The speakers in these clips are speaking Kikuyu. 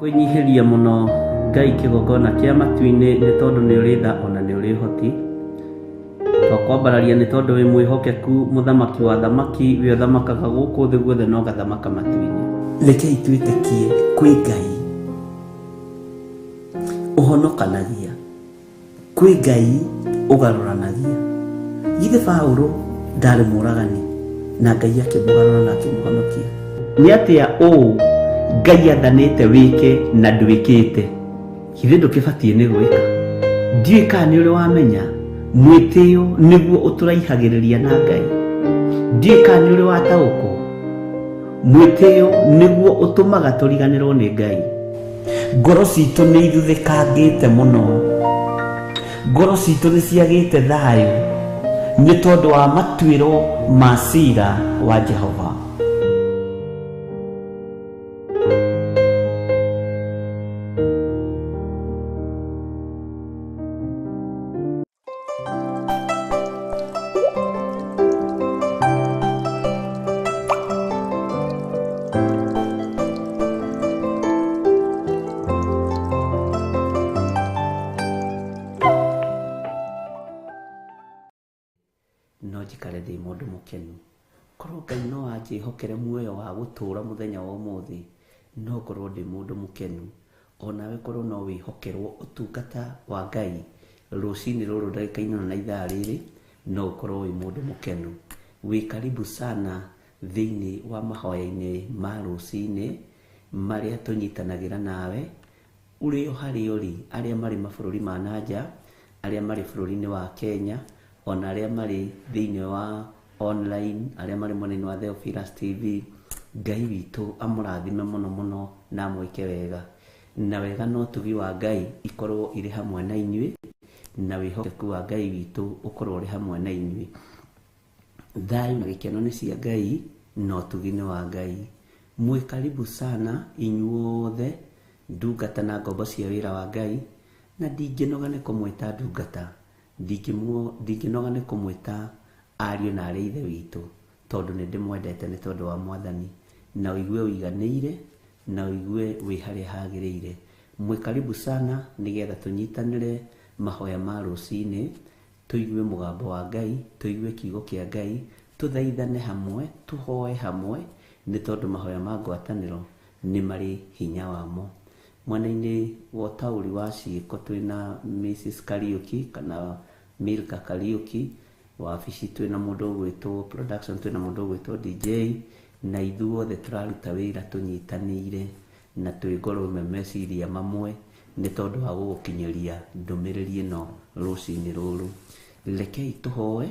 Kwĩnyihĩria mũno Ngai kĩgongona kĩa matu-inĩ nĩ tondũ nĩ ũrĩ tha ona nĩ ũrĩ ũhoti. Twakwambararia nĩ tondũ wĩ mwĩhokeku mũthamaki wa thamaki wĩ ũthamakaga gũkũ thĩ guothe na ũgathamaka matu-inĩ. Rekei twĩtĩkie kwĩ Ngai ũhonokanagia, kwĩ Ngai ũgarũranagia. Githĩ Paũlũ ndarĩ mũragani na Ngai akĩmũgarũra na akĩmũhonokia? Nĩ atĩa ũũ Ngai athanĩte wĩke na ndwĩkĩte? Githĩ ndũkĩbatiĩ nĩ gwĩka? Ndiũĩ kana nĩ ũrĩ wamenya mwĩtĩo nĩguo ũtũraihagĩrĩria na Ngai. Ndiũĩ kana nĩ ũrĩ wataũkwo mwĩtĩo nĩguo ũtũmaga tũriganĩrwo nĩ Ngai. Ngoro citũ nĩ ithuthĩkangĩte mũno, ngoro citũ nĩ ciagĩte thayũ nĩ tondũ wa matuĩro ma cira wa Jehova. No njikare ndĩ mũndũ mũkenu. Korwo Ngai no anjĩhokere muoyo wa gũtũra mũthenya wa ũmũthĩ, no ngorwo ndĩ mũndũ mũkenu. Onawe korwo no wĩhokerwo ũtungata wa Ngai rũcinĩ rũrũ ndagĩka ĩno na ithaa rĩrĩ, no ũkorwo wĩ mũndũ mũkenu. Wĩ karibu sana thĩinĩ wa mahoya-inĩ ma rũcinĩ marĩa tũnyitanagĩra nawe ũrĩ o harĩa ũrĩ, arĩa marĩ mabũrũri ma nanja, arĩa marĩ bũrũri-inĩ wa Kenya, ona arĩa marĩ thĩinĩ wa online, arĩa marĩ mwena-inĩ wa Theophilus TV. Ngai witũ amũrathime mũno mũno na amwĩke wega. Na wega na ũtugi wa Ngai ikorwo irĩ hamwe na inyuĩ, na wĩhokeku wa Ngai witũ ũkorwo ũrĩ hamwe na inyuĩ. Thayũ na gĩkeno nĩ cia Ngai na ũtugi nĩ wa Ngai. Mwĩ karibu sana inyuothe ndungata na ngombo cia wĩra wa Ngai, na ndingĩnoga nĩ kũmwĩta ndungata, ndingĩnoga nĩ kũmwĩta ariũ na arĩ ithe witũ, tondũ nĩ ndĩmwendete nĩ tondũ wa Mwathani. Na ũigue ũiganĩire, na ũigue wĩ harĩa hagĩrĩire. Mwĩ karibu sana nĩgetha tũnyitanĩre mahoya ma rũcinĩ, tũigue mũgambo wa Ngai, tũigue kiugo kĩa Ngai, tũthaithane hamwe, tũhoe hamwe, nĩ tondũ mahoya ma ngwatanĩro nĩ marĩ hinya wamo. Mwena-inĩ wa ũtaũri wa ciĩko twĩna Mrs Kariuki kana Milka Kariuki, wabici twĩna mũndũ ũgwĩtwo production, twĩna mũndũ ũgwĩtwo DJ, na ithuothe tũraruta wĩra tũnyitanĩire na twĩ ngoro ĩmwe meciria mamwe nĩ tondũ wa gũgũkinyĩria ndũmĩrĩri ĩno rũcinĩ rũrũ. Rekei tũhoe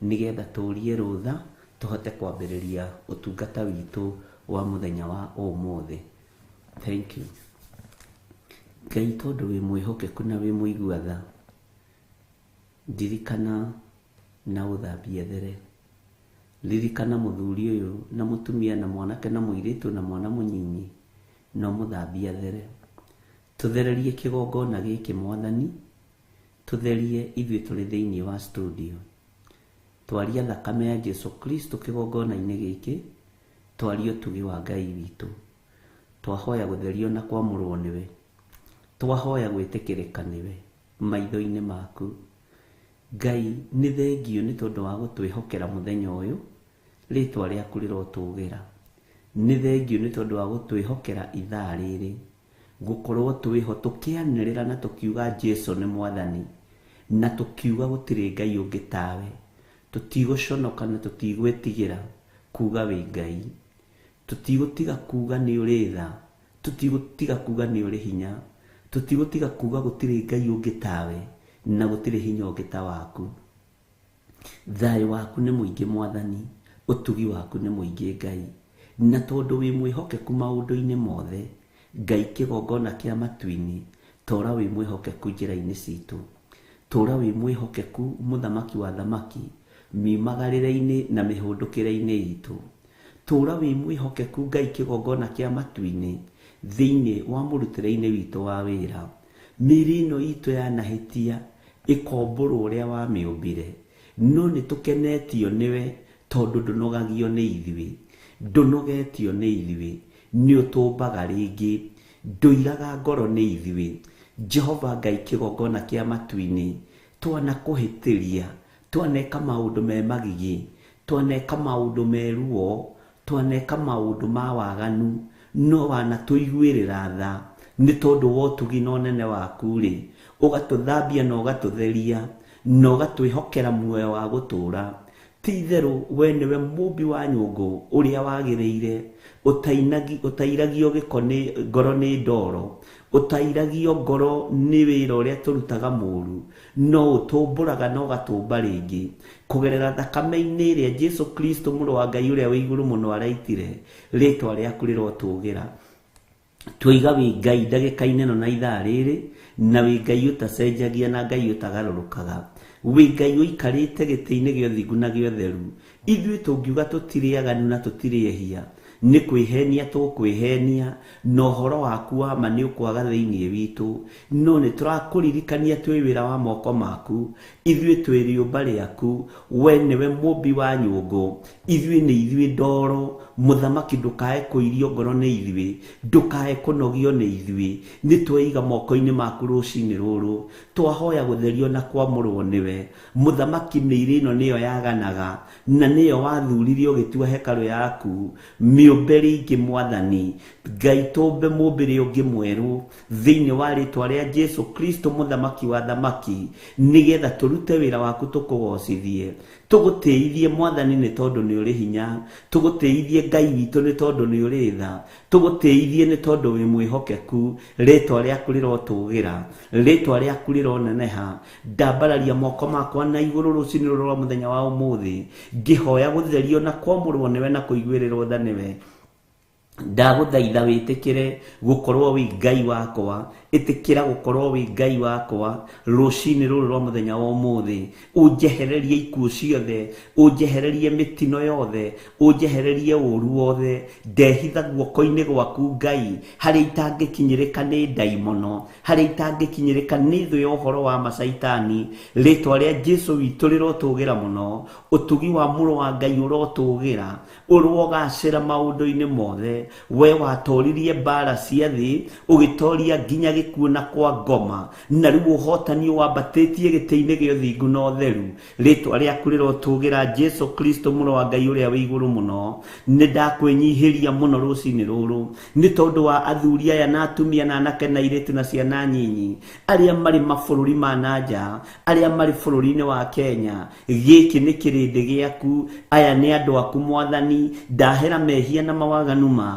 nĩgetha tũrie rũtha tũhote kwambĩrĩria ũtungata witũ wa mũthenya wa ũmũthĩ. Thank you. Ngai tondũ wĩ mwĩhokeku na wĩ mũigua tha, ndirikana na ũthambie there. Ririkana mũthuri ũyũ na mũtumia na mwanake na mũirĩtu na mwana mũnyinyi na ũmũthambie athere. Tũthererie kĩgongona gĩkĩ Mwathani, tũtherie ithuĩ tũrĩ thĩinĩ wa studio. Twaria thakame ya Jesu Kristo kĩgongona-inĩ gĩkĩ, twaria ũtugi wa Ngai witũ. Twahoya gũtherio na kwamũrwo nĩwe. Twahoya gwĩtĩkĩrĩka nĩwe maitho-inĩ maku. Ngai nĩ thengio nĩ tondũ wa gũtwĩhokera mũthenya ũyũ, rĩtwa rĩaku rĩrotũgĩra. Nĩ thengio nĩ tondũ wa gũtwĩhokera ithaa rĩrĩ, gũkorwo twĩho tũkĩanĩrĩra na tũkiuga Jesu nĩ Mwathani, na tũkiuga gũtirĩ Ngai ũngĩ tawe. Tũtigũconoka na tũtigwĩtigĩra kuga wĩ Ngai. Tũtigũtiga kuga nĩ ũrĩ tha, tũtigũtiga kuga nĩ ũrĩ hinya, tũtigũtiga kuga gũtirĩ Ngai ũngĩ tawe na gũtirĩ hinya ũngĩ ta waku. Thayũ waku nĩ mũingĩ Mwathani, ũtugi waku nĩ mũingĩ Ngai. Na tondũ wĩ mwĩhokeku maũndũ-inĩ mothe, Ngai kĩgongona kĩa matu-inĩ, tũra wĩ mwĩhokeku njĩra-inĩ citũ. Tũra wĩ mwĩhokeku mũthamaki wa thamaki, miumagarĩre-inĩ na mĩhũndũkĩre-inĩ itũ. Tũra wĩ mwĩhokeku Ngai kĩgongona kĩa matu-inĩ, thĩinĩ wa mũrutĩre-inĩ witũ wa wĩra. Mĩĩrĩ ĩno itũ yanahĩtia ĩkombũrwo ũrĩa wamĩũmbire, no nĩ tũkenetio nĩwe tondũ ndũnogagio nĩ ithuĩ, ndũnogetio nĩ ithuĩ, nĩ ũtũmbaga rĩngĩ. Ndũiraga ngoro nĩ ithuĩ. Jehova Ngai kĩgongona kĩa matu-inĩ, twanakũhĩtĩria, twaneka maũndũ me magigi, twaneka maũndũ me ruo, twaneka maũndũ ma waganu, no wanatũiguĩrĩra tha nĩ tondũ wa ũtugi na ũnene waku-rĩ, ũgatũthambia na ũgatũtheria na ũgatwĩhokera muoyo wa gũtũũra. Ti itherũ we nĩwe mũmbi wa nyũngũ ũrĩa wagĩrĩire, ũtairagio gĩko nĩ ngoro nĩ ndoro, ũtairagio ngoro nĩ wĩra ũrĩa tũrutaga mũru, no ũtũmbũraga na ũgatũmba rĩngĩ kũgerera thakame-inĩ ĩrĩa Jesu Kristo mũrũ wa Ngai ũrĩa wĩ igũrũ mũno araitire. Rĩtwa rĩaku rĩrotũgĩra. Twaiga wĩ Ngai ndagĩka-inĩ ĩno na ithaa rĩrĩ, na wĩ Ngai ũtacenjagia na Ngai ũtagarũrũkaga, wĩ Ngai ũikarĩte gĩtĩ-inĩ gĩa ũthingu na gĩa ũtheru. Ithuĩ tũngiuga tũtirĩ aganu na tũtirĩ ehia, nĩ kwĩhenia tũkwĩhenia, na ũhoro waku wa ma nĩ ũkwaga thĩinĩ witũ. No nĩ tũrakũririkania twĩ wĩra wa moko maku, ithuĩ twĩ rĩũmba rĩaku, we nĩwe mũmbi wa nyũngũ, ithuĩ nĩ ithuĩ ndoro. Mũthamaki, ndũkae kũirio ngoro nĩ ithuĩ, ndũkae kũnogio nĩ ithuĩ. Nĩ tweiga moko-inĩ maku rũcinĩ rũrũ, twahoya gũtherio na kwamũrwo nĩwe. Mũthamaki, mĩĩrĩ ĩno nĩyo yaganaga, na nĩyo wathurire ũgĩtua hekarũ yaku. Mĩũmbe rĩngĩ Mwathani Ngai, tũmbe mũmbĩre ũngĩ mwerũ thĩinĩ wa rĩtwa rĩa Jesu Kristo mũthamaki wa thamaki, nĩgetha tũrute wĩra waku tũkũgocithie, tũgũtĩithie Mwathani nĩ tondũ nĩ ũrĩ hinya, tũgũtĩithie Ngai witũ nĩ tondũ nĩ ũrĩ tha, tũgũtĩithie nĩ tondũ wĩ mwĩhokeku. Rĩtwa rĩaku rĩrotũgĩra, rĩtwa rĩaku rĩroneneha. Ndambararia moko makwa na igũrũ rũcinĩ rũrũ rwa mũthenya wa ũmũthĩ, ngĩhoya gũtherio na kwamũrwo nĩwe na kũiguĩrĩrwo tha nĩwe. Ndagũthaitha wĩtĩkĩre gũkorwo wĩ Ngai wakwa, ĩtĩkĩra gũkorwo wĩ Ngai wakwa rũcinĩ rũrũ rwa mũthenya wa ũmũthĩ. Ũnjehererie ikuũ ciothe, ũnjehererie mĩtino yothe, ũnjehererie ũru wothe. Ndehitha guoko-inĩ gwaku Ngai, harĩa itangĩkinyĩrĩka nĩ ndaimono, harĩa itangĩkinyĩrĩka nĩ thũ ya ũhoro wa macaitani. Rĩtwa rĩa Jesu witũ rĩrotũgĩra mũno, ũtugi wa mũrũ wa Ngai ũrotũgĩra, ũrogacĩra maũndũ-inĩ mothe. We watoririe mbara cia thĩ, ũgĩtoria nginya gĩkuũ na kwa ngoma, na rĩu ũhotani wambatĩtie gĩtĩ-inĩ gĩa ũthingu na ũtheru. Rĩtwa rĩaku rĩrotũgĩra, Jesu Kristo mũrũ wa Ngai ũrĩa wĩ igũrũ mũno. Nĩ ndakwĩnyihĩria mũno rũcinĩ rũrũ nĩ tondũ wa athuri aya na atumia na anake na airĩtu na ciana nyinyi arĩa marĩ mabũrũri ma na nja, arĩa marĩ bũrũri-inĩ wa Kenya. Gĩkĩ nĩ kĩrĩndĩ gĩaku, aya nĩ andũ aku Mwathani. Ndahera mehia na mawaganu mao.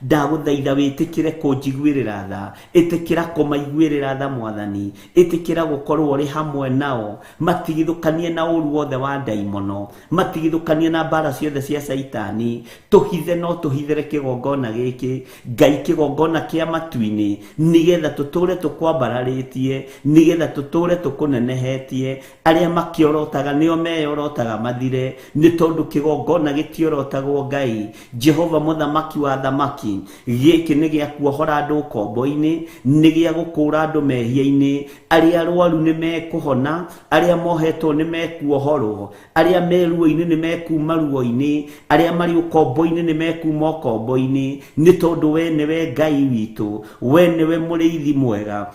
Ndagũthaitha wĩtĩkĩre kũnjiguĩrĩra tha, ĩtĩkĩra kũmaiguĩrĩra tha Mwathani, ĩtĩkĩra gũkorwo ũrĩ hamwe nao, matigithũkanie na ũru wothe wa ndaimono, matigithũkanie na mbara ciothe cia caitani. Tũhithe no tũhithere kĩgongona gĩkĩ Ngai, kĩgongona kĩa matu-inĩ, nĩgetha tũtũre tũkwambararĩtie, nĩgetha tũtũre tũkũnenehetie. Arĩa makĩorotaga nĩo meyorotaga mathire, nĩ tondũ kĩgongona gĩtiorotagwo Ngai. Jehova mũthamaki wa thamaki, gĩkĩ nĩ gĩa kuohora andũ ũkombo-inĩ, nĩ gĩa gũkũũra andũ mehia-inĩ. Arĩa arwaru nĩ mekũhona, arĩa mohetwo nĩ mekuohorwo, arĩa me ruo-inĩ nĩ mekuma ruo-inĩ, arĩa marĩ ũkombo-inĩ nĩ mekuma ũkombo-inĩ, nĩ tondũ we nĩwe Ngai witũ, we nĩwe mũrĩithi mwega.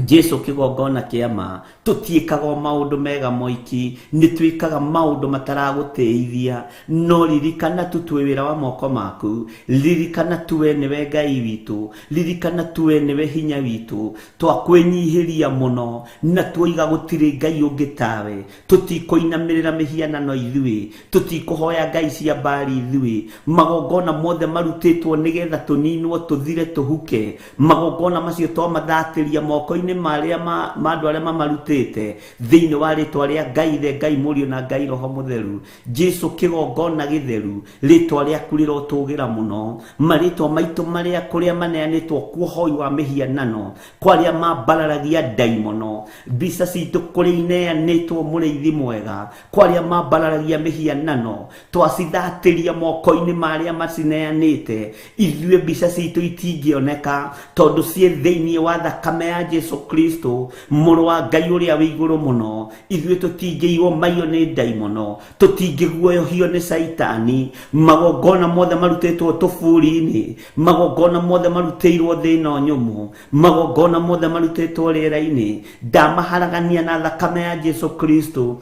Jesu kĩgongona kĩa ma, tũtiĩkaga o maũndũ mega moiki, nĩ twĩkaga maũndũ mataragũtĩithia. No ririkana tu twĩ wĩra wa moko maku, ririkana tu we nĩwe Ngai witũ, ririkana tu we nĩwe hinya witũ. Twakwĩnyihĩria mũno na tuoiga gũtirĩ Ngai ũngĩ tawe. Tũtikũinamĩrĩra mĩhianano ithuĩ, tũtikũhoya ngai cia Baali ithuĩ. Magongona mothe marutĩtwo nĩgetha tũninwo, tũthire, tũhuke, magongona macio twamathatĩria moko-inĩ marĩa ma andũ arĩa mamarutĩte, thĩinĩ wa rĩtwa rĩa Ngai Ithe, Ngai Mũriũ na Ngai Roho Mũtheru. Jesu kĩgongona gĩtheru, rĩtwa rĩaku rĩrotũgĩra mũno. Marĩtwa maitũ marĩa kũrĩa maneanĩtwo kuohoi wa mĩhianano, kwa arĩa mambararagia ndaimono, mbica citũ kũrĩa ineanĩtwo mũrĩithi mwega, kwa arĩa mambararagia mĩhianano, twacithatĩria moko-inĩ ma arĩa macineanĩte. Ithuĩ mbica citũ itingĩoneka tondũ ciĩ thĩinĩ wa thakame ya Jesu Jesu Kristo mũrũ wa Ngai ũrĩa wĩ igũrũ mũno. Ithuĩ tũtingĩiywo maiyo nĩ ndaimono, tũtingĩguoyohio nĩ Caitani. Magongona mothe marutĩtwo tũburi-inĩ, magongona mothe marutĩirwo thĩ ĩno nyũmũ, magongona mothe marutĩtwo rĩera-inĩ, ndamaharagania na thakame ya Jesu Kristo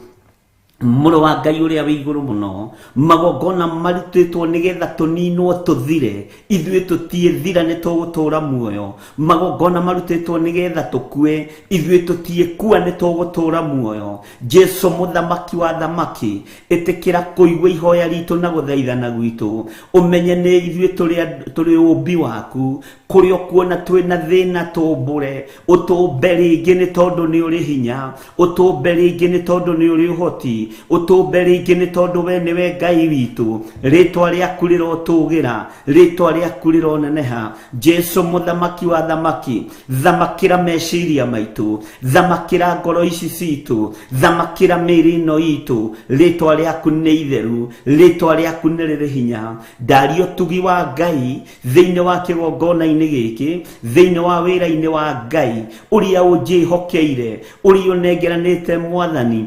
mũrũ wa Ngai ũrĩa wĩ igũrũ mũno. Magongona marutĩtwo nĩgetha tũninwo tũthire, ithuĩ tũtiĩthira nĩ tũgũtũũra muoyo. Magongona marutĩtwo nĩgetha tũkue, ithuĩ tũtiĩkua nĩ tũgũtũũra muoyo. Jesu mũthamaki wa thamaki, ĩtĩkĩra kũigua ihoya ritũ na gũthaithana gwitũ. Ũmenye nĩ ithuĩ tũrĩ ũmbi waku, kũrĩa ũkuona twĩna thĩna tũmbũre, ũtũmbe rĩngĩ nĩ tondũ nĩ ũrĩ hinya, ũtũmbe rĩngĩ nĩ tondũ nĩ ũrĩ ũhoti, ũtũmbe rĩngĩ nĩ tondũ we nĩwe Ngai witũ. Rĩtwa rĩaku rĩrotũgĩra, rĩtwa rĩaku rĩroneneha. Jesu mũthamaki wa thamaki, thamakĩra meciria maitũ, thamakĩra ngoro ici citũ, thamakĩra mĩĩrĩ ĩno itũ. Rĩtwa rĩaku nĩ itheru, rĩtwa rĩaku nĩ rĩrĩ hinya. Ndaria ũtugi wa Ngai thĩinĩ wa kĩgongona-inĩ gĩkĩ, thĩinĩ wa wĩra-inĩ wa Ngai ũrĩa ũnjĩhokeire, ũrĩa ũnengeranĩte Mwathani,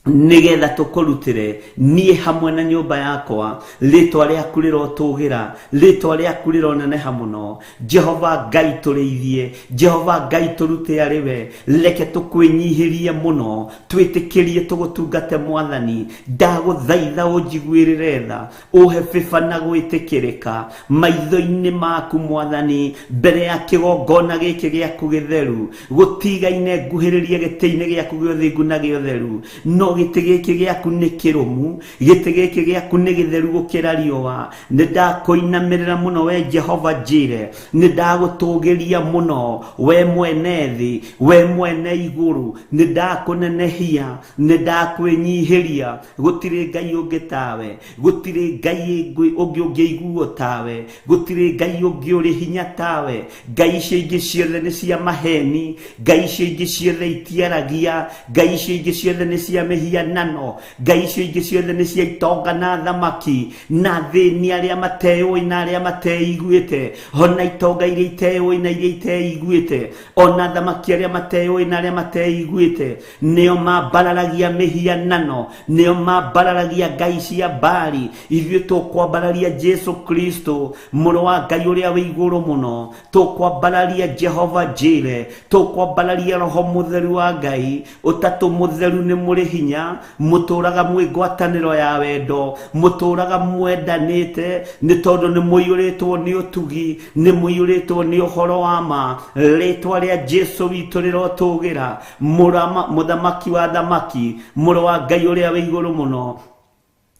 nĩgetha tũkũrutĩre niĩ hamwe na nyũmba yakwa. Rĩtwa rĩaku rĩrotũgĩra, rĩtwa rĩaku rĩroneneha mũno. Jehova Ngai tũrĩithie, Jehova Ngai tũrute arĩ we. Reke tũkwĩnyihĩrie mũno, twĩtĩkĩrie tũgũtungate Mwathani. Ndagũthaitha ũnjiguĩrĩre tha, ũhe bĩba na gwĩtĩkĩrĩka maitho-inĩ maku Mwathani, mbere ya kĩgongona gĩkĩ gĩaku gĩtheru. Gũtigaine nguhĩrĩrie gĩtĩ-inĩ gĩaku gĩa ũthingu na gĩa ũtheru, no gĩtĩ gĩkĩ gĩaku nĩ kĩrũmu, gĩtĩ gĩkĩ gĩaku nĩ gĩtheru gũkĩra riũa. Nĩ ndakũinamĩrĩra mũno we Jehova Njire, nĩ ndagũtũgĩria mũno we mwene thĩ, we mwene igũrũ. Nĩ ndakũnenehia, nĩ ndakwĩnyihĩria. Gũtirĩ Ngai ũngĩ tawe, gũtirĩ Ngai ũngĩ ũngĩiguo tawe, gũtirĩ Ngai ũngĩ ũrĩ hinya tawe. Ngai icio ingĩ ciothe nĩ cia maheni, Ngai icio ingĩ ciothe itiaragia, Ngai icio ingĩ ciothe nĩ cia mĩhianano, Ngai icio ingĩ ciothe nĩ cia itonga na thamaki na thĩni arĩa mateyũĩ na arĩa mateiguĩte. Ona itonga iria iteyũĩ na iria iteiguĩte, ona thamaki arĩa mateyũĩ na arĩa mateiguĩte, nĩo mambararagia mĩhianano, nĩo mambararagia ngai cia Baali. Ithuĩ tũkwambararia Jesu Kristo mũrũ wa Ngai ũrĩa wĩ igũrũ mũno, tũkwambararia Jehova Njire, tũkwambararia Roho Mũtheru wa Ngai. Ũtatũ Mũtheru nĩ mũrĩ hinya, mũtũraga mwĩ ngwatanĩro ya wendo, mũtũraga mwendanĩte nĩ tondũ nĩ mũiyũrĩtwo nĩ ũtugi, nĩ mũiyũrĩtwo nĩ ũhoro wa ma. Rĩtwa rĩa Jesu witũ rĩrotũgĩra, mũthamaki wa thamaki, mũrũ wa Ngai ũrĩa wĩ igũrũ mũno.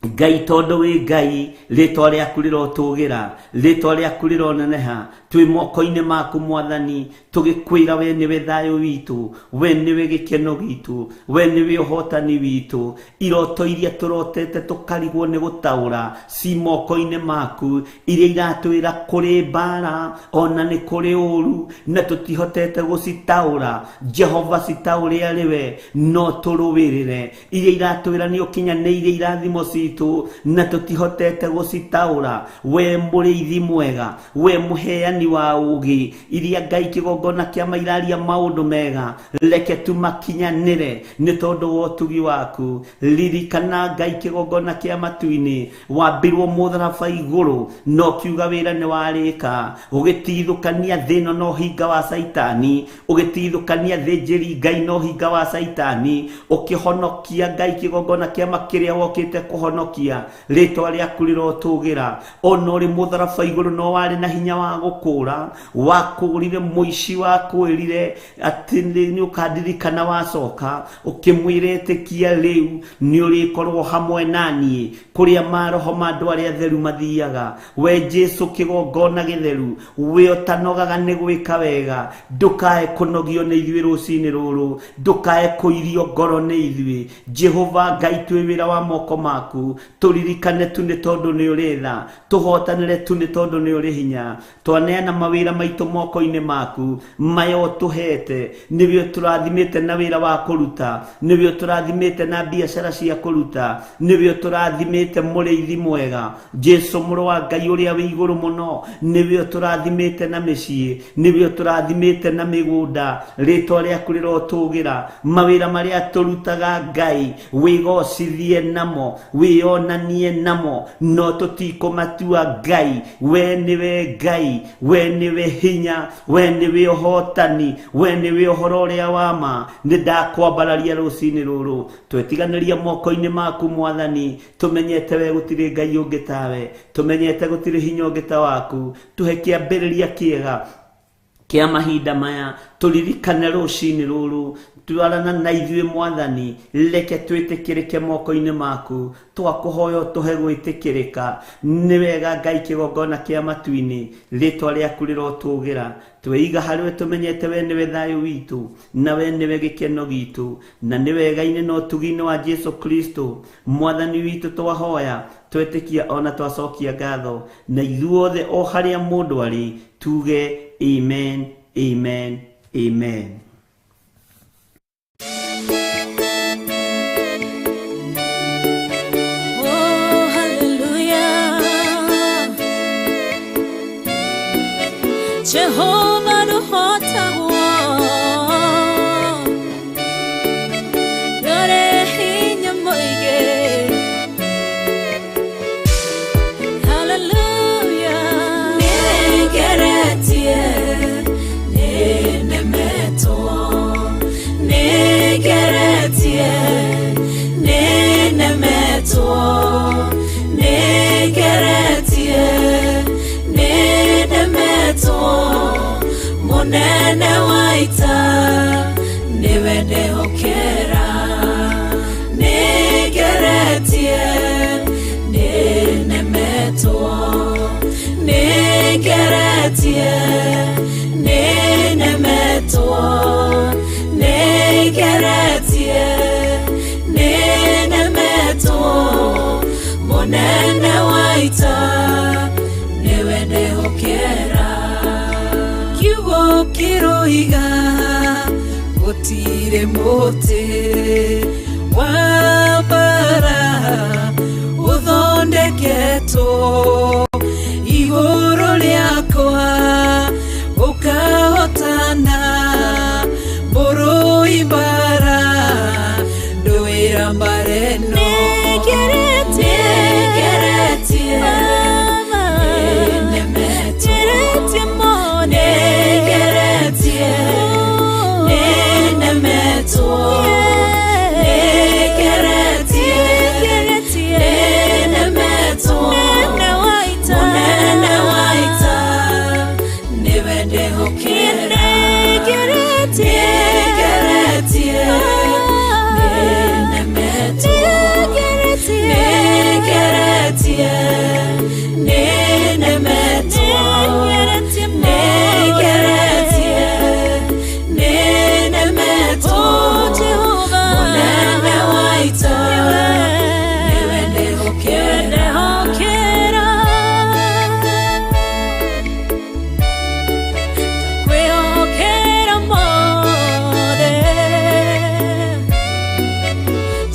Ngai tondũ wĩ Ngai, rĩtwa rĩaku rĩrotũgĩra, rĩtwa rĩaku rĩroneneha. Twĩ moko-inĩ maku Mwathani, tũgĩkwĩra we nĩwe thayũ witũ, we nĩwe gĩkeno gitũ, we nĩwe ũhotani witũ. Iroto iria tũrotete tũkarigwo nĩ gũtaũra ci moko-inĩ maku, iria iratwĩra kũrĩ mbara ona nĩ kũrĩ ũru na tũtihotete gũcitaũra. Jehova citaũre arĩ we, no tũrũĩrĩre. Iria iratwĩra nĩ ũkinyanĩirie irathimo citũ na tũtihotete gũcitaũra, we mũrĩithi mwega, we mũheani wa ũũgĩ, iria Ngai kĩgongona kĩa mairaria maũndũ mega, reke tumakinyanĩre nĩ tondũ wa ũtugi waku. Ririkana Ngai kĩgongona kĩa matu-inĩ, wambirwo mũtharaba igũrũ na ũkiuga wĩra nĩ warĩka, ũgĩtigithũkania thĩ ĩno na ũhinga wa Caitani, ũgĩtigithũkania thĩnjĩri Ngai na ũhinga wa Caitani, ũkĩhonokia Ngai kĩgongona kĩama kĩrĩa wokĩte kũhonokia. Rĩtwa rĩaku rĩrotũgĩra. Ona ũrĩ mũtharaba igũrũ no warĩ na hinya wa gũkũũra, wakũũrire mũici, wakwĩrire atĩ nĩ ũkandirikana wacoka, ũkĩmwĩra ĩtĩkia rĩu nĩ ũrĩkorwo hamwe na niĩ kũrĩa maroho ma andũ arĩa atheru mathiaga. We Jesu kĩgongona gĩtheru, we ũtanogaga nĩ gwĩka wega, ndũkae kũnogio nĩ ithuĩ rũcinĩ rũrũ, ndũkae kũirio ngoro nĩ ithuĩ. Jehova Ngai twĩ wĩra wa moko maku. maku. Tũririkane tu nĩ tondũ nĩ ũrĩ tha, tũhotanĩre tu nĩ tondũ nĩ ũrĩ hinya. Twaneana mawĩra maitũ moko-inĩ maku, maya ũtũhete, nĩwe ũtũrathimĩte na wĩra wa kũruta, nĩwe ũtũrathimĩte na biacara cia kũruta, nĩwe ũtũrathimĩte mũrĩithi mwega, Jesu mũrũ wa Ngai ũrĩa wĩ igũrũ mũno, nĩwe ũtũrathimĩte na mĩciĩ, nĩwe ũtũrathimĩte na mĩgũnda. Rĩtwa rĩaku rĩrotũgĩra. Mawĩra marĩa tũrutaga Ngai, wĩgocithie namo, wĩonanie namo, no tũtikũmatua Ngai. We nĩwe Ngai, we nĩwe hinya, we nĩwe ũhotani, we nĩwe ũhoro ũrĩa wa ma. Nĩ ndakwambararia rũcinĩ rũrũ, twetiganĩria moko-inĩ maku Mwathani. Tũmenyete we gũtirĩ Ngai ũngĩ tawe, tũmenyete gũtirĩ hinya ũngĩ ta waku. Tũhe kĩambĩrĩria kĩega kĩa mahinda maya, tũririkane rũcinĩ rũrũ, twarana na ithuĩ Mwathani, reke twĩtĩkĩrĩke moko-inĩ maku. Twakũhoya ũtũhe gwĩtĩkĩrĩka. Nĩ wega Ngai kĩgongona kĩa matu-inĩ, rĩtwa rĩaku rĩrotũgĩra. Tweiga harĩwe tũmenyete we nĩwe thayũ witũ, na we nĩwe gĩkeno gitũ, na nĩ wega-inĩ na ũtugi-inĩ wa Jesu Kristo Mwathani witũ twahoya, twetĩkia ona twacokia ngatho, na ithuothe o harĩa mũndũ arĩ tuge amen, amen, amen. Oh, hallelujah. Jehovah nũhotagwo, ndũrĩ hinya mũingĩ. Hallelujah. Nĩngeretie, nĩnemetwo, nĩngeretie, nĩnemetwo, nĩngeretie, nĩnemetwo. Mũnene wa ita nĩwe ndehokera. Nĩngeretie, nĩnemetwo, nĩngeretie, nĩnemetwo, nĩngeretie, nĩnemetwo. Mũnene wa ita nĩwe ndehokera. Kiugo kĩroiga gũtirĩ mũtĩ wa mbara ũthondeketwo igũrũ rĩakwa ũkahotana. Mũrũi mbara ndũĩra mbara ĩno. Nĩngeretie, nĩnemetwo, nĩngeretie, nĩnemetwo, nĩngeretie, nĩnemetwo. Mũnene wa ita nĩwe ndehokera. Nĩngeretie, nĩnemetwo, nĩngeretie, nĩnemetwo, nĩngeretie, nĩnemetwo. Mũnene wa ita nĩwe ndehokera. Kwĩhokera mothe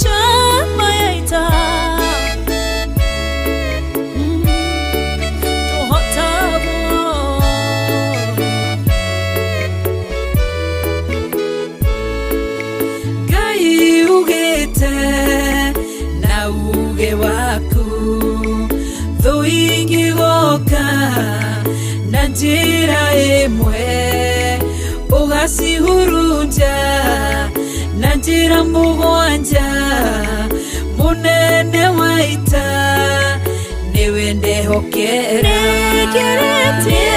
chama ya ita tũhotagwo. Ngai ugĩte na uge waku, thũ ingĩgoka na njĩra ĩmwe, ũgacihurunja na njĩra mũgwanja. Mũnene wa ita nĩwe ndehokera. Nĩngeretie,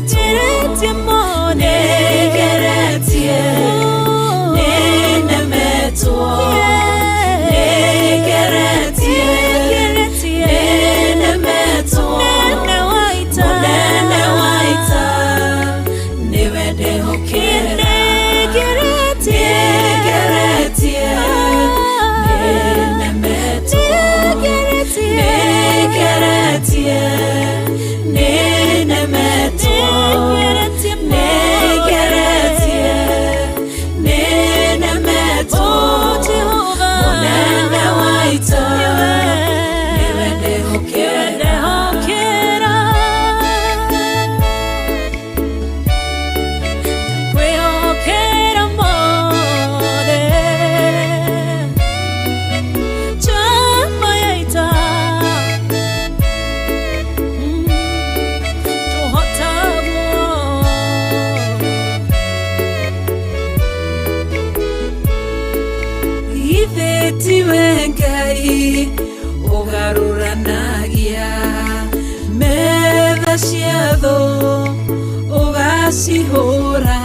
nĩnemetwo, nĩngeretie, nĩnemetwo, nĩngeretie, nĩnemetwo. Mũnene wa ita nĩwe ndehokera. Nĩngeretie, Githĩ tiwe Ngai ũgarũranagia metha cia thũ, ũgacihũra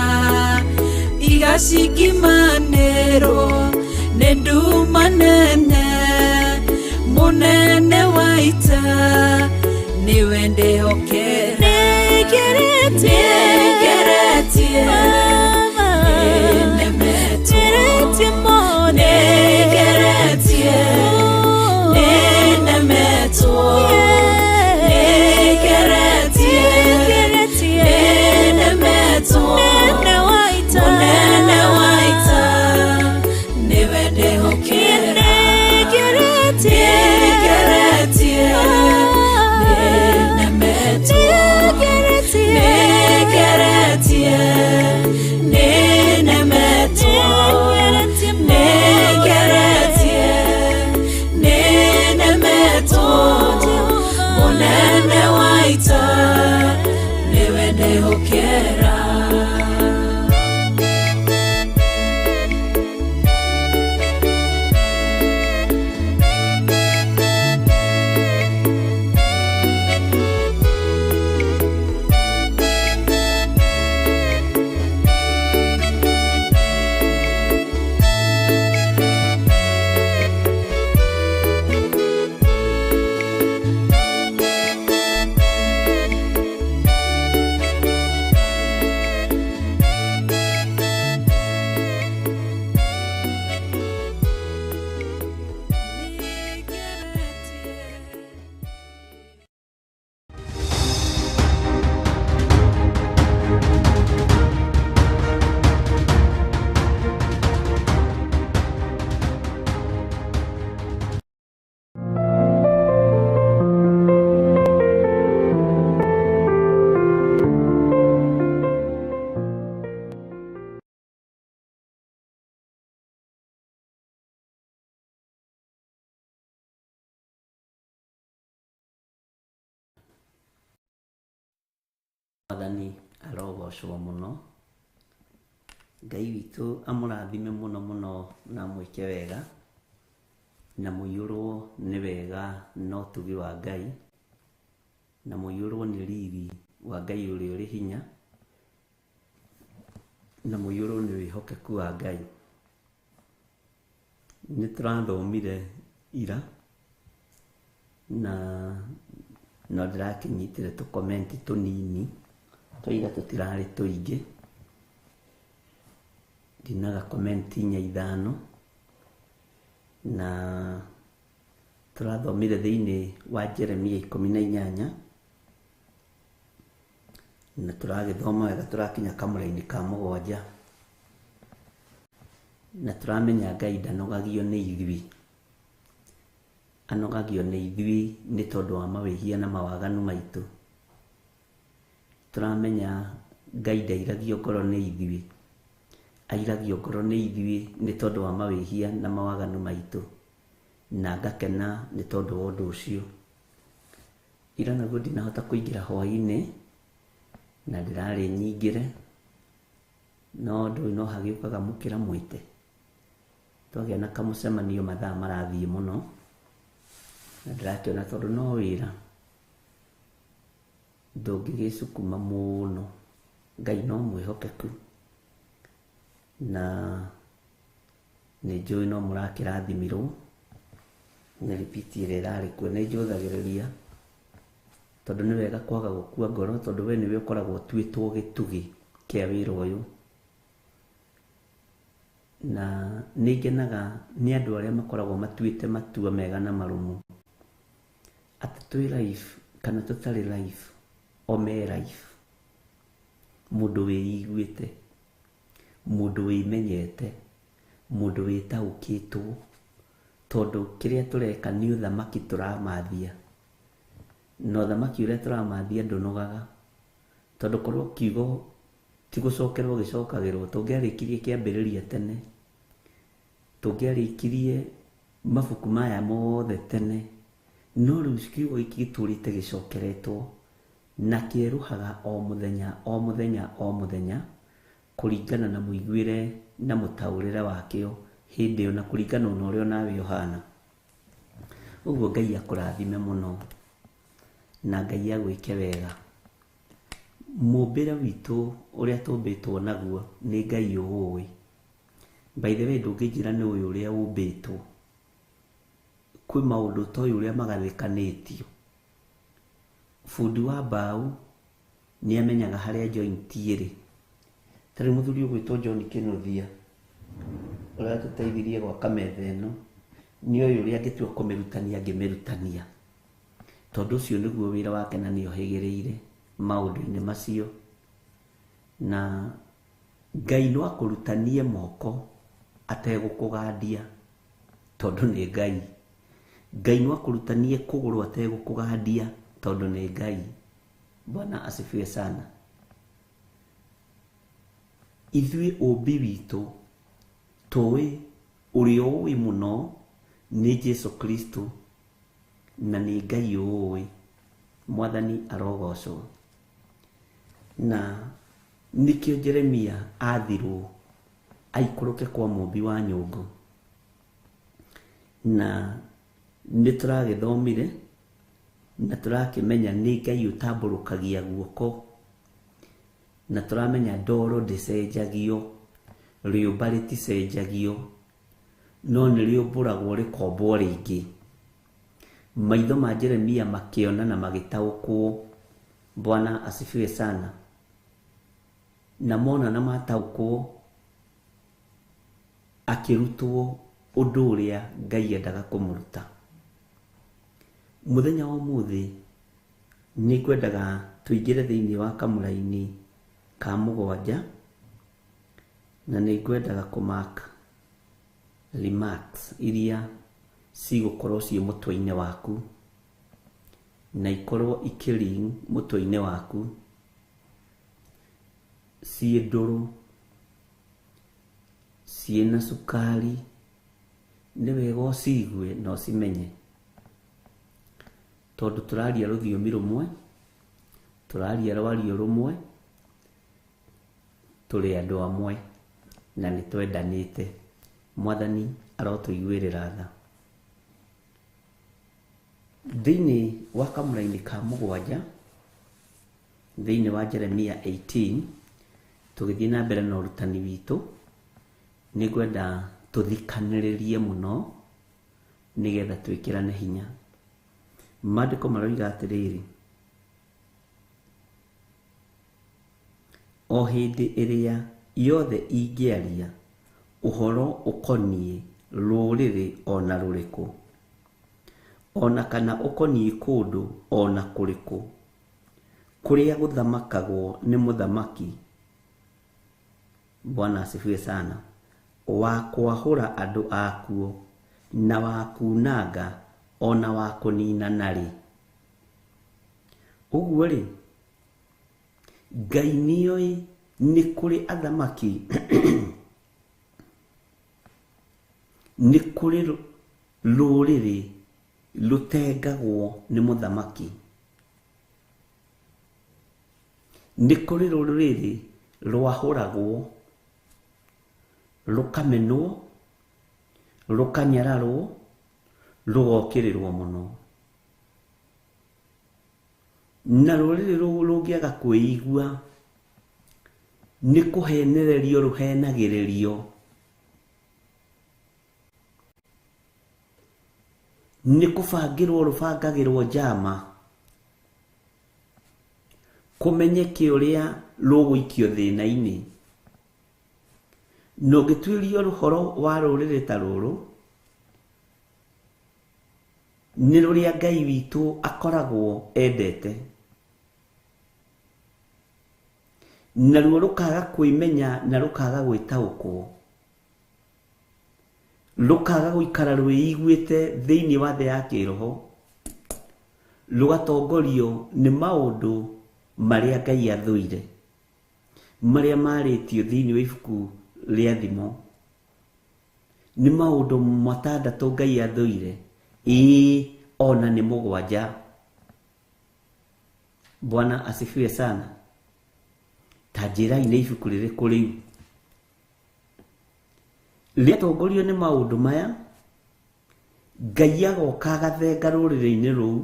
igacingimanĩrwo nĩ nduma nene. Mũnene wa ita nĩwe ndĩhokera. Nĩngeretie, nĩnemetwo, nĩngeretie, nĩnemetwo, nĩngeretie, nĩnemetwo. Mũnene wa ita nĩwe ndĩhokera. Nĩngeretie, nĩnemetwo, nĩngeretie, nĩnemetwo, nĩngeretie, nĩnemetwo. Mũnene wa ita nĩwe ndĩhokera. Mwathani arogocwo mũno. Ngai witũ amũrathime mũno mũno na amwĩke wega, na mũiyũrwo nĩ wega na ũtugi wa Ngai, na mũiyũrwo nĩ riri wa Ngai ũrĩa ũrĩ hinya, na mũiyũrwo nĩ wĩhokeku wa Ngai. Nĩ tũrathomire ira na no ndĩrakĩnyitire tũkomenti tũnini twa ira, tũtirarĩ tũingĩ, ndinaga komenti inya ithano, na tũrathomire thĩinĩ wa Jeremia 18, na tũragĩthoma wega tũrakinya kamũraini ka 7, na tũramenya Ngai ndanogagio nĩ ithuĩ, anogagio nĩ ithuĩ nĩ tondũ wa mawĩhia na mawaganu maitũ. Tũramenya Ngai ndairagio ngoro nĩ ithuĩ, airagio ngoro nĩ ithuĩ nĩ tondũ wa mawĩhia na mawaganu maitũ, na ngakena nĩ tondũ wa ũndũ ũcio. Ira naguo ndinahota kũingĩra hwaĩ-inĩ na ndĩrarĩ nyingĩre, no ndũĩ no hagĩũkaga mũkĩra mwĩte, twagĩa na kamũcemanio mathaa marathiĩ mũno, na ndĩrakĩona tondũ no wĩra ndũngĩgĩcukuma mũno. Ngai no mwĩhokeku, na nĩ njũĩ no mũrakĩrathimirwo nĩ ripiti ĩrĩa ĩrarĩ kuo. Nĩ njũthagĩrĩria tondũ nĩ wega kwaga gũkua ngoro, tondũ we nĩwe ũkoragwo ũtuĩtwo gĩtugĩ kĩa wĩra ũyũ. Na nĩ ngenaga nĩ andũ arĩa makoragwo matuĩte matua mega na marũmu, atĩ twĩ life kana tũtarĩ life, o me life. Mũndũ wĩiguĩte, mũndũ wĩmenyete, mũndũ wĩtaũkĩtwo, tondũ kĩrĩa tũreka nĩ ũthamaki tũramathia, na ũthamaki ũrĩa tũramathia ndũnogaga, tondũ korwo kiugo ti gũcokerwo gĩcokagĩrwo, tũngĩarĩkirie kĩambĩrĩria tene, tũngĩarĩkirie mabuku maya mothe tene, no rĩu kiugo gĩkĩ gĩtũrĩte gĩcokeretwo na kĩerũhaga o mũthenya o mũthenya o mũthenya, kũringana na mũiguĩre na mũtaũrĩre wakĩo hĩndĩ ĩyo na kũringana na ũrĩa nawe ũhana. Ũguo Ngai akũrathime mũno na Ngai agwĩke wega. Mũmbĩre witũ ũrĩa tũmbĩtwo naguo nĩ Ngai ũũĩ. By the way, ndũngĩnjĩra nĩ ũĩ ũrĩa ũmbĩtwo. Kwĩ maũndũ ũtoĩ ũrĩa magathĩkanĩtio. Bundi wa mbaũ nĩ amenyaga harĩa joint ĩrĩ. Ta rĩu mũthuri ũgwĩtwo John Kĩnuthia ũrĩa tũteithirie gwaka metha ĩno nĩ oĩ ũrĩa angĩtua kũmĩrutania angĩmĩrutania, tondũ ũcio nĩguo wĩra wake na nĩ ohĩgĩrĩire maũndũ-inĩ macio. Na Ngai no akũrutanie moko ategũkũgandia, tondũ nĩ Ngai. Ngai no akũrutanie kũgũrũ ategũkũgandia, tondũ nĩ Ngai. Bwana asifiwe sana. Ithuĩ ũmbi witũ tũĩ ũrĩa ũĩ mũno nĩ Jesu Kristo na nĩ Ngai ũĩ. Mwathani arogocwo. Na nĩkĩo Jeremia athirwo aikũrũke kwa mũmbi wa nyũngũ. Na nĩ tũragĩthomire na tũrakĩmenya nĩ Ngai ũtambũrũkagia guoko, na tũramenya ndoro ndĩcenjagio, rĩũmba rĩticenjagio, no nĩ rĩũmbũragwo rĩkombwo rĩngĩ. Maitho ma Jeremia makĩona na magĩtaũkwo. Bwana asifiwe sana. Na mona na mataũkwo, akĩrutwo ũndũ ũrĩa Ngai endaga kũmũruta. Mũthenya wa ũmũthĩ nĩ ngwendaga tũingĩre thĩinĩ wa kamũraini ka mũgwanja, na nĩ ngwendaga kũmark remarks iria cigũkorwo ciĩ mũtwe-inĩ waku na ikorwo ikĩring mũtwe-inĩ waku, ciĩ ndũrũ, ciĩna cukari, nĩ wega ũciigue na ũcimenye, tondũ tũraria rũthiomi rũmwe, tũraria rwario rũmwe, tũrĩ andũ amwe na nĩ twendanĩte. Mwathani arotũiguĩrĩra tha. Thĩinĩ wa kamũraini ka mũgwanja, thĩinĩ wa Jeremia 18, tũgĩthiĩ na mbere na ũrutani witũ, nĩ ngwenda tũthikanĩrĩrie mũno nĩgetha twĩkĩrane hinya. Maandĩko maroiga atĩrĩrĩ, o hĩndĩ ĩrĩa yothe ingĩaria ũhoro ũkoniĩ rũrĩrĩ ona rũrĩkũ, ona kana ũkoniĩ kũndũ ona kũrĩkũ kũrĩa gũthamakagwo nĩ mũthamaki, Bwana asifiwe sana, wa kwahũra andũ akuo na wa kunanga ona wa kũninana-rĩ. Ũguo rĩ, Ngai nĩoĩ nĩ kũrĩ athamaki, nĩ kũrĩ rũrĩrĩ rũtengagwo nĩ mũthamaki, nĩ kũrĩ rũrĩrĩ rwahũragwo, rũkamenwo, rũkanyararwo, rũgokĩrĩrwo mũno. Na rũrĩrĩ rũu rũngĩaga kwĩigua nĩ kũhenererio rũhenagĩrĩrio, nĩ kũbangĩrwo rũbangagĩrwo njama, kũmenyeke ũrĩa rũgũikio thĩna-inĩ. Na ũngĩtuĩria ũhoro wa rũrĩrĩ ta rũrũ, nĩ rũrĩa Ngai witũ akoragwo endete, naruo rũkaga kwĩmenya na rũkaga gwĩtaũkwo, rũkaga gũikara rwĩiguĩte thĩinĩ wa thĩ ya kĩroho, rũgatongorio nĩ maũndũ marĩa Ngai athũire, marĩa marĩtio thĩinĩ wa ibuku rĩa Thimo. Nĩ maũndũ matandatũ Ngai athũire, ĩĩ ona nĩ mũgwanja. Bwana asifiwe sana. Ta njĩrai nĩ ibuku rĩrĩkũ rĩu? Rĩatongorio nĩ maũndũ maya, Ngai agoka agathenga rũrĩrĩ-inĩ rũu,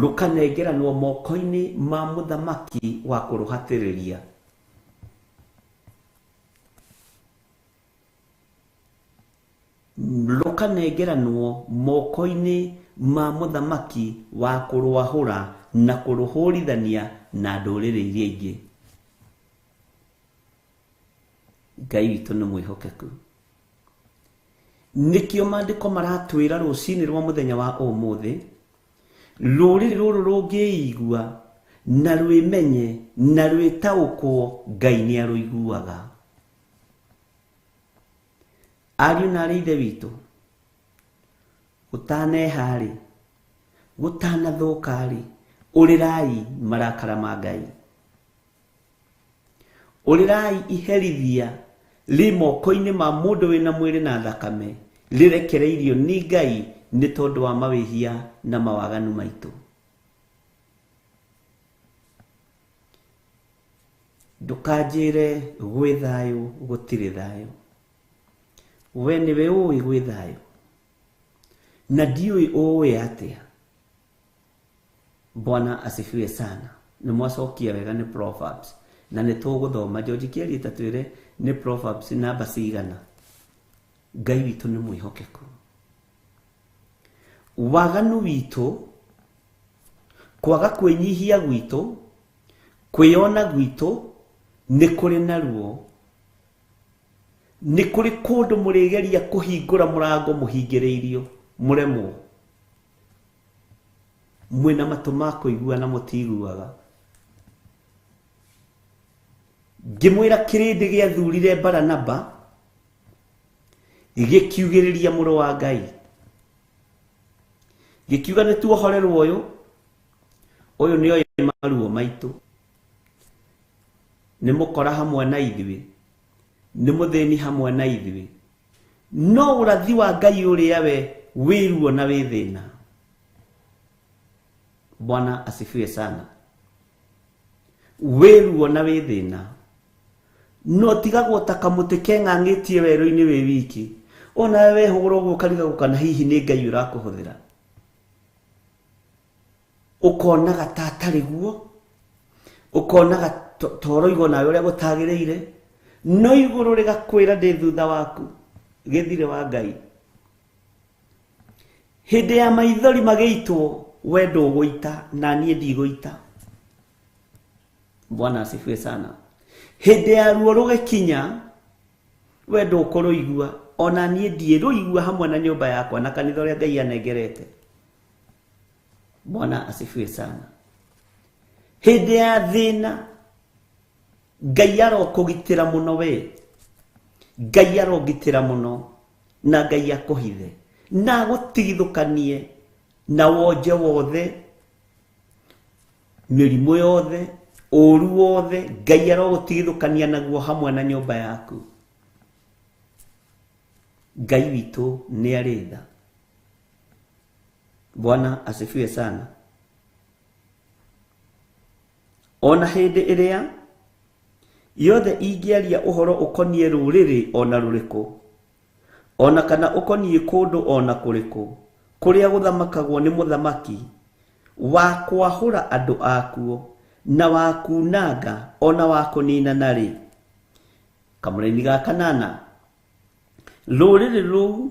rũkanengeranwo moko-inĩ ma mũthamaki wa kũrũhatĩrĩria. Rũkanengeranwo moko-inĩ ma mũthamaki wa kũrũahũra na kũrũhũrithania na ndũrĩrĩ iria ingĩ. Ngai witũ nĩ mwĩhokeku. Nĩkĩo maandĩko maratwĩra rũcinĩ rwa mũthenya wa ũmũthĩ, rũrĩrĩ rũrũ rũngĩigua na rwĩmenye na rwĩtaũkwo, Ngai nĩ arũiguaga. Ariũ na arĩ ithe witũ, gũtaneha-rĩ, gũtanathũka-rĩ, ũrĩrai marakara ma Ngai. Ũrĩrai iherithia rĩ moko-inĩ ma mũndũ wĩna mwĩrĩ na thakame, rĩrekereirio nĩ Ngai nĩ tondũ wa mawĩhia na mawaganu maitũ. Ndũkanjĩre gwĩ thayũ, gũtirĩ thayũ. We nĩwe ũĩ gwĩ thayũ, na ndiũĩ ũĩ atĩa. Bwana asifiwe sana. Nĩ mwacokia wega nĩ Proverbs, na nĩ tũgũthoma. George Kĩarie ta twĩre nĩ Proverbs namba cigana. Ngai witũ nĩ mwĩhokeku. Waganu witũ, kwaga kwĩnyihia gwitũ, kwĩyona gwitũ, nĩ kũrĩ na ruo. Nĩ kũrĩ kũndũ mũrĩgeria kũhingũra mũrango mũhingĩrĩirio, mũremwo. Mwĩna matũ ma kũigua na mũtiguaga. Ngĩmwĩra kĩrĩndĩ gĩathurire Baranaba, gĩkiugĩrĩria mũrũ wa Ngai, gĩkiuga nĩ tuohorerwo ũyũ, ũyũ nĩ oĩ maruo maitũ, nĩ mũkora hamwe na ithuĩ, nĩ mũthĩni hamwe na ithuĩ, no ũrathi wa Ngai ũrĩa we wĩ ruo na wĩ thĩna. Bwana asifiwe sana. Wĩ ruo na wĩ thĩna, no tigagwo ta kamũtĩ keng'ang'ĩtie werũ-inĩ wĩ wiki. Onawe wehũgũra ũguo ũkarigagwo kana hihi nĩ Ngai ũrakũhũthĩra. Ũkonaga ta atarĩ guo, ũkonaga ta ũroigwo nawe ũrĩa gũtagĩrĩire, no igũrũ rĩgakwĩra ndĩ thutha waku, gĩthire wa Ngai. Hĩndĩ ya maithori magĩitwo, we ndũgũita na niĩ ndigũita. Bwana asifiwe sana. Hĩndĩ ya ruo rũgĩkinya, we ndũkũrũigua, ona niĩ ndiĩrũigua hamwe na nyũmba yakwa na kanitha ũrĩa Ngai anengerete. Bwana asifiwe sana. Hĩndĩ ya thĩna, Ngai arokũgitĩra mũno we. Ngai arongitĩra mũno, na Ngai akũhithe, na agũtigithũkanie na wonje wothe, mĩrimũ yothe, ũru wothe, Ngai arogũtigithũkania naguo hamwe na nyũmba yaku. Ngai witũ nĩ arĩ tha. Bwana asifiwe sana. Ona hĩndĩ ĩrĩa yothe ingĩaria ũhoro ũkoniĩ rũrĩrĩ ona rũrĩkũ, ona kana ũkoniĩ kũndũ ona kũrĩkũ, kũrĩa gũthamakagwo nĩ mũthamaki wa kwahũra andũ akuo, na wa kunanga ona wa kũninana-rĩ, kamũraini ga kanana, rũrĩrĩ rũu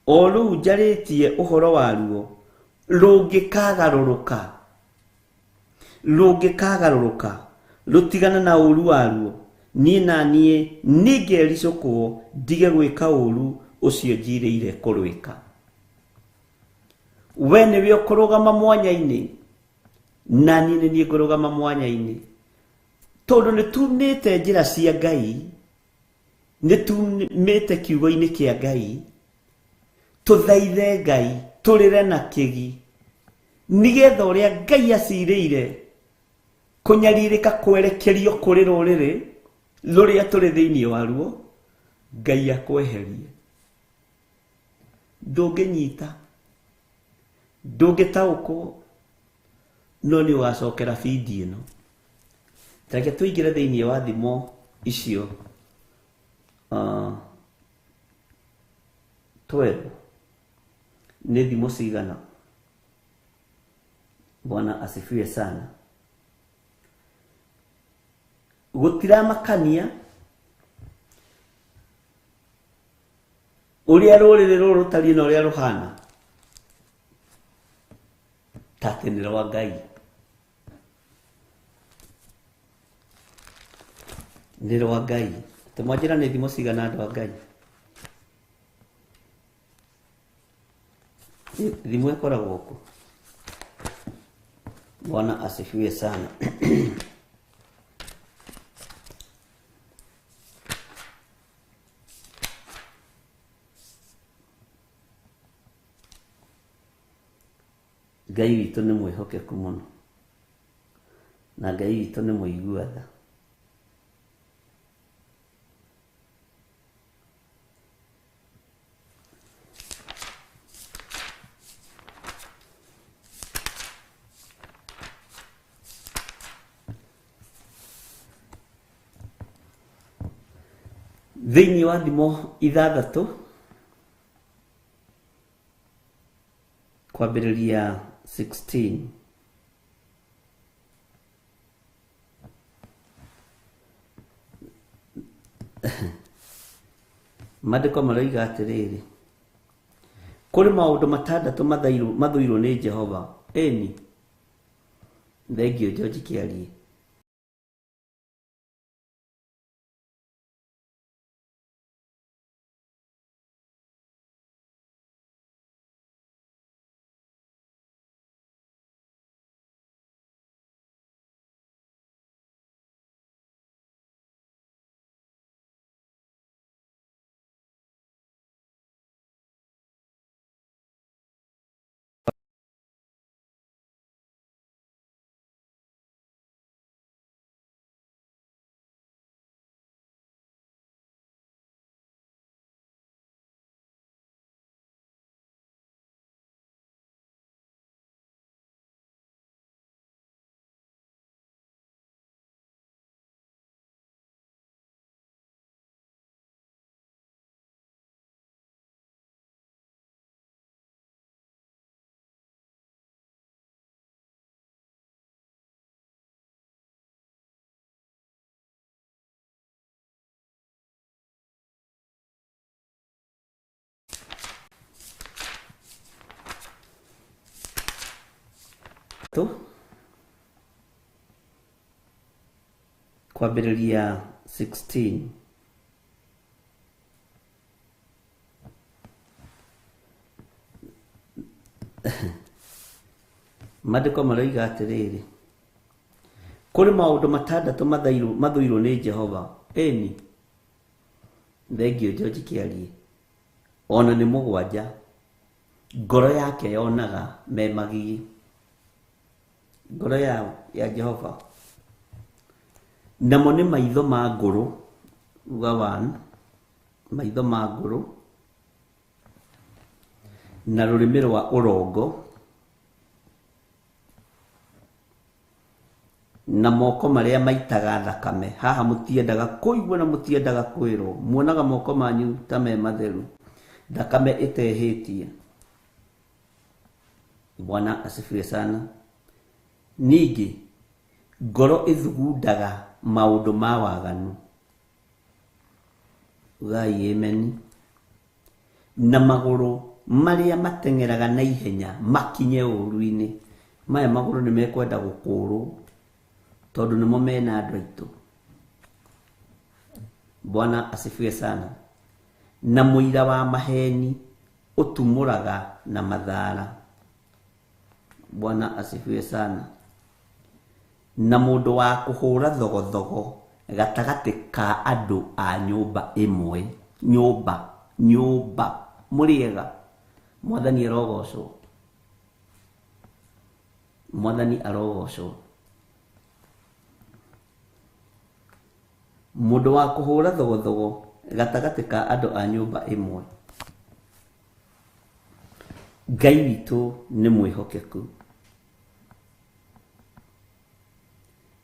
o rũu njarĩtie ũhoro waruo rũngĩkagarũrũka, rũngĩkagarũrũka rũtigane na ũru waruo, niĩ na niĩ nĩngericũkwo ndige gwĩka ũru ũcio njirĩire kũrwĩka. We nĩwe ũkũrũgama mwanya-inĩ, na niĩ nĩ niĩ ngũrũgama mwanya-inĩ, tondũ nĩtumĩte njĩra cia Ngai, nĩtumĩte kiugo-inĩ kĩa Ngai, tũthaithe Ngai, tũrĩre na kĩgi, nĩgetha ũrĩa Ngai acirĩire kũnyarirĩka kwerekerio kũrĩ rũrĩrĩ rũrĩa tũrĩ thĩinĩ waruo, Ngai akweherie. Ndũngĩnyita, ndũngĩtaũkwo, no nĩ ũgacokera bindi ĩno. Reke tũingĩre thĩinĩ wa thimo icio. 12 nĩ thimo cigana? Bwana asifiwe sana. Gũtiramakania ũrĩa rũrĩrĩ rũrũ rũtariĩ na ũrĩa rũhana, ta atĩ nĩ rwa Ngai, nĩ rwa Ngai. Tũmwanjĩra nĩ thimo cigana andũ a Ngai? Thimo ĩkoragwo kũ? Bwana asifiwe sana. Ngai witũ nĩ mwĩhokeku mũno, na Ngai witũ nĩ mũigua tha. Thĩinĩ wa thimo 6 kwambĩrĩria 16 maandĩko maroiga atĩrĩrĩ, kũrĩ maũndũ 6 mathũirwo nĩ Jehova. Ĩni, thengio George Kĩarie. Kwambĩrĩria 16 maandĩko maroiga atĩrĩrĩ, kũrĩ maũndũ 6 mathũirwo nĩ Jehova. Ĩni, thengio George Kĩarie. Ona nĩ 7 ngoro yake yonaga me magigi. Ngoro ya Jehova namo nĩ maitho ma ngũrũ, uga 1 maitho ma ngũrũ, na rũrĩmĩ rwa ũrongo, na moko marĩa maitaga thakame. Haha mũtiendaga kũigua na mũtiendaga kwĩrwo, muonaga moko manyu ta me matheru, thakame ĩtehĩtie. Bwana asifiwe sana. Ningĩ ngoro ĩthugundaga maũndũ ma waganu, ugai ameni, na magũrũ marĩa mateng'eraga na ihenya makinye ũũru-inĩ. Maya magũrũ nĩ mekwenda gũkũrwo tondũ nĩmo mena andũ aitũ. Bwana asifiwe sana. Na mũira wa maheni ũtumũraga na mathara. Bwana asifiwe sana. Na mũndũ wa kũhũra thogothogo gatagatĩ ka andũ a nyũmba ĩmwe. Nyũmba, nyũmba, mũrĩega. Mwathani arogocwo. Mwathani arogocwo. Mũndũ wa kũhũra thogothogo gatagatĩ ka andũ a nyũmba ĩmwe. Ngai witũ nĩ mwĩhokeku.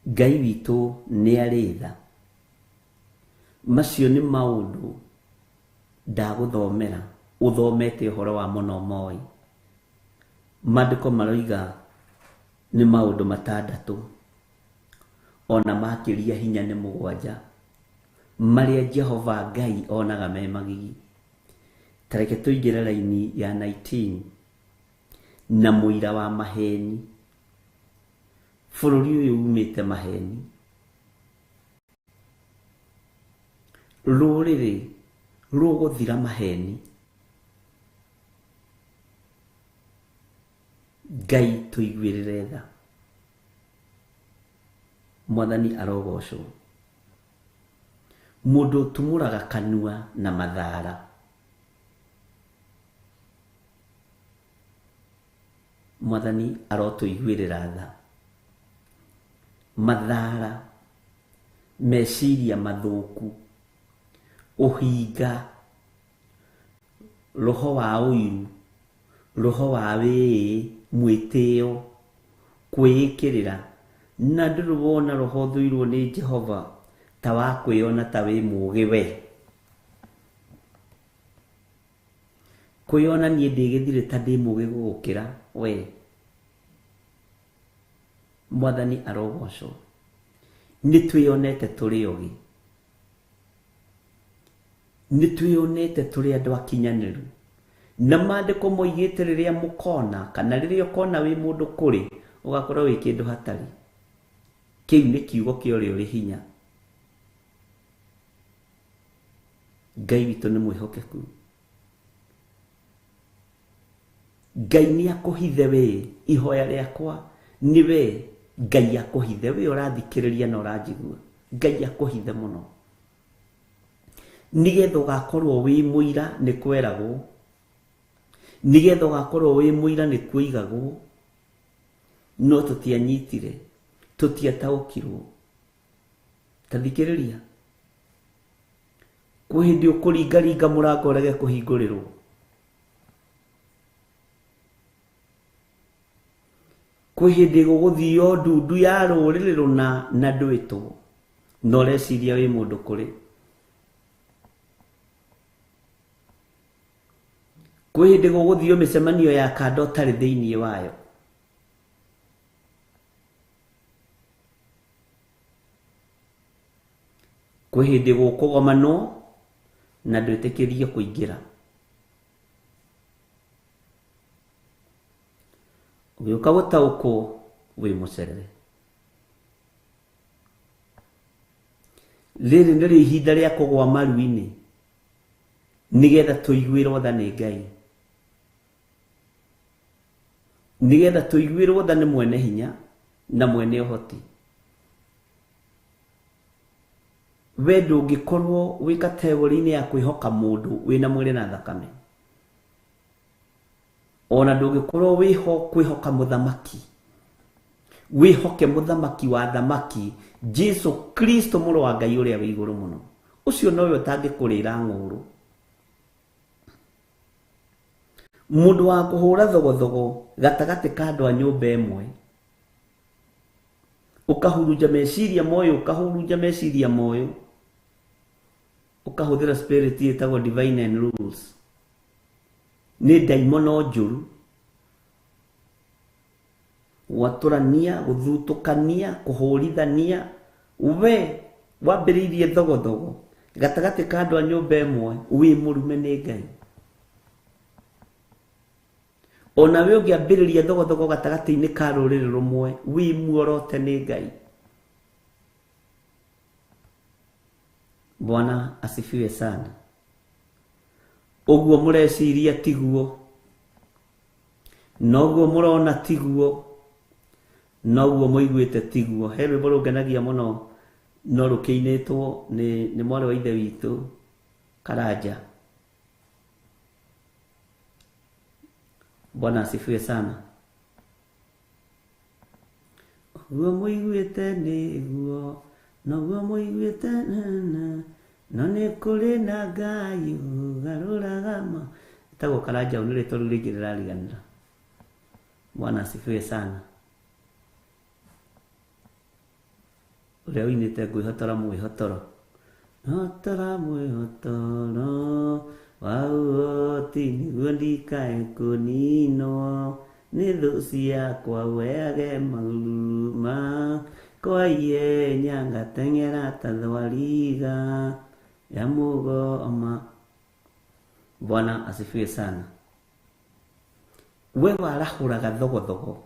Ngai witũ nĩ arĩ tha. Macio nĩ maũndũ ndagũthomera Ũthomete ũhoro wa mũno moi. Maandĩko maroiga nĩ maũndũ matandatũ ona makĩria hinya nĩ mũgwanja marĩa Jehova Ngai onaga me magigi. Ta reke tũingĩre raini ya 19 na mũira wa maheni. Bũrũri ũyũ umĩte maheni. Rũrĩrĩ rũgũthira maheni. Ngai tũiguĩrĩre tha. Mwathani arogocwo. Mũndũ ũtumũraga kanua na mathara. Mwathani arotũiguĩrĩra tha. Mathara, meciria mathũku, ũhinga, roho wa ũiru, roho wa wĩĩ, mwĩtĩo, kwĩĩkĩrĩra, na ndũrĩ wona roho ũthũirwo nĩ Jehova ta wa kwĩona ta wĩ mũũgĩ we. Kwĩona niĩ ndĩ gĩthirĩ ta ndĩ mũũgĩ gũgũkĩra we. Mwathani arogocwo. Nĩ twĩonete tũrĩ ogĩ. Nĩ twĩonete tũrĩ andũ akinyanĩru. Na maandĩko moigĩte rĩrĩa mũkona kana rĩrĩa ũkona wĩ mũndũ kũrĩ ũgakorwo wĩ kĩndũ hatarĩ. Kĩu nĩ kiugo kĩa ũrĩa ũrĩ hinya. Ngai witũ nĩ mwĩhokeku. Ngai nĩ akũhithe we, ihoya rĩakwa nĩ we Ngai akũhithe we ũrathikĩrĩria na ũranjigua. Ngai akũhithe mũno. Nĩgetha ũgakorwo wĩ mũira nĩ kweragwo. Nĩgetha ũgakorwo wĩ mũira nĩ kuoigagwo. No tũtianyitire, tũtiataũkirwo. Ta thikĩrĩria. Kwĩ hĩndĩ ũkũringaringa mũrango ũrege kũhingũrĩrwo. Kwĩ hĩndĩ gũgũthio ndundu ya rũrĩrĩ rũna na ndwĩtwo na ũreciria wĩ mũndũ kũrĩ. Kwĩ hĩndĩ gũgũthio mĩcemanio ya kanda ũtarĩ thĩinĩ wayo. Kwĩ hĩndĩ gũkũgomanwo na ndwĩtĩkĩrio kũingĩra. Ũgĩũka gũtaũkwo wĩ mũcerere. Rĩrĩ nĩrĩo ihinda rĩa kũgwa maru-inĩ nĩgetha tũiguĩrwo tha nĩ Ngai. Nĩgetha tũiguĩrwo tha nĩ mwene hinya na mwene ũhoti. We ndũngĩkorwo wĩ kategori-inĩ ya kwĩhoka mũndũ wĩna mwĩrĩ na thakame. Ona ndũngĩkorwo wĩho kwĩhoka mũthamaki. Wĩhoke mũthamaki wa thamaki, Jesu Kristo mũrũ wa Ngai ũrĩa wĩ igũrũ mũno. Ũcio nowe ũtangĩkũrĩra ng'ũrũ. Mũndũ wa kũhũra thogothogo gatagatĩ ka andũ a nyũmba ĩmwe. Ũkahurunja meciria moyo, ũkahurunja meciria moyo. Ũkahũthĩra spirit ĩtagwo divine and rules. Nĩ ndaimono njũru. Gwatũrania, gũthutũkania, kũhũrithania. We wambĩrĩirie thogothogo gatagatĩ ka andũ a nyũmba ĩmwe wĩ mũrume nĩ Ngai. Ona we ũngĩambĩrĩria thogothogo gatagatĩ-inĩ ka rũrĩrĩ rũmwe wĩ muorote nĩ Ngai. Bwana asifiwe sana. Ũguo mũreciria tiguo, noguo mũrona tiguo, noguo mũiguĩte tiguo. He rwĩmbo rũngenagia mũno no rũkĩinĩtwo nĩ mwarĩ wa ithe witũ Karanja. Bwana asifiwe sana. Ũguo mũiguĩte nĩguo, noguo mũiguĩte na, no nĩ kũrĩ na Ngai ũgarũraga ma. Ĩtagwo Karanja, nĩ rĩtwa rĩu rĩngĩ rĩrariganĩra. Bwana asifiwe sana. Ũrĩa ũinĩte ngwĩhotora mwĩhotoro. Hotora mwĩhotoro, Wa ũhoti nĩguo ndikae kũninwo nĩ thũ ciakwa weage maruruma kwa ihenya ngateng'era ta thwariga ya mũgoma. Bwana asifiwe sana. We warahũraga thogothogo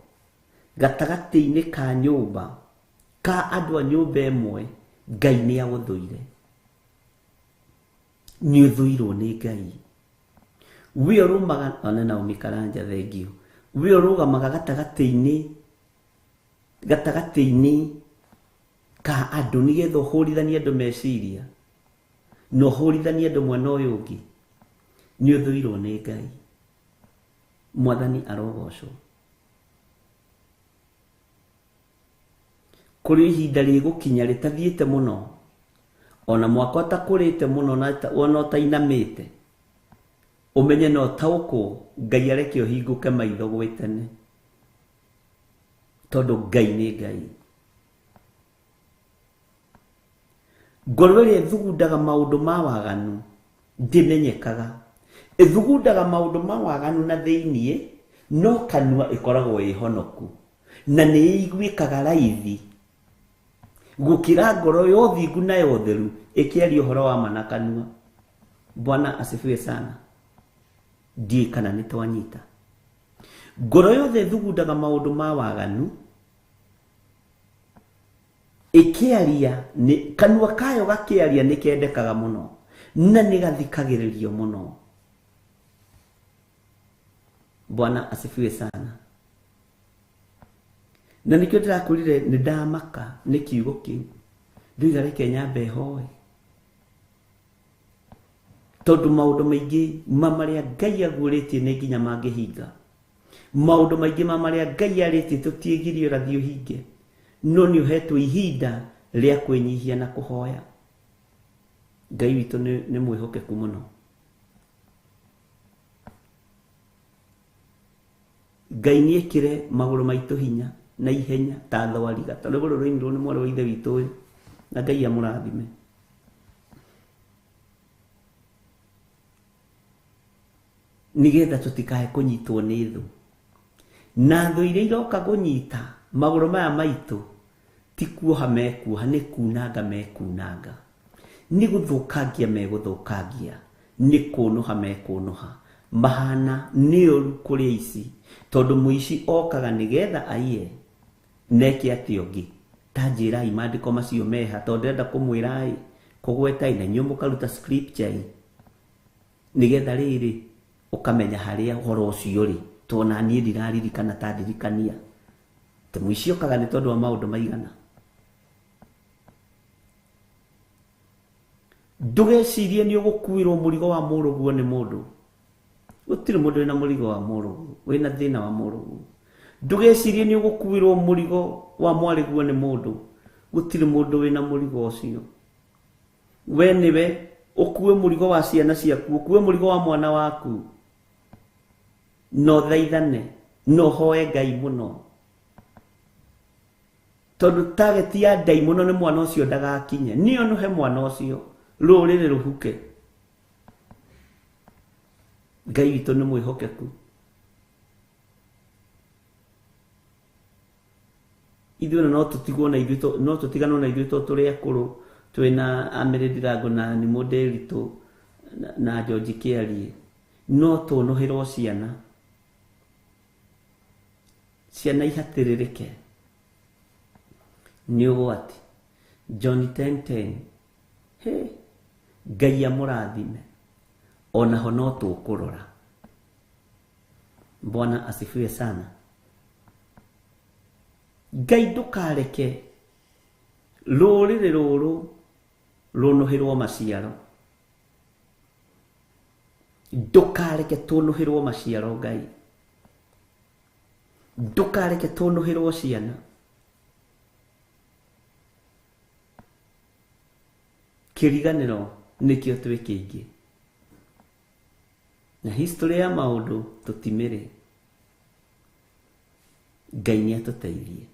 gatagatĩ-inĩ ka nyũmba ka andũ a nyũmba ĩmwe, Ngai nĩ agũthũire. Nĩ ũthũirwo nĩ Ngai. We ũrũmaga ona Naomi Karanja thengio. We ũrũgamaga gatagatĩ-inĩ ka andũ nĩgetha ũhũrithanie andũ meciria na ũhũrithanie andũ mwena ũyũ ũngĩ. Nĩ ũthũirwo nĩ Ngai. Mwathani arogocwo. Kũrĩ ihinda rĩgũkinya rĩtathiĩte mũno, ona mwaka ũtakũrĩte mũno na ona ũtainamĩte, ũmenye na ũtaũkwo Ngai areke ũhingũke maitho gwĩ tene, tondũ Ngai nĩ Ngai. Ngoro ĩrĩa ĩthugundaga maũndũ ma waganu ndĩmenyekaga. Ĩthugundaga maũndũ ma waganu na thĩiniĩ, no kanua ĩkoragwo ĩ honoku na nĩ ĩiguĩkaga raithi gũkĩra ngoro ya ũthingu na ya ũtheru ĩkĩaria ũhoro wa ma na kanua. Bwana asifiwe sana. Ndiũĩ kana nĩ twanyita. Ngoro yothe ĩthugundaga maũndũ ma waganu ĩkĩaria, kanua kayo gakĩaria nĩ kendekaga mũno na nĩ gathikagĩrĩrio mũno. Bwana asifiwe sana. Na nĩkĩo ndĩrakwĩrire nĩ ndamaka nĩ kiugo kĩu, ndoiga reke nyambe hoe, tondũ maũndũ maingĩ ma marĩa Ngai aguũrĩtie nĩ nginya mangĩhinga. Maũndũ maingĩ ma marĩa Ngai arĩtie tũtiĩgirie ũrathiĩ ũhinge, no nĩ ũhetwo ihinda rĩa kwĩnyihia na kũhoya. Ngai witũ nĩ mwĩhokeku mũno. Ngai nĩ ekĩre magũrũ maitũ hinya na ihenya ta thwariga, tondũ rwĩmbo rũrũ rũinirwo nĩ mwarĩ wa ithe witũ ũyũ, na Ngai amũrathime. Nĩgetha tũtikae kũnyitwo nĩ thũ. Na thũ iria iroka kũnyita magũrũ maya maitũ ti kuoha mekuoha, nĩ kunanga mekunanga, nĩ gũthũkangia megũthũkangia, nĩ kũnũha mekũnũha. Mahana nĩ ũru kũrĩ aici, tondũ mũici okaga nĩgetha aiye neke atĩa ũngĩ. Ta njĩrai maandĩko macio meha, tondũ ndĩrenda kũmwĩra-ĩ, kũgwetai na inyuĩ mũkaruta scripture-ĩ, nĩgetha rĩrĩ ũkamenya harĩa ũhoro ũcio ũrĩ, tondũ ona niĩ ndiraririkana ta ndirikania. Atĩ mũici okaga nĩ tondũ wa maũndũ maigana. Ndũgecirie nĩ ũgũkuĩrwo mũrigo wa mũrũguo nĩ mũndũ. Gũtirĩ mũndũ wĩna mũrigo wa mũrũguo, wĩna thĩna wa mũrũguo. Ndũgecirie nĩ ũgũkuĩrwo mũrigo wa mwarĩguo nĩ mũndũ. Gũtirĩ mũndũ wĩna mũrigo ũcio. We nĩwe ũkue mũrigo wa ciana ciaku, ũkue mũrigo wa mwana waku. No thaithane, no hoe Ngai mũno, tondũ target ya ndaimono nĩ mwana ũcio ndagakinye. Nĩ ũnũhe mwana ũcio, rũrĩrĩ rũhuke. Ngai witũ nĩ mwĩhokeku. Ithuĩ no tũtigwo na ithuĩ, no tũtiganwo na ithuĩ tondũ tũrĩ akũrũ, twĩna Amĩrĩ Ndirango na Nimũ Ndĩritũ na George Kĩarie. No tũnũhĩrwo ciana, ciana ihatĩrĩrĩke nĩ ũgwati. John 10:10, he Ngai amũrathime, onaho no tũkũrora. Bwana asifiwe sana. Ngai ndũkareke rũrĩrĩ rũrũ rũnũhĩrwo maciaro. Ndũkareke tũnũhĩrwo maciaro Ngai. Ndũkareke tũnũhĩrwo ciana. Kĩriganĩro nĩkĩo twĩ kĩingĩ. Na history ya maũndũ tũtimĩrĩ. Ngai nĩ atũteithie.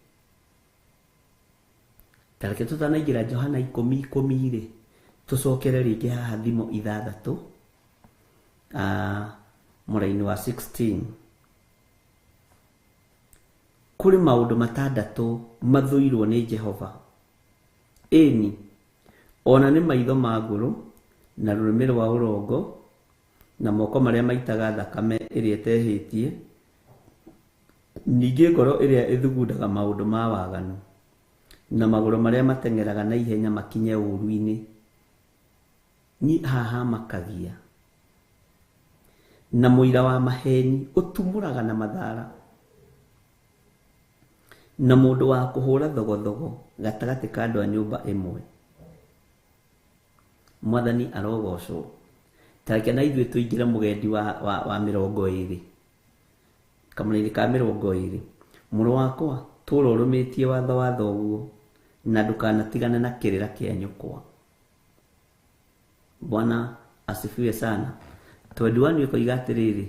Ta reke tũtanaingĩra Johana 10:10 rĩ, tũcokere rĩngĩ haha thimo 6. Mũraini wa 16. Kũrĩ maũndũ matandatũ mathũirwo nĩ Jehova, ĩni ona nĩ maitho ma ngũrũ, na rũrĩmĩ rwa ũrongo, na moko marĩa maitaga thakame ĩrĩa ĩtehĩtie, ningĩ ngoro ĩrĩa ĩthugundaga maũndũ ma waganu, na magũrũ marĩa mateng'eraga na ihenya makinye ũũru-inĩ. Niĩ haha makagia. Na mũira wa maheni ũtumũraga na mathara, na mũndũ wa kũhũra thogothogo gatagatĩ ka andũ a nyũmba ĩmwe. Mwathani arogocwo. Tareke na ithuĩ tũingĩre mũgendi wa 20, kamũraini ka 20. Mũrũ wakwa, tũra ũrũmĩtie watho wa thoguo, na ndũkanatigane na kĩrĩra kĩa nyũkwa. Bwana asifiwe sana. 21 ĩkoiga atĩrĩrĩ,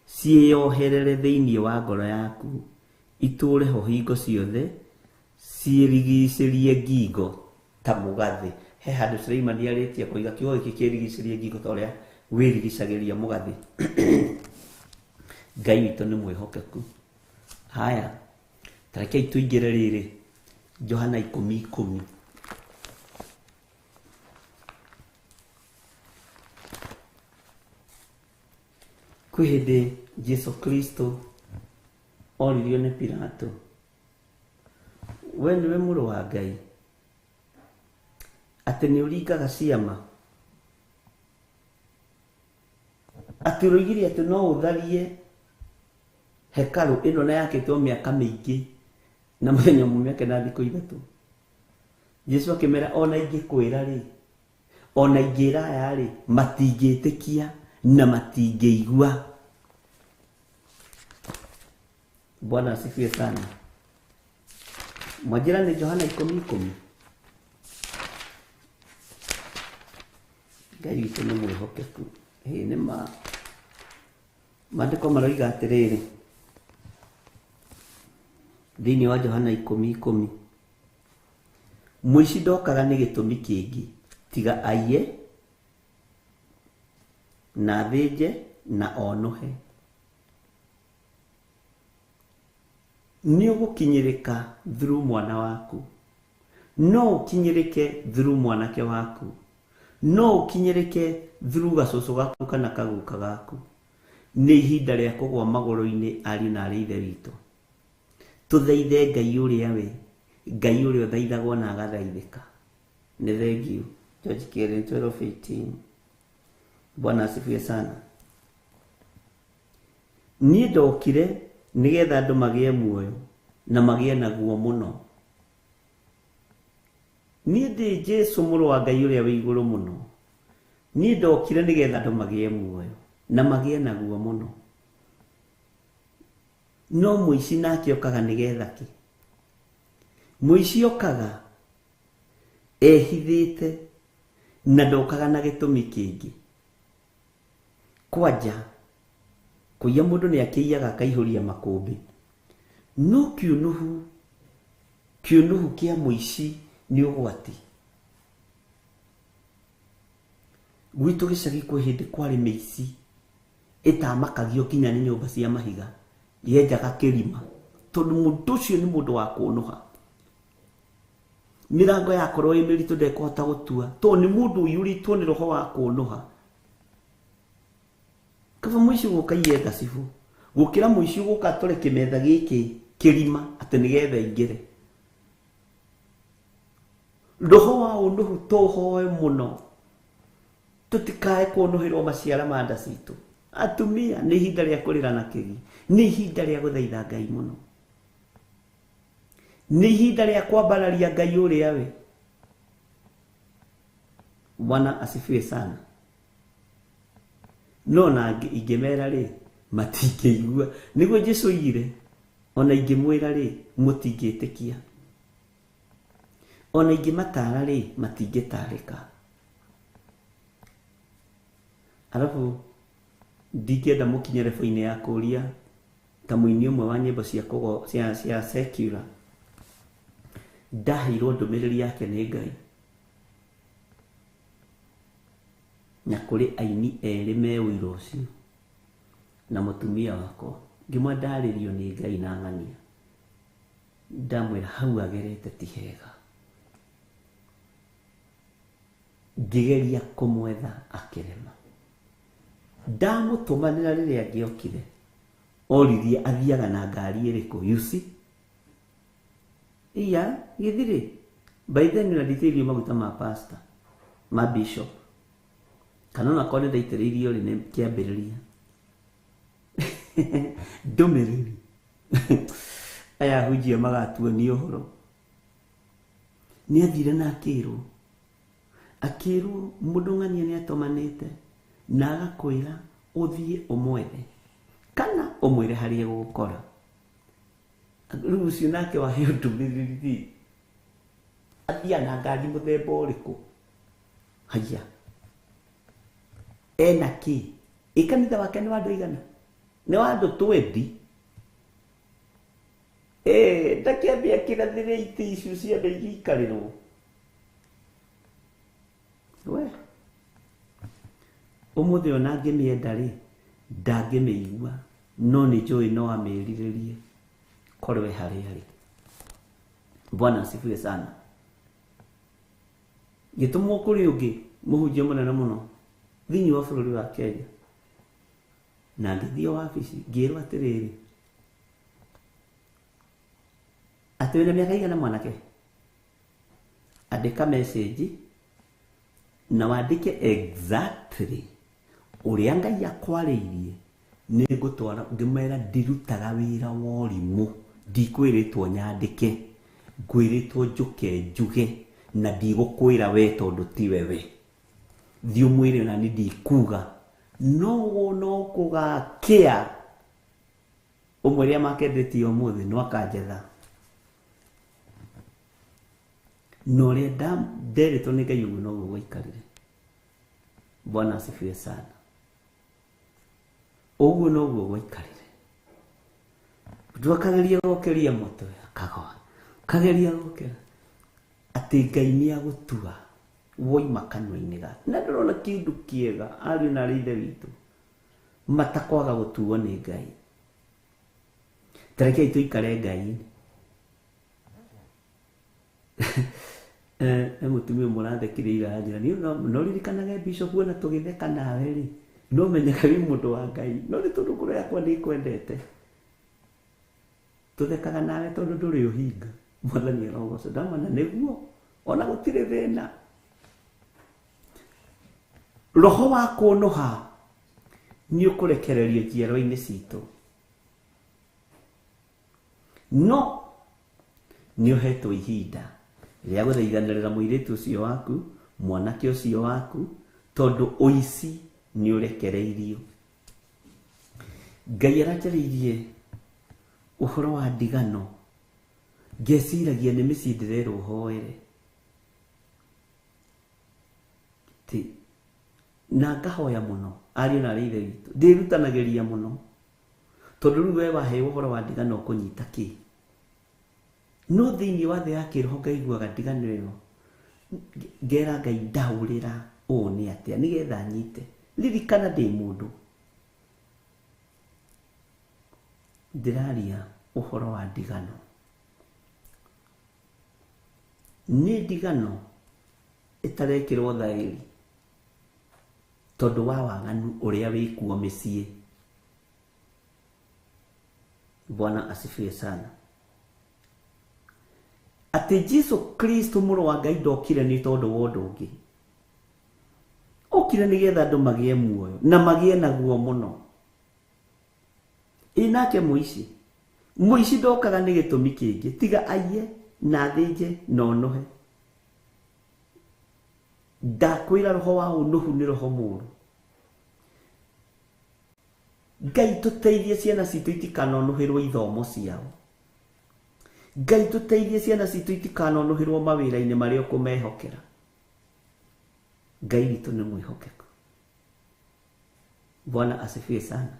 ciĩyoherere thĩinĩ wa ngoro yaku, itũũre ho hingo ciothe, ciĩrigicĩrie ngingo ta mũgathĩ. He handũ Suleimani arĩtie koiga kiugo gĩkĩ kĩrigicĩrie ngingo ta ũrĩa wĩrigicagĩria mũgathĩ. Ngai witũ nĩ mwĩhokeku. Haya, tarekei tũingĩre rĩrĩ Johana 10:10. Kwĩ hĩndĩ Jesu Kristo oririo nĩ Pilato, we nĩwe mũrũ wa Ngai, atĩ nĩ ũringaga ciama, atĩ ũroigire atĩ no ũtharie hekarũ ĩno na yakĩtwo mĩaka mĩingĩ na mũthenya ũmwe mĩaka na thikũ 3. Jesu akĩmera, ona ingĩkwĩra rĩ, ona ingĩra aya rĩ, matingĩtĩkia na matingĩigua. Bwana asifiwe sana. Mwanjĩra nĩ Johana 10:10. Ngai witũ nĩ mwĩhokeku. Ĩ nĩ ma maandĩko maroiga atĩrĩrĩ thĩinĩ wa Johana 10:10, mũici ndokaga nĩ gĩtũmi kĩngĩ tiga aiye na athĩnje na onuhe. Nĩ ũgũkinyĩrĩka through mwana waku, no ũkinyĩrĩke through mwanake waku, no ũkinyĩrĩke through gacũcũ gaku kana kaguka gaku. Nĩ ihinda rĩa kũgwa magũrũ-inĩ ariũ na arĩ ithe witũ. Tũthaithe Ngai ũrĩa we, Ngai ũrĩa ũthaithagwo na agathaithĩka. Nĩ thengiũ. George Keren 12:18. Bwana asifiwe sana. Niĩ ndokire nĩgetha andũ magĩe muoyo na magĩe naguo mũno. Niĩ ndĩ Jesu mũrũ wa Ngai ũrĩa wĩ igũrũ mũno. Niĩ ndokire nĩgetha andũ magĩe muoyo na magĩe naguo mũno. No mũici nake okaga nĩgetha kĩ? Mũici okaga ehithĩte na ndokaga na gĩtũmi kĩngĩ. Kwanja kũiya mũndũ nĩ akĩiyaga akaihũria makũmbĩ, no kĩũnũhu kĩa mũici nĩ ũgwati. Gwitũ gĩcagi kwĩ hĩndĩ kwarĩ mĩici ĩtamakagio nginya nĩ nyũmba cia mahiga, yenjaga kĩrima tondũ mũndũ ũcio nĩ mũndũ wa kũnũha. Mĩrango yakorwo ĩ mĩritũ ndekũhota gũtua tondũ nĩ mũndũ ũiyũrĩtwo nĩ roho wa kũnũha. Kaba mũici gũka iye ngacibũ gũkĩra mũici gũka atũre kĩmetha gĩkĩ kĩrima atĩ nĩgetha aingĩre. Roho wa ũnũhu tũhoe mũno tũtikae kũnũhĩrwo maciara ma nda citũ. Atumia nĩ ihinda rĩa kũrĩra na kĩgi, nĩ ihinda rĩa gũthaitha Ngai mũno, nĩ ihinda rĩa kwambararia Ngai ũrĩa we. Bwana asifiwe sana. No na ingĩmera rĩ, matingĩigua. Nĩguo Jesu oigire, ona ingĩmwĩra rĩ, mũtingĩtĩkia, ona ingĩmatara rĩ, matingĩtarĩka. Arabu ndingĩenda mũkinye rebo-inĩ ya kũria ta mũini ũmwe wa nyĩmbo cia secular, ndaheirwo ndũmĩrĩri yake nĩ Ngai. Na kũrĩ aini erĩ me ũira ũcio na mũtumia wakwa ngĩmwa ndarĩrio nĩ Ngai na ng'ania ndamwĩra hau agerete ti hega ngĩgeria kũmwetha akĩrema ndamũtũmanĩra rĩrĩa angĩokire oririe athiaga na ngari ĩrĩkũ you see iya gĩthirĩ by then na nditĩirio maguta ma pastor ma bishop kana onakorwo nĩ ndaitĩrĩirio rĩ nĩ kĩambĩrĩria ndũmĩrĩri aya ahunjia magatuonia ũhoro nĩ athire na akĩrwo akĩrwo mũndũ ng'ania nĩ atũmanĩte na agakwĩra ũthiĩ ũmwethe kana ũmwĩre harĩa egũgũkora rĩu ũcio nake waheo ndũmĩrĩri athiaga na ngari mũthemba ũrĩkũ haya ena kĩ ĩ kanitha wake nĩ wa andũ aigana nĩ wa andũ 20 ndakĩambia kĩrathĩre itĩ icio cia andũ igĩikarĩrwo we ũmũthĩ ona ngĩmĩenda rĩ ndangĩmĩigua no nĩ njũĩ no amĩrirĩrie korwo e harĩa arĩ. Bwana asifiwe sana. Gĩtũmwo kũrĩ ũngĩ mũhunjia mũnene mũno thĩinĩ wa bũrũri wa Kenya na ngĩthiĩ wabici ngĩrwo atĩrĩrĩ atĩ wĩna mĩaka igana mwanake andĩka message na wandĩke exactly ũrĩa Ngai akwarĩirie nĩ ngũtwara ngĩmera ndirutaga wĩra wa ũrimũ ndikwĩrĩtwo nyandĩke ngwĩrĩtwo njũke njuge na ndigũkwĩra we tondũ tiwe we thiĩ ũmwĩre ona niĩ ndikuga no no kũgakĩa ũmwe rĩa makendetie ũmũthĩ no akanjetha na ũrĩa nderĩtwo nĩ Ngai ũguo noguo gwaikarire. Bwana asifiwe sana. Ũguo noguo gwaikarire mũndũ akageria gũkĩria mũtwe akagwa akageria gũkĩra atĩ Ngai nĩ agũtua woima kanua-inĩ gake na ndũrona kĩndũ kĩega ariũ na arĩ ithe witũ matakwaga gũtuo nĩ Ngai. Tarekei tũikare Ngai-inĩ. Mũtumia ũmwe ũrathekire ira anjĩra niĩ no ririkanage bishop ona tũgĩtheka nawe rĩ no menyaga wĩ mũndũ wa Ngai no nĩ tondũ ngoro yakwa nĩ ĩkwendete tũthekaga nawe tondũ ndũrĩ ũhinga Mwathani arogocwo ndamona nĩguo ona gũtirĩ thĩna roho wa kũnũha nĩ ũkũrekererio njiarwa-inĩ citũ no nĩ ũhetwo ihinda rĩa gũthaithanĩrĩra mũirĩtu ũcio waku mwanake ũcio waku tondũ ũici nĩ ũrekereirio. Ngai aranjarĩirie ũhoro wa ndigano ngeciragia nĩ mĩciĩ ndĩrerwo hoere ti na ngahoya mũno ariũ na arĩ ithe witũ ndĩrutanagĩria mũno tondũ rĩu we waheo ũhoro wa ndigano ũkũnyita kĩ no thĩinĩ wa thĩ ya kĩroho ngaiguaga ndigano ĩyo ngera Ngai ndaũrĩra ũũ nĩ atĩa nĩgetha nyite ririkana ndĩ mũndũ ndĩraria ũhoro wa ndigano nĩ ndigano ĩtarekĩrwo thaĩri tondũ wa waganu ũrĩa wĩkuo mĩciĩ. Bwana asifiwe sana. Atĩ Jesu Kristo mũrũ wa Ngai ndokire nĩ tondũ wa ũndũ ũngĩ okire nĩgetha andũ magĩe muoyo na magĩe naguo mũno. Ĩ nake mũici mũici ndokaga nĩ gĩtũmi kĩngĩ tiga aiye na athĩnje na onohe. Ndakwĩra roho wa ũnũhu nĩ roho mũũru. Ngai tũteithie ciana citũ itikanonũhĩrwo ithomo ciao. Ngai tũteithie ciana citũ itikanonũhĩrwo mawĩra-inĩ marĩa ũkũmehokera. Ngai witũ nĩ mwĩhokeku. Bwana asifiwe sana.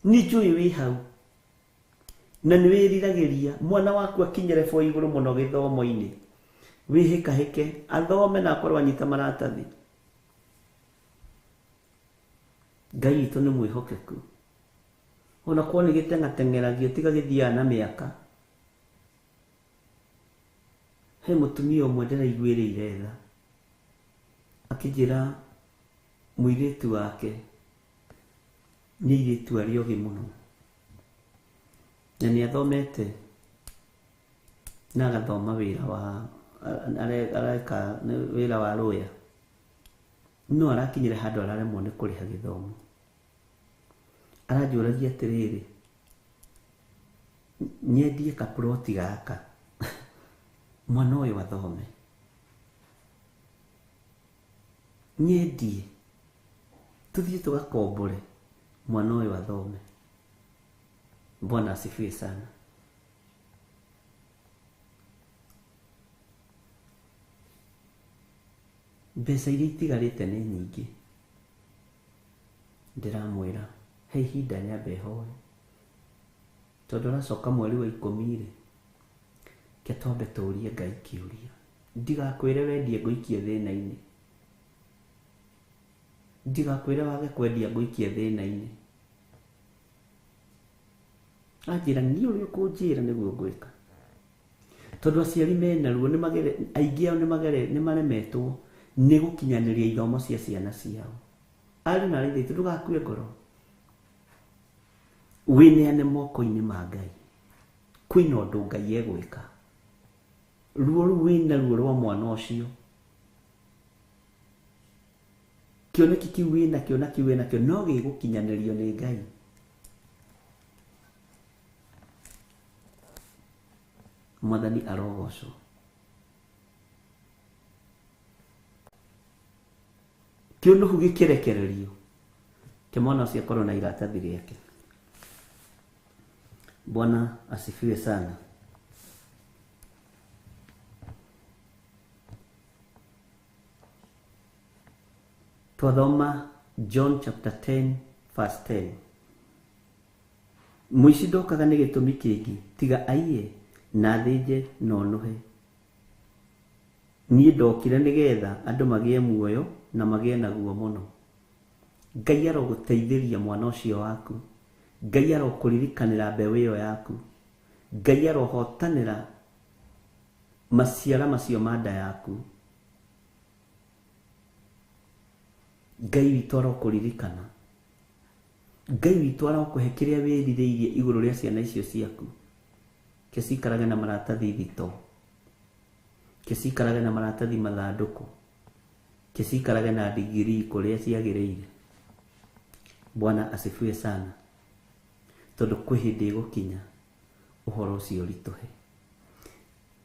Nĩ njũĩ wĩ hau na nĩ wĩriragĩria mwana waku akinye level igũrũ mũno gĩthomo-inĩ wĩhĩkahĩke athome na akorwo anyita maratathi Ngai witũ nĩ mwĩhokeku. Ona korwo nĩ gĩteng'ateng'eragio tiga gĩthiaga na mĩaka. He mũtumia ũmwe ndĩraiguĩrĩire tha, akĩnjĩra mũirĩtu wake nĩ airĩtu arĩa ogĩ mũno na nĩ athomete na agathoma wĩra wa areka wĩra wa lawyer, no arakinyire handũ araremwo nĩ kũrĩha gĩthomo. Aranjũragia atĩrĩrĩ, nyendie kaploti gaka mwana ũyũ athome, nyendie tũthiĩ tũgakombore mwana ũyũ athome. Bwana asifiwe sana. Mbeca iria itigarĩte nĩ nyingĩ, ndĩramwĩra he ihinda nyambe hoe, tondũ aracoka mweri wa 10 rĩ, ke twambe tũrie Ngai kĩũria. Ndigakwĩre wendie ngũikie thĩna-inĩ, ndigakwĩre wage kwendia ngũikie thĩna-inĩ. Anjĩra niĩ ũrĩa ũkũnjĩra nĩguo ngwĩka, tondũ aciari mena ruo, aingĩ ao nĩ maremetwo nĩ gũkinyanĩria ithomo cia ciana ciao. Ariũ na aarĩ a Ithe witũ, ndũgakue ngoro, wĩneane moko-inĩ ma Ngai. Kwĩna ũndũ Ngai egwĩka. Ruo rũu wĩna ruo rwa mwana ũcio, kĩoneki kĩu wĩnakĩo na kĩu wĩnakĩo no gĩgũkinyanĩrio nĩ Ngai. Mwathani arogocwo. Kĩũnũhu gĩkĩrekererio, ke mwana ũcio akorwo na iratathi rĩake. Bwana asifiwe sana. Twathoma John chapter 10 verse 10. Mũici ndokaga nĩ gĩtũmi kĩngĩ tiga aiye na athĩnje na onũhe. Niĩ ndokire nĩgetha andũ magĩe muoyo na magĩe naguo mũno. Ngai arogũteithĩria mwana ũcio waku, Ngai arokũririkanĩra mbeũ ĩyo yaku, Ngai arohotanĩra maciara macio ma nda yaku. Ngai witũ arokũririkana, Ngai witũ arokũhe kĩrĩa wĩrirĩirie igũrũ rĩa ciana icio ciaku. Ke cikarage na maratathi thito, ke cikarage na maratathi mathandũkũ, ke cikarage na digirii kũrĩa ciagĩrĩire. Bwana asifiwe sana. Tondũ kwĩ hĩndĩ ĩgũkinya ũhoro ũcio ũritũhe.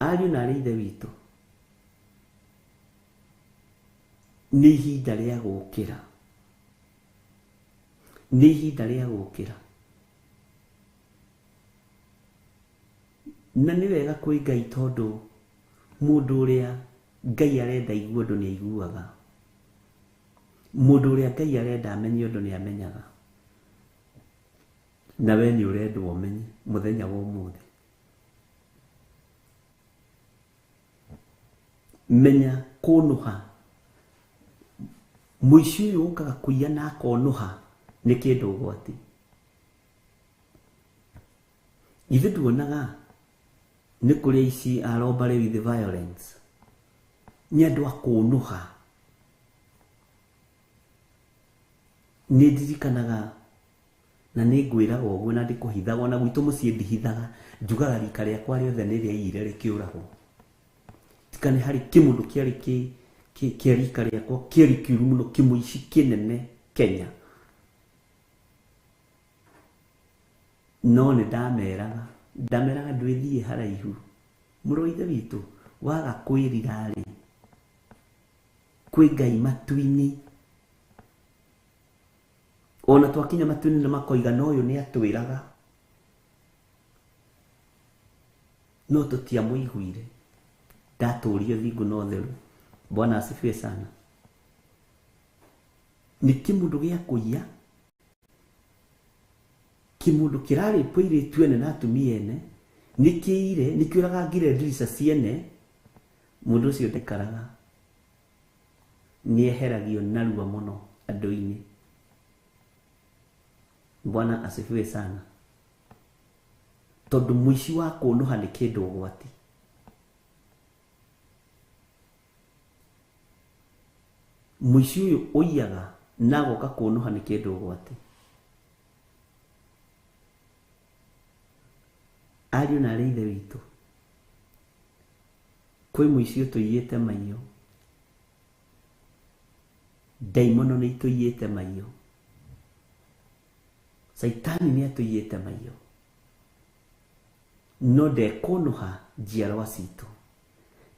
Ariũ na aarĩ a Ithe witũ, nĩ ihinda rĩa gũkĩra, nĩ ihinda rĩa gũkĩra. Na nĩ wega kwĩ Ngai, tondũ mũndũ ũrĩa Ngai arenda aigue ũndũ nĩ aiguaga, mũndũ ũrĩa Ngai arenda amenye ũndũ nĩ amenyaga. Na we nĩ ũrendwo ũmenye mũthenya wa ũmũthĩ. Menya kũnũha. Mũici ũyũ ũkaga kũiya na akonũha nĩ kĩndũ ũgwati. Ithuĩ nduonaga nĩ kũrĩ aici a robbery with violence, nĩ andũ a kũnũha. Nĩ ndirikanaga na nĩ ngwĩraga ũguo na ndikũhithaga, ona gwitũ mũciĩ ndihithaga, njugaga rika rĩakwa rĩothe nĩ rĩaiyire rĩkĩũragwo. Tika nĩ harĩ kĩmũndũ kĩarĩ kĩa rika rĩakwa kĩarĩ kĩũru mũno, kĩmũici kĩnene Kenya. No nĩ ndameraga ndwĩthiĩ haraihu. Mũrũ wa Ithe witũ, waga kwĩrira rĩ, kwĩ Ngai matu-inĩ. Ona twakinya matu-inĩ nĩ makoiga no ũyũ nĩ atwĩraga, no tũtiamũiguire. Ndatũrio thingu na ũtheru. Bwana asifiwe sana. Nĩ kĩmũndũ gĩa kũiya, kĩmũndũ kĩrarĩpwo airĩtu ene na atumia ene, nĩ kĩire, nĩ kĩũragangire ndirica ciene. Mũndũ ũcio ndaikaraga, nĩ eheragio narua mũno andũ-inĩ. Bwana asifiwe sana. Tondu muici wa kunuha ni kindu ugwati. Muici uyu uiyaga na goka kunuha ni kindu ugwati. Ariũ na arĩ ithe witũ, kwĩ mũici ũtũiyĩte maiyo, ndaimono nĩ itũiyĩte maiyo, Saitani nĩ atũiyĩte maiyo, no ndekũnũha njiarwa citũ,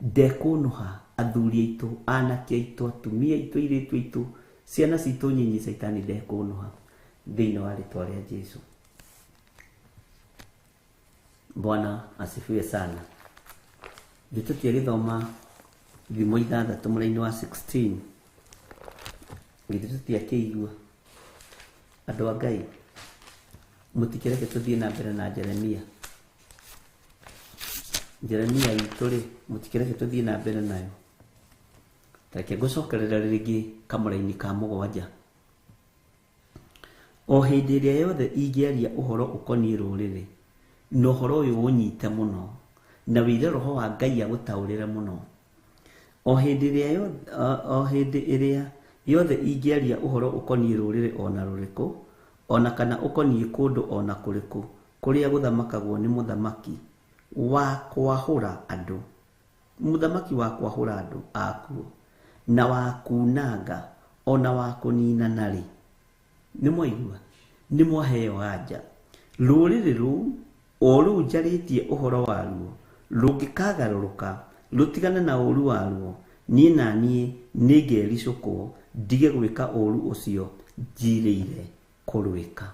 ndekũnũha athuri aitũ, anake aitũ, atumia aitũ, airĩtu aitũ, ciana citũ nyinyi. Saitani ndekũnũha thĩinĩ wa rĩtwa rĩa Jesũ. Bwana asifiwe sana. Gĩtũtia gĩthoma thimo 6 mũraini wa 16. Gĩtũtia kĩigua andũ a Ngai, mũtikĩreke tũthiĩ na mbere na Jeremia. Jeremia itũ rĩ, mũtikĩreke tũthiĩ na mbere nayo. Tareke ngũcokerera rĩngĩ kamũraini ka 7. O hĩndĩ ĩrĩa yothe ingĩaria ũhoro ũkoniĩ rũrĩrĩ, na ũhoro ũyũ ũnyite mũno, na wĩire roho wa Ngai agũtaũrĩre mũno. O hĩndĩ ĩrĩa yothe ingĩaria ũhoro ũkoniĩ rũrĩrĩ ona rũrĩkũ, ona kana ũkoniĩ kũndũ ona kũrĩkũ kũrĩa gũthamakagwo nĩ mũthamaki wa kwahũra andũ, mũthamaki wa kwahũra andũ akuo, na wa kunanga ona wa kũninana rĩ, nĩ mwaigua, nĩ mwaheo anja. Rũrĩrĩ rũu o rũu njarĩtie ũhoro waruo rũngĩkagarũrũka rũtigane na ũũru waruo, niĩ na niĩ nĩngericũkwo ndige gwĩka ũũru ũcio njirĩire kũrwĩka.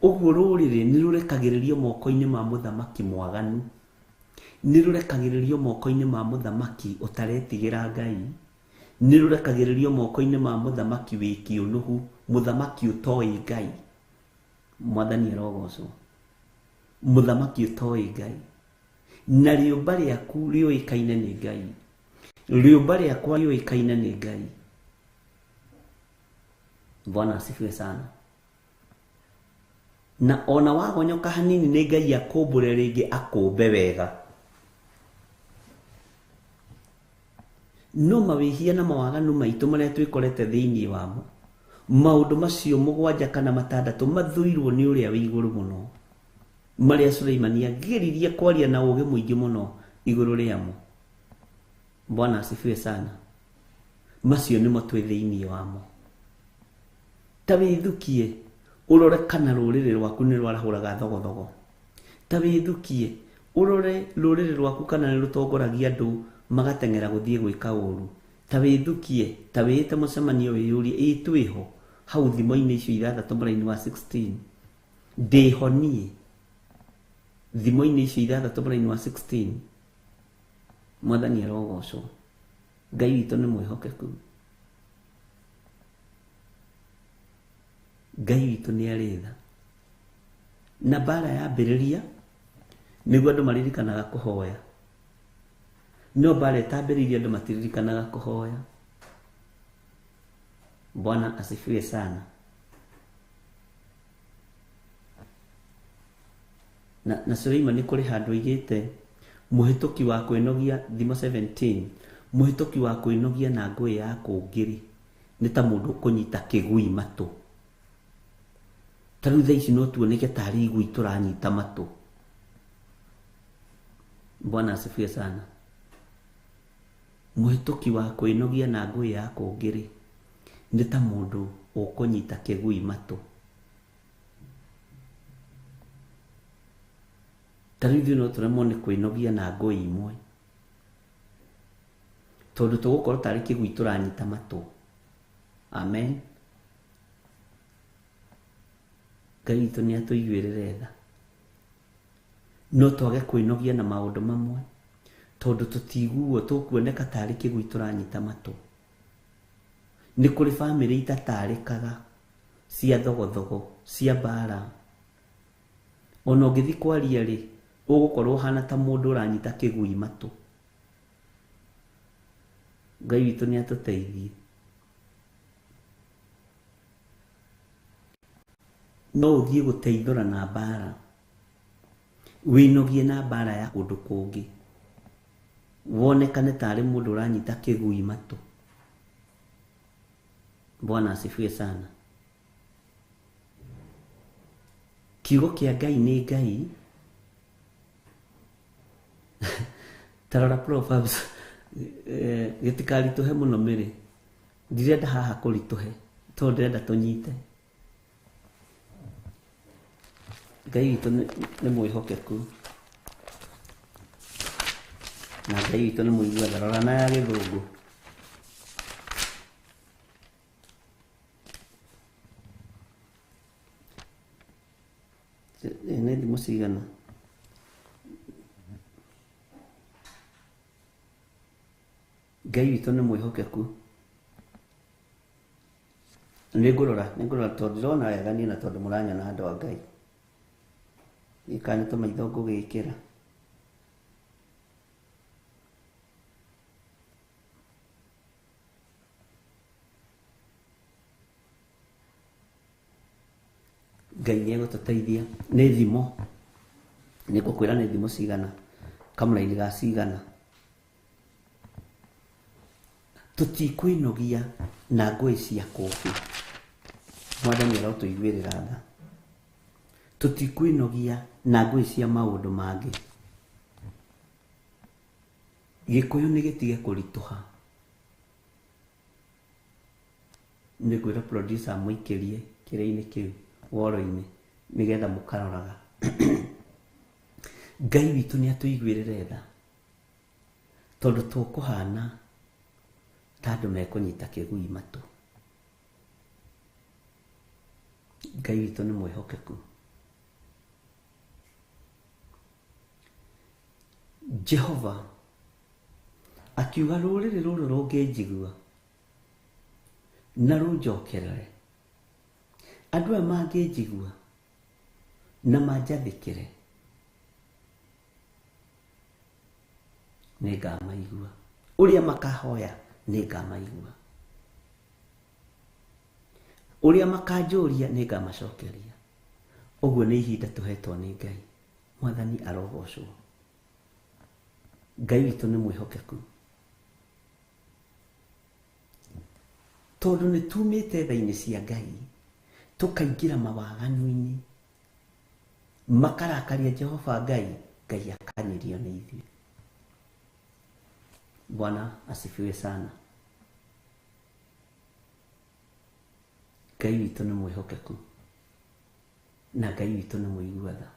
Ũguo rũrĩrĩ nĩ rũrekagĩrĩrio moko-inĩ ma mũthamaki mwaganu, nĩ rũrekagĩrĩrio moko-inĩ ma mũthamaki ũtaretigĩra Ngai, nĩ rũrekagĩrĩrio moko-inĩ ma mũthamaki wĩ kĩũnũhu, mũthamaki ũtoĩ Ngai. Mwathani arogocwo. Mũthamaki ũtoĩ Ngai, na rĩũmba rĩaku rĩũĩkaine nĩ Ngai, rĩũmba rĩakwa rĩũĩkaine nĩ Ngai. Bwana asifiwe sana. Na ona wagonyoka hanini nĩ Ngai akũmbũre rĩngĩ akũmbe wega. No mawĩhia na mawaganu maitũ marĩa twĩkorete thĩinĩ wamo, maũndũ macio 7 kana 6 mathũirwo nĩ ũrĩa wĩ igũrũ mũno, marĩa Suleimani ageririe kwaria na ũũgĩ mũingĩ mũno igũrũ rĩamo. Bwana asifiwe sana. Macio nĩmo twĩ thĩinĩ wamo. Ta wĩthukie ũrore kana rũrĩrĩ rwaku nĩ rwarahũraga thogothogo. Ta wĩthukie ũrore rũrĩrĩ rwaku kana nĩ rũtongoragia andũ magateng'era gũthiĩ gwĩka ũũru. Ta wĩthukie, ta wĩĩte mũcemanio wĩyũrie, ĩ twĩho hau thimo-inĩ icio 6 mũraini wa 16. Ndĩho niĩ thimo-inĩ icio 6 mũraini wa 16. Mwathani arogocwo. Ngai witũ nĩ mwĩhokeku. Ngai witũ nĩ arĩ tha. Na mbara yambĩrĩria nĩguo andũ maririkanaga kũhoya. No mbara ĩtambĩrĩirie andũ matiririkanaga kũhoya. Bwana asifiwe sana. Na Suleimani kũrĩ handũ aigĩte mũhĩtũki wa kwĩnogia, thimo 17, mũhĩtũki wa kwĩnogia na ngũĩ ya kũngĩrĩ nĩ ta mũndũ ũkũnyita kĩgui matũ. Ta rĩu thaa ici no tuoneke tarĩ igui tũranyita matũ. Bwana asifiwe sana. Mũhĩtũki wa kwĩnogia na ngũĩ ya kũngĩrĩ nĩ ta mũndũ ũkũnyita kĩgui matũ. Ta rĩu ithuĩ no tũremwo nĩ kwĩnogia na ngũĩ imwe, tondũ tũgũkorwo tarĩ kĩgui tũranyita matũ. Amen. Ngai witũ nĩ atũiguĩrĩre tha. No twage kwĩnogia na maũndũ mamwe, tondũ tũtiguo tũkuoneka tarĩ kĩgui tũranyita matũ. Nĩ kũrĩ bamĩrĩ itatarĩkaga cia thogothogo, cia mbara. Ona ũngĩthiĩ kwaria rĩ, ũgũkorwo ũhana ta mũndũ ũranyita kĩgui matũ. Ngai witũ nĩ atũteithie. No ũthiĩ gũteithũra na mbara, wĩnogie na mbara ya kũndũ kũngĩ, wonekane tarĩ mũndũ ũranyita kĩgui matũ. Bwana asifiwe sana. Kiugo kĩa Ngai nĩ Ngai. Tarora Proverbs, gĩtikaritũhe mũno mĩrĩ. Ndirenda haha kũritũhe tondũ ndĩrenda tũnyite. Ngai witũ nĩ mwĩhokeku na Ngai witũ nĩ mũigua tha. Rora na ya gĩthũngũ. Nĩ thimũ cigana? Ngai witũ nĩ mwĩhokeku. Nĩngũrora tondũ ndĩrona wega niĩ na tondũ mũranyona andũ a Ngai. Gĩka nĩ tũmaitho ngũgĩkĩra. Ngai nĩ egũtũteithia. Nĩ thimo, nĩ ngũkwĩra nĩ thimo cigana, kamũraini ga cigana. Tũtikwĩnogia na ngũĩ cia kũngĩ. Mwathani arotũiguĩrĩra tha. Tũtikwĩnogia na ngũĩ cia maũndũ mangĩ. Gĩkũyũ nĩ gĩtige kũritũha. Nĩngwĩra producer amũikĩrie kĩrĩa-inĩ kĩu woro-inĩ nĩgetha mũkaroraga. Ngai witũ nĩ atũiguĩrĩre tha tondũ tũkũhana ta andũ mekũnyita kĩgui matũ. Ngai witũ nĩ mwĩhokeku. Jehova akiuga rũrĩrĩ rũrũ rũngĩnjigua na rũnjokerere, andũ aya mangĩnjigua na manjathĩkĩre, nĩngamaigua. Ũrĩa makahoya nĩngamaigua. Ũrĩa makanjũria nĩngamacokeria. Ũguo nĩ ihinda tũhetwo nĩ Ngai. Mwathani arogocwo. Ngai witũ nĩ mwĩhokeku. Tondũ nĩ tumĩte tha-inĩ cia Ngai, tũkaingĩra mawaganu-inĩ, makarakaria Jehova Ngai, Ngai akanyirio nĩ ithuĩ. Bwana asifiwe sana. Ngai witũ nĩ mwĩhokeku na Ngai witũ nĩ mũigua tha.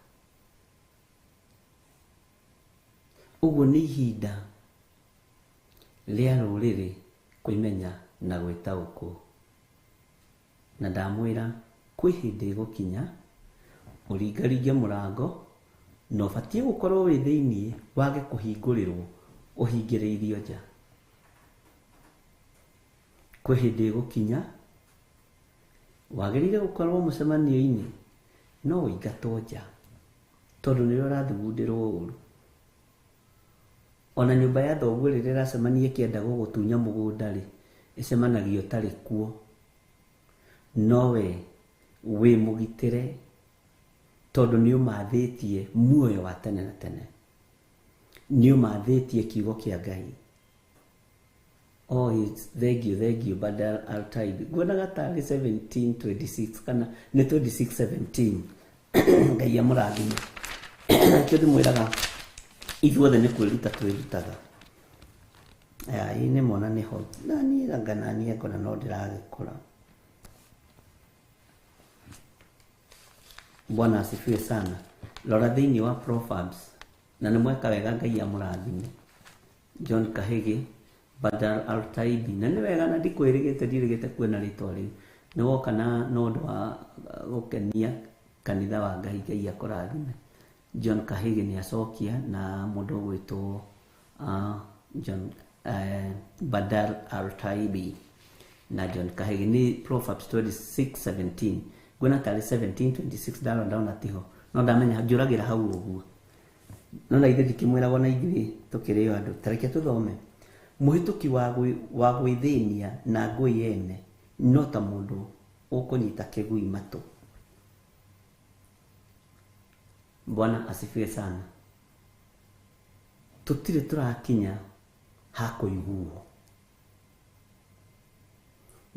Ũguo nĩ ihinda rĩa rũrĩrĩ kwĩmenya na gwĩtaũkwo. Na ndamwĩra kwĩ hĩndĩ ĩgũkinya ũringaringe mũrango na ũbatiĩ gũkorwo wĩ thĩiniĩ wage kũhingũrĩrwo ũhingĩrĩirio nja. Kwĩ hĩndĩ ĩgũkinya wagĩrĩire gũkorwo mũcemanio-inĩ no ũingatwo nja tondũ nĩwe ũrathugundĩrwo ũru. Ona nyũmba ya thoguo rĩrĩa ĩracemania ĩkĩenda gũgũtunya mũgũnda rĩ, ĩcemanagia ũtarĩ kuo. No we wĩ mũgitĩre tondũ nĩ ũmathĩtie muoyo wa tene na tene. Nĩ ũmathĩtie kiugo kĩa Ngai. Oh, it's thank you, but I'll try. Nguonaga tarĩ 17:26 kana nĩ 26:17. Ngai amũrathime. Kĩo ndĩmwĩraga ithuothe nĩ kwĩruta twĩrutaga. Aya, ĩ nĩ mwana nĩho na niĩ anga na niĩ ngona no ndĩragĩkũra. Bwana asifiwe sana. Rora thĩinĩ wa Proverbs na nĩ mweka wega Ngai amũrathime. John Kahigi Badal Altaibi na nĩ wega na ndikwĩrĩgĩte ndirĩgĩte kuona rĩtwa rĩu. Nĩ woka na ũndũ wa gũkenia kanitha wa Ngai, Ngai akũrathime. John Kahigi nĩ acokia na mũndũ ũgwĩtwo John Badal Altaibi na John Kahigi nĩ Proverbs 26:17. Nguona tarĩ 17:26 ndarora ndona tiho no ndamenya njũragĩra hau ũguo. No na ithuĩ ndikĩmwĩraga ona ithuĩ tũkĩrĩ o andũ. Ta reke tũthome. Mũhĩtũki wa gwĩthĩnia na ngũĩ yene no ta mũndũ ũkũnyita kĩgui matũ. Bwana asifiwe sana. Tũtirĩ tũrakinya ha kũiguo.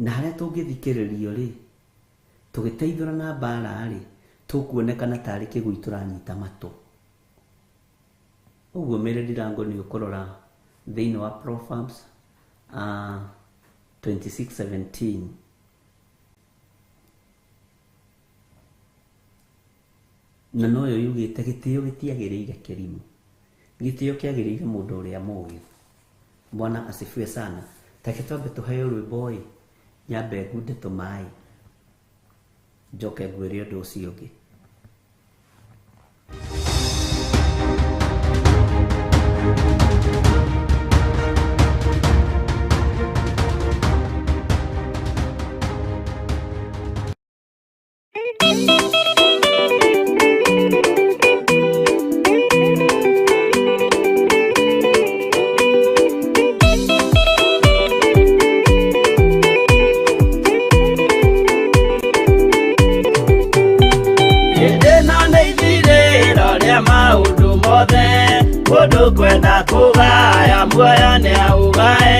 Na harĩa tũngĩthikĩrĩrio rĩ, tũgĩteithũrana mbara rĩ, tũkuonekana tarĩ kĩgui tũranyita matũ. Ũguo Mary Ndirango nĩ ũkũrora thĩinĩ wa Proverbs 26:17. Na noyo yugĩte gĩtĩo gĩtiagĩrĩire kĩrimũ, gĩtĩo kĩagĩrĩire mũndũ ũrĩa mũũgĩ. Bwana asifiwe sana. Take twambe tũheo rwĩmbo ĩ, nyambe ngunde tũmaĩ, njoke ngwĩre ũndũ ũcio ũngĩ. Hĩndĩ ĩno nĩ ithirĩro rĩa maũndũ mothe, mũndũ kwenda kũgaya muoyo nĩ aũgae,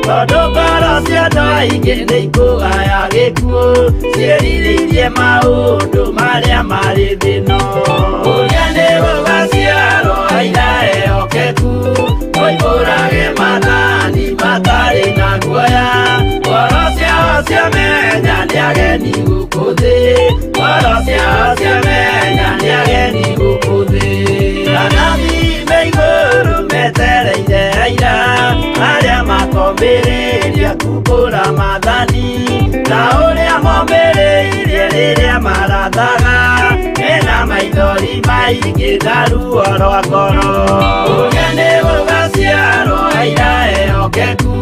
tondũ ngoro cia andũ aingĩ nĩ ikũgaya gĩkuũ, ciĩrirĩirie maũndũ marĩa marĩ thĩ ĩno. Ũrĩa nĩ gũgaciarwo aira ehokeku, moimbũrage maathani matarĩ na guoya, ngoro ciao ciamenya nĩ ageni gũkũ thĩ, ngoro ciao ciamenya nĩ ageni gũkũ thĩ. Anabii me igũrũ metereire aira, arĩa makombĩrĩria kumbũra maathani, ta ũrĩa mombĩrĩirie rĩrĩa marathaga, mena maithori maingĩ na ruo rwa ngoro. Ũrĩa nĩ gũgaciarwo aira ehokeku,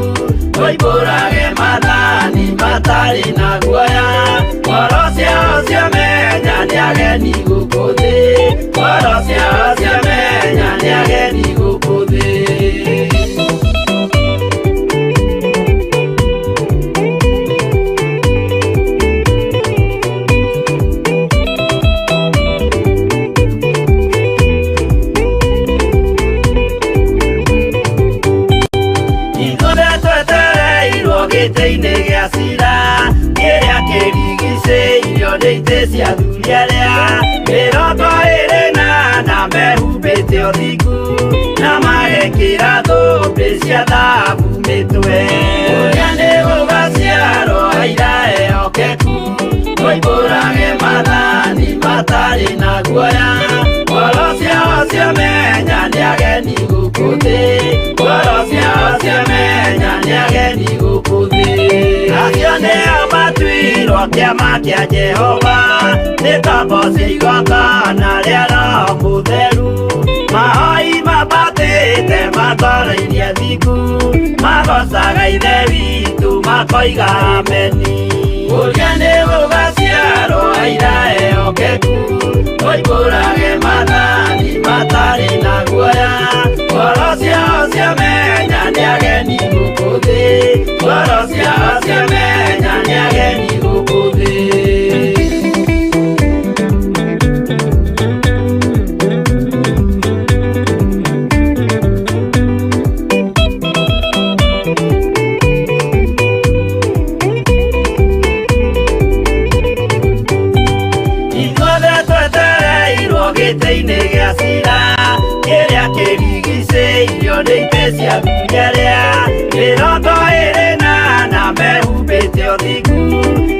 moimbũrage maathani matarĩ na guoya, ngoro ciao ciamenya nĩ ageni gũkũ thĩ, ngoro ciao ciamenya nĩ ageni gũkũ thĩ. Ithuothe twetereirwo gĩtĩ-inĩ gĩa cira, kĩrĩa kĩrigicĩirio nĩ itĩ cia athuri arĩa 24 mehumbĩte ũthingu, na magekĩra thũmbĩ cia thahabu mĩtwe. Ũrĩa nĩ gũgaciarwo aira ehokeku, moimbũrage maathani matarĩ na guoya, ngoro ciao ciamenya nĩ ageni gũkũ thĩ, ngoro ciao ciamenya nĩ ageni gũkũ thĩ. Acio nĩo matuirwo kĩama kĩa Jehova, nĩ tombo cia igongona rĩa Roho Mũtheru, mahoi mambatĩte matoroirie thingu, magocaga Ithe witũ makoiga ameni. Ũrĩa nĩ gũgaciarwo aira ehokeku, moimbũrage maathani matarĩ na guoya, ngoro ciao ciamenya nĩ ageni gũkũ thĩ, ngoro ciao ciamenya nĩ ageni gũkũ thĩ. Ithuothe twetereirwo gĩtĩ-inĩ gĩa cira, kĩrĩa kĩrigicĩirio nĩ itĩ cia athuri arĩa 24 mehumbĩte ũthingu,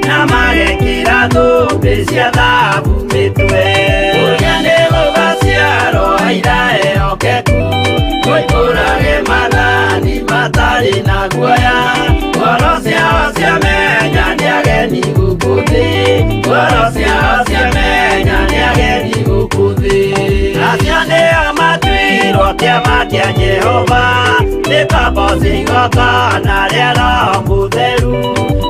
na magekĩra thũmbĩ cia thahabu mĩtwe. Ũrĩa nĩ gũgaciarwo aira ehokeku, moimbũrage maathani matarĩ na guoya, ngoro ciao ciamenya nĩ ageni gũkũ thĩ, ngoro ciao ciamenya nĩ ageni gũkũ thĩ. Acio nĩo matuirwo kĩama kĩa Jehova, nĩ tombo cia igongona rĩa Roho Mũtheru,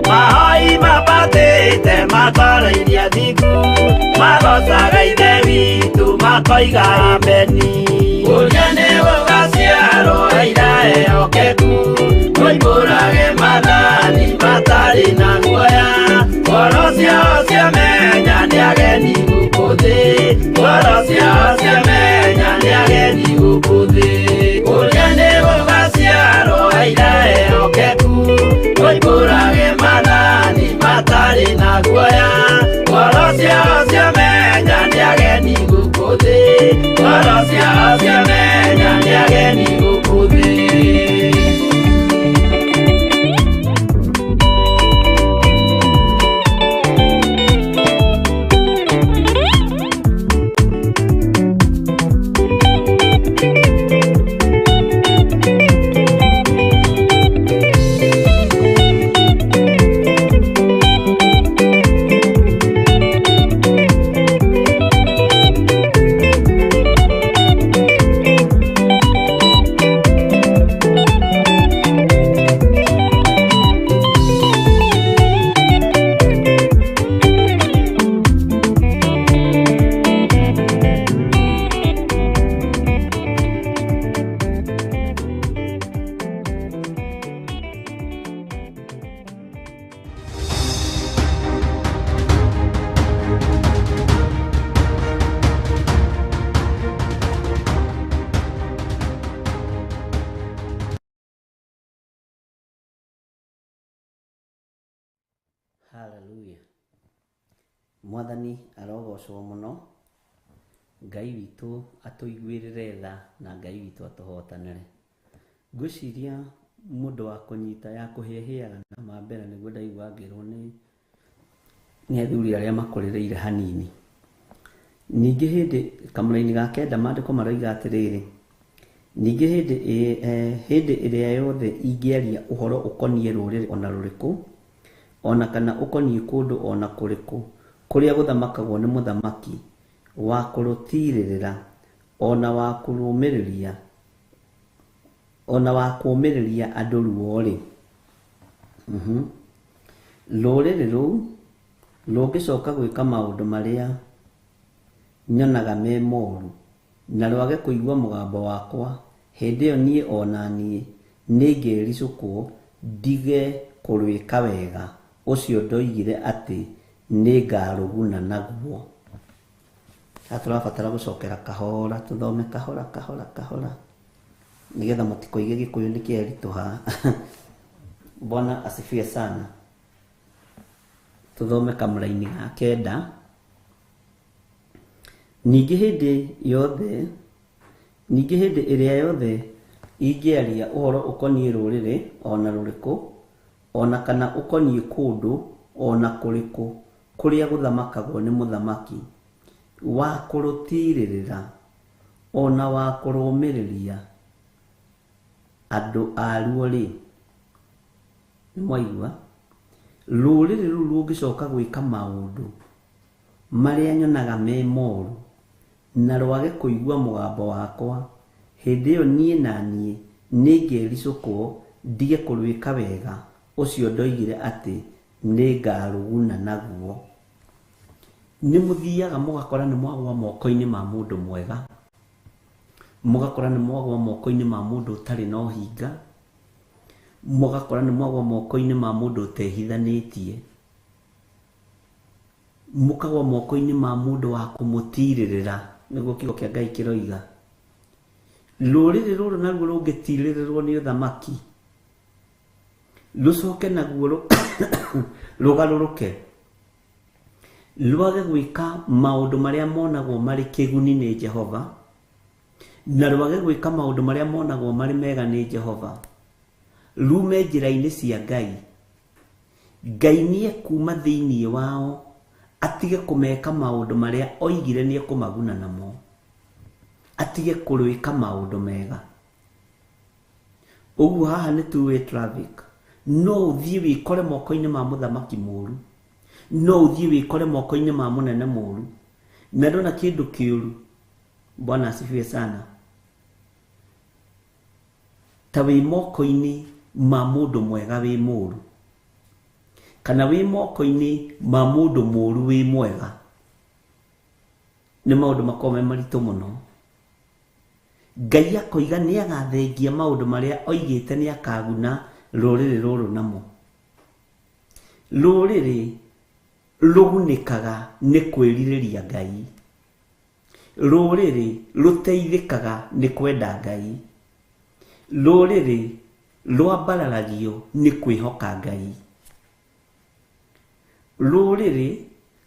mahoi mambatĩte matoroirie thingu, magocaga Ithe witũ makoiga ameni. Ũrĩa nĩ gũgaciarwo aira ehokeku, moimbũrage maathani matarĩ na guoya, ngoro ciao ciamenya nĩ ageni gũkũ thĩ, ngoro ciao Hallelujah. Mwathani arogocwo mũno. Ngai witũ atũiguĩrĩre tha na Ngai witũ atũhotanĩre. Ngwĩciria mũndũ wa kũnyita ya kũhĩahĩaga na mambera nĩguo ndaigua ngĩrwo nĩ athuri arĩa makũrĩrĩire hanini. Ningĩ hĩndĩ kamũraini ga kenda maandĩko maroiga atĩrĩrĩ, ningĩ hĩndĩ ĩrĩa yothe ingĩaria ũhoro ũkoniĩ rũrĩrĩ ona rũrĩkũ, ona kana ũkoniĩ kũndũ ona kũrĩkũ kũrĩa gũthamakagwo nĩ mũthamaki wa kũrũtirĩrĩra ona wa kũrũmĩrĩria ona wa kũũmĩrĩria andũ ruo-rĩ, rũrĩrĩ rũu rũngĩcoka gwĩka maũndũ marĩa nyonaga me moru na rwage kũigua mũgambo wakwa, hĩndĩ ĩyo niĩ ona niĩ nĩngericũkwo ndige kũrwĩka wega ũcio ndoigire atĩ nĩngarũguna naguo. Haha tũrabatara gũcokera kahora, tũthome kahora kahora kahora nĩgetha mũtikoige Gĩkũyũ nĩ kĩaritũha. Bwana asifiwe sana. Tũthome kamũraini ga kenda. Ningĩ hĩndĩ yothe, ningĩ hĩndĩ ĩrĩa yothe ingĩaria ũhoro ũkoniĩ rũrĩrĩ ona rũrĩkũ, ona kana ũkoniĩ kũndũ ona kũrĩkũ kũrĩa gũthamakagwo nĩ mũthamaki wa kũrũtirĩrĩra ona wa kũrũmĩrĩria andũ aruo-rĩ, nĩ mwaigua, rũrĩrĩ rũu rũngĩcoka gwĩka maũndũ marĩa nyonaga me moru na rwage kũigua mũgambo wakwa, hĩndĩ ĩyo niĩ na niĩ nĩngericũkwo ndige kũrwĩka wega ũcio ndoigire atĩ nĩngarũguna naguo. Nĩ mũthiaga mũgakora nĩ mwagwa moko-inĩ ma mũndũ mwega, mũgakora nĩ mwagwa moko-inĩ ma mũndũ ũtarĩ na ũhinga, mũgakora nĩ mwagwa moko-inĩ ma mũndũ ũtehithanĩtie, mũkagwa moko-inĩ ma mũndũ wa kũmũtirĩrĩra, nĩguo kiugo kĩa Ngai kĩroiga. Rũrĩrĩ rũrũ naruo rũngĩtirĩrĩrwo nĩ ũthamaki, rũcoke naguo rũgarũrũke rwage gwĩka maũndũ marĩa monagwo marĩ kĩguni nĩ Jehova, na rwage gwĩka maũndũ marĩa monagwo marĩ mega nĩ Jehova, rume njĩra-inĩ cia Ngai. Ngai nĩekuma thĩinĩ wao atige kũmeka maũndũ marĩa oigire nĩekũmaguna namo, atige kũrwĩka maũndũ mega. Ũguo haha nĩ two way traffic. No ũthiĩ wĩkore moko-inĩ ma mũthamaki mũru, no ũthiĩ wĩkore moko-inĩ ma mũnene mũru, na ndona kĩndũ kĩũru. Bwana asifiwe sana. Ta wĩ moko-inĩ ma mũndũ mwega wĩ mũru, kana wĩ moko-inĩ ma mũndũ mũru wĩ mwega, nĩ maũndũ makoragwo me maritũ mũno. Ngai akoiga nĩagathengia maũndũ marĩa oigĩte nĩakaguna rũrĩrĩ rũrũ namo. Rũrĩrĩ rũgunĩkaga nĩ kwĩrirĩria Ngai, rũrĩrĩ rũteithĩkaga nĩ kwenda Ngai, rũrĩrĩ rwambararagio nĩ kwĩhoka Ngai, rũrĩrĩ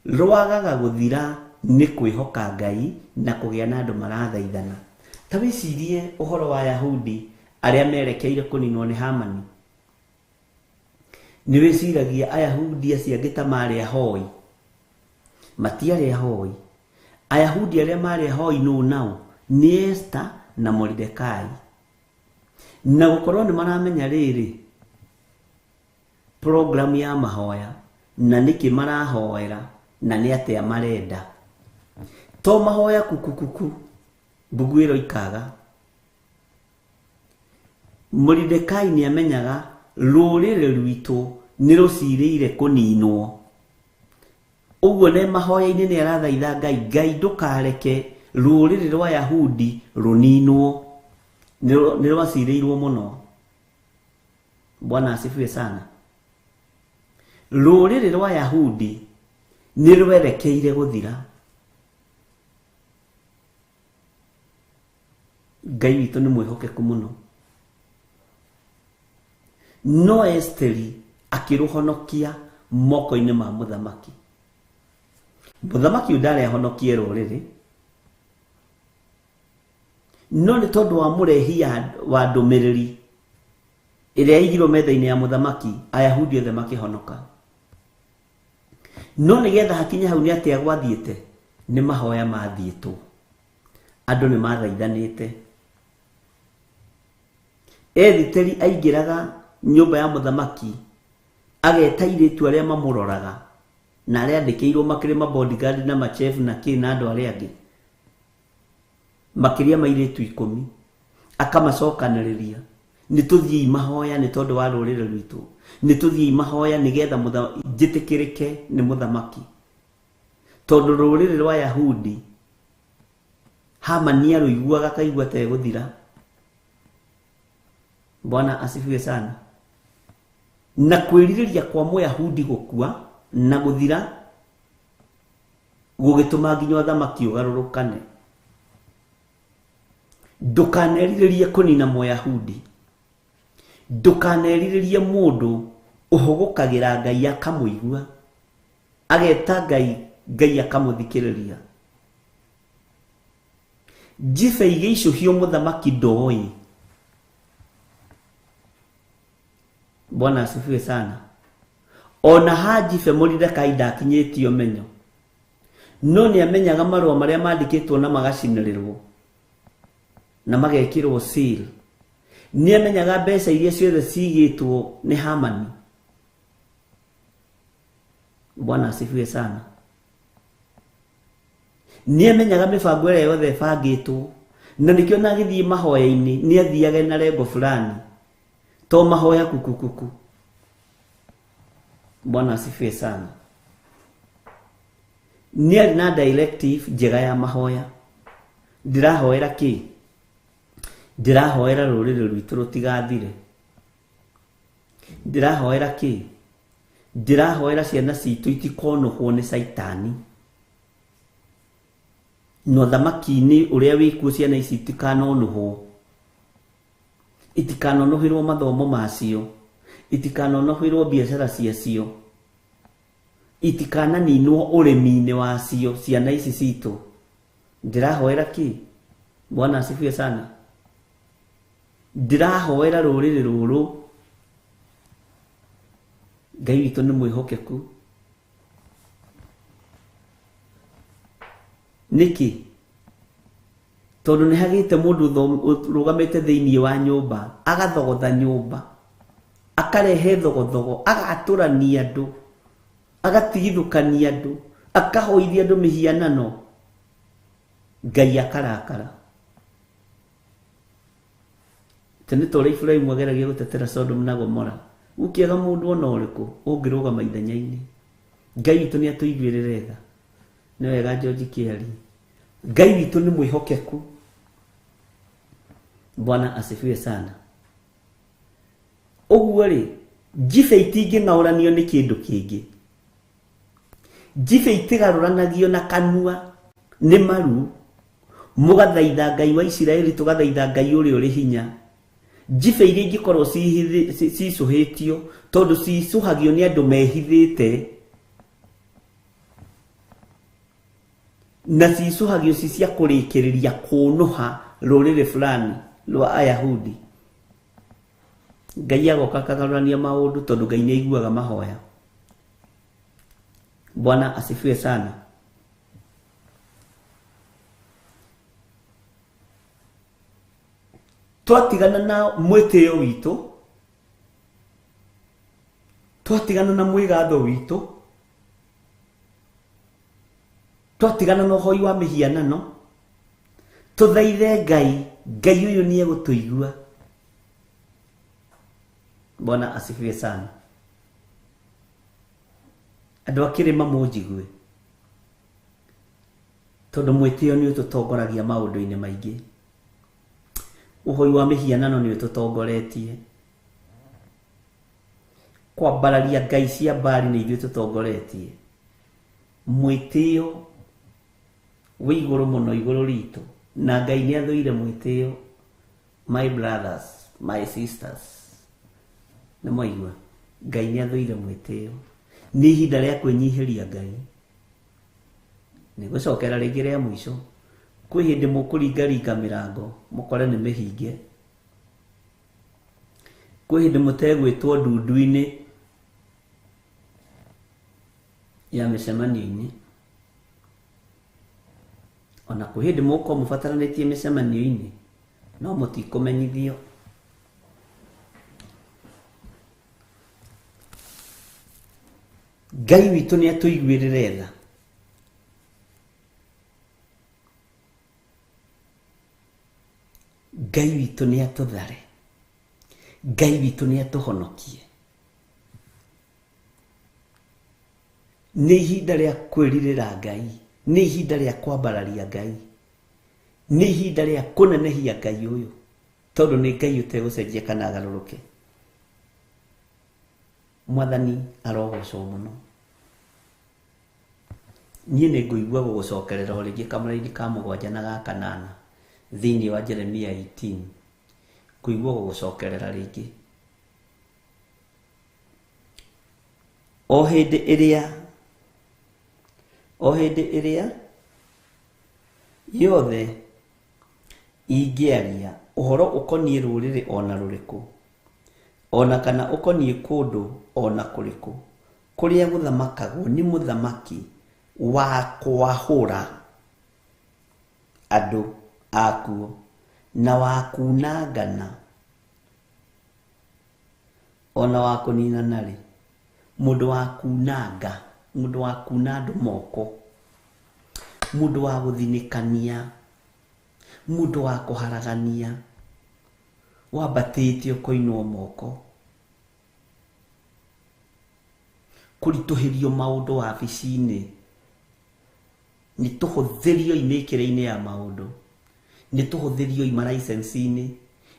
rwagaga gũthira nĩ kwĩhoka Ngai na kũgĩa na andũ marathaithana. Ta wĩcirie ũhoro wa Ayahudi arĩa merekeire kũninwo nĩ Hamani. Nĩ wĩciragia Ayahudi acio angĩ ta marĩ ahoi? Matiarĩ ahoi. Ayahudi arĩa marĩ ahoi nũ nao? Nĩ Esther na Moridekai. Na gũkorwo nĩ maramenya rĩrĩ program ya mahoya na nĩkĩ marahoera na nĩ atĩa marenda. To mahoya kukukuku mbuguĩro ikaga. Moridekai nĩ amenyaga rũrĩrĩ rwitũ nĩ rũcirĩire kũninwo. Ũguo ne mahoya-inĩ nĩ arathaitha Ngai, Ngai ndũkareke rũrĩrĩ rwa Yahudi rũninwo. Nĩ rwacirĩirwo mũno. Bwana asifiwe sana. Rũrĩrĩ rwa Yahudi nĩ rwerekeire gũthira. Ngai witũ nĩ mwĩhokeku mũno. No Esteri akĩrũhonokia moko-inĩ ma mũthamaki. Mũthamaki ũyũ ndarĩ ahonokie rũrĩrĩ, no nĩ tondũ wa mũrehi wa ndũmĩrĩri ĩrĩa yaigirwo metha-inĩ ya mũthamaki, Ayahudi othe makĩhonoka. No nĩgetha hakinye hau nĩ atĩa gwathiĩte? Nĩ mahoya mathiĩtwo, andũ nĩ mathaithanĩte. Ethiteri aingĩraga nyũmba ya mũthamaki ageta airĩtu arĩa mamũroraga na arĩa andĩkĩirwo makĩrĩ ma bodyguard na machef na kĩ na andũ arĩa angĩ makĩria ma airĩtu 10, akamacokanĩrĩria, nĩ tũthiĩi mahoya nĩ tondũ wa rũrĩrĩ rwitũ, nĩ tũthiĩi mahoya nĩgetha njĩtĩkĩrĩke nĩ mũthamaki, tondũ rũrĩrĩ rwa Yahudi Hamani arũiguaga akaigua ta egũthira. Bwana asifiwe sana. Na kwĩrirĩria kwa Mũyahudi gũkua na gũthira gũgĩtũma nginya ũthamaki ũgarũrũkane. Ndũkanerirĩrie kũnina Mũyahudi, ndũkanerirĩrie mũndũ ũhũgũkagĩra Ngai akamũigua, ageta Ngai, Ngai akamũthikĩrĩria. Njibe igĩicũhio mũthamaki ndoĩ. Bwana asifiwe sana. Ona ha njibe Moridekai ndakinyĩtio menyo, no nĩ amenyaga marũa marĩa mandĩkĩtwo na magacinĩrĩrwo na magekĩrwo seal. Nĩ amenyaga mbeca iria ciothe cigĩtwo nĩ Hamani. Bwana asifiwe sana. Nĩ amenyaga mĩbango ĩrĩa yothe ĩbangĩtwo, na nĩkĩo na agĩthiĩ mahoya-inĩ nĩ athiage na lengo fulani, to mahoya kukukuku. Bwana asifiwe sana. Nĩ arĩ na directive njega ya mahoya. Ndĩrahoera kĩ? Ndĩrahoera rũrĩrĩ rwitũ rũtigathire. Ndĩrahoera kĩ? Ndĩrahoera ciana citũ itikonũhwo nĩ caitani, na ũthamaki-inĩ ũrĩa wĩkuo ciana ici itikanonũhwo, itikanonũhĩrwo mathomo macio, itikanonũhĩrwo biacara ciacio, itikananinwo ũrĩmi-inĩ wacio ciana ici citũ. Ndĩrahoera kĩ? Bwana asifiwe sana. Ndĩrahoera rũrĩrĩ rũrũ. Ngai witũ nĩ mwĩhokeku. Nĩkĩ? Tondũ nĩ hagĩte mũndũ ũrũgamĩte thĩinĩ wa nyũmba, agathogotha nyũmba, akarehe thogothogo, agatũrania andũ, agatigithũkania andũ, akahoithia andũ mĩhianano. Ngai akarakara. Tene ta ũrĩa Iburahĩmu ageragia gũtetera Sodom na Gomora, gũkĩaga mũndũ ona ũrĩkũ ũngĩrũgama ithenya-inĩ. Ngai witũ nĩ atũiguĩrĩre tha. Nĩ wega George Kĩari. Ngai witũ nĩ mwĩhokeku. Bwana asifiwe sana. Ũguo rĩ, njibe itingĩng'aũranio nĩ kĩndũ kĩngĩ. Njibe itigarũranagio na kanua nĩ maru. Mũgathaitha Ngai wa Isiraeli, tũgathaitha Ngai ũrĩa ũrĩ hinya. Njibe iria ingĩkorwo cicũhĩtio, tondũ cicũhagio nĩ andũ mehithĩte, na cicũhagio ci cia kũrĩkĩrĩria kũnũha rũrĩrĩ fulani rwa Ayahudi. Ngai agoka akagarũrania maũndũ tondũ Ngai nĩ aiguaga mahoya. Bwana asifiwe sana. Twatigana na mwĩtĩo witũ, twatigana na mwĩgatho witũ, twatigana na ũhoi wa mĩhianano, tũthaithe Ngai, Ngai ũyũ nĩ egũtũigua. Bwana asifiwe sana. Andũ a kĩrĩma mũnjigue, tondũ mwĩtĩo nĩ ũtũtongoragia maũndũ-inĩ maingĩ. Ũhoi wa mĩhianano nĩ ũtũtongoretie. Kwambararia ngai cia Baali nĩ ithuĩ tũtongoretie. Mwĩtĩo wĩ igũrũ mũno igũrũ ritũ, na Ngai nĩ athũire mwĩtĩo. My brothers, my sisters, nĩ mwaigua, Ngai nĩ athũire mwĩtĩo. Nĩ ihinda rĩa kwĩnyihĩria Ngai. Nĩ gũcokera rĩngĩ rĩa mũico. Kwĩ hĩndĩ mũkũringaringa mĩrango mũkore nĩ mĩhinge. Kwĩ hĩndĩ mũtegwĩtwo ndundu-inĩ ya mĩcemanio-inĩ. Ona kwĩ hĩndĩ mũgũkorwo mũbataranĩtie mĩcemanio-inĩ no mũtikũmenyithio. Ngai witũ nĩ atũiguĩrĩre tha. Ngai witũ nĩ atũthare. Ngai witũ nĩ atũhonokie. Nĩ ihinda rĩa kwĩrirĩra Ngai, nĩ ihinda rĩa kwambararia Ngai, nĩ ihinda rĩa kũnenehia Ngai ũyũ, tondũ nĩ Ngai ũtegũcenjia kana agarũrũke. Mwathani arogocwo mũno. Niĩ nĩ ngũigua gũgũcokerera o rĩngĩ kamũraini ka 7 na ga 8 thĩinĩ wa Jeremia 18. Ngũigua gũgũcokerera rĩngĩ. O hĩndĩ ĩrĩa yothe ingĩaria ũhoro ũkoniĩ rũrĩrĩ ona rũrĩkũ, ona kana ũkoniĩ kũndũ ona kũrĩkũ kũrĩa gũthamakagwo nĩ mũthamaki wa kwahũra andũ akuo na wa kunangana ona wa kũninana-rĩ, mũndũ wa kunanga, mũndũ wa kuna andũ moko, mũndũ wa gũthinĩkania, mũndũ wa kũharagania, wambatĩte ũkoinwo moko, kũritũhĩrio maũndũ wabici-inĩ, nĩ tũhũthĩrio mĩkĩre-inĩ ya maũndũ, nĩ tũhũthĩrio maraicenci-inĩ,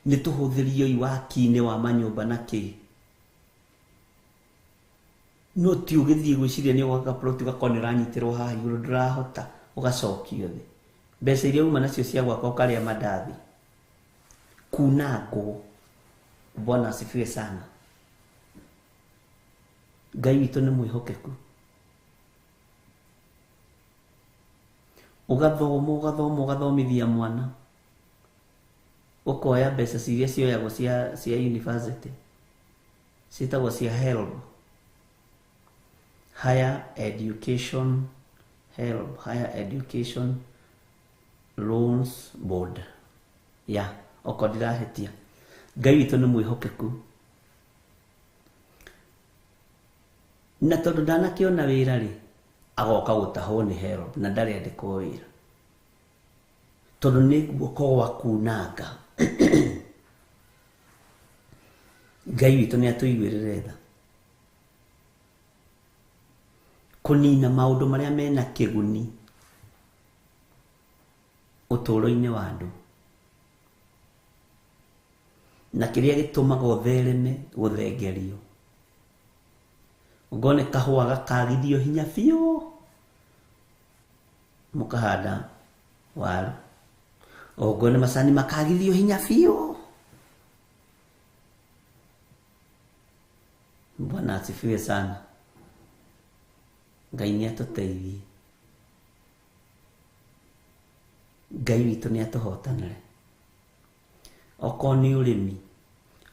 nĩ tũhũthĩrio waki-inĩ wa manyũmba na kĩ. No ti ũgĩthiĩ gwĩciria nĩ ũgwaka plot ũgakorwo nĩ ũranyitĩrwo haha igũrũ ndũrahota, ũgacokio thĩ. Mbeca iria uma nacio cia gwaka ũkarĩa mandathi. Kunangwo. Bwana asifiwe sana. Ngai witũ nĩ mwĩhokeku. Ũgathoma ũgathoma ũgathomithia mwana, ũkoya mbeca ciria cioyagwo cia university ciĩtagwo cia HELB, Higher Education HELB, Higher Education Loans Board. Ya, okorwo ndirahĩtia. Ngai witũ nĩ mwĩhokeku. Na tondũ ndanakĩona wĩra rĩ, agoka gũtahwo nĩ HELB na ndarĩ andĩkwo wĩra. Tondũ nĩ guoko gwa kunanga. Ngai witũ nĩ atũiguĩrĩre tha. Kũnina maũndũ marĩa mena kĩguni ũtũũro-inĩ wa andũ, na kĩrĩa gĩtũmaga ũthereme gũthengerio. Ũngona nĩ kahũa gakagithio hinya biũ, mũkahanda waru. Ũngona macani makagithio hinya biũ. Bwana asifiwe sana. Ngai nĩ atũteithie. Ngai witũ nĩ atũhotanĩre. Okorwo nĩ ũrĩmi,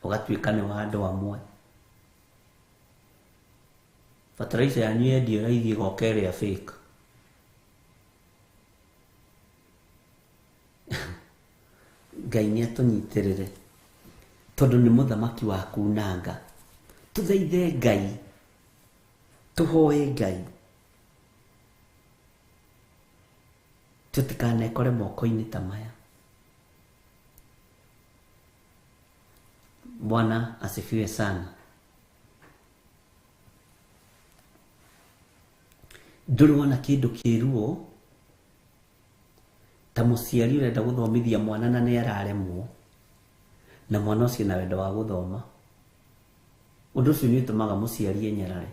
ũgatuĩka nĩ wa andũ amwe. Fertilizer yanyu yendio raithi ĩgoka ĩrĩa fake. Ngai nĩ atũnyitĩrĩre, tondũ nĩ mũthamaki wa kunanga. Tũthaithe Ngai, tũhoe Ngai, tũtikanekore moko-inĩ ta maya. Bwana asifiwe sana. Ndũrĩ wona kĩndũ kĩruo ta mũciari ũrenda gũthomithia mwana na nĩ araremwo, na mwana ũcio na wendo wa gũthoma. Ũndũ ũcio nĩ ũtũmaga mũciari enyarare.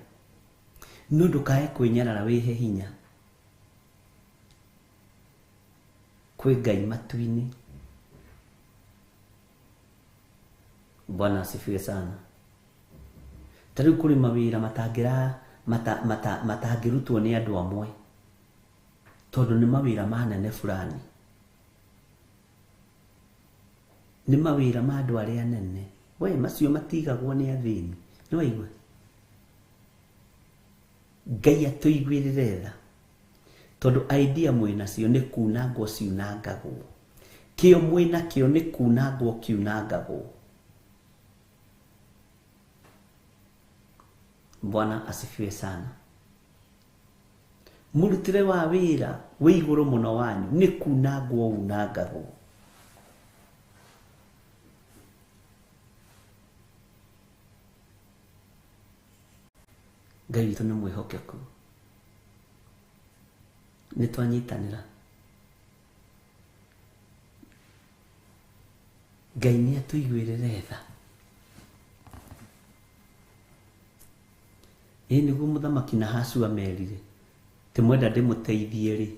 No ndũkae kwĩnyarara, wĩhe hinya. Kwĩ Ngai matu-inĩ. Bwana asifiwe sana. Ta rĩu kũrĩ mawĩra Matangĩrutwo nĩ andũ amwe tondũ nĩ mawĩra ma nene fulani, nĩ mawĩra ma andũ arĩa anene. We macio matigagwo nĩ athĩni. Nĩ waigua? Ngai atũiguĩrĩre tha, tondũ idea mwĩnacio nĩ kunangwo ciunangagwo, kĩo mwĩnakĩo nĩ kunangwo kiunangagwo. Bwana asifiwe sana. Mũrutĩre wa wĩra wĩ igũrũ mũno wanyu nĩ kunangwo unangagwo. Ngai witũ nĩ mwĩhokeku, nĩ twanyitanĩra. Ngai nĩ atũiguĩrĩre tha. Ĩĩ nĩguo mũthamaki Nahasu amerire, tĩmwenda ndĩmũteithie rĩ,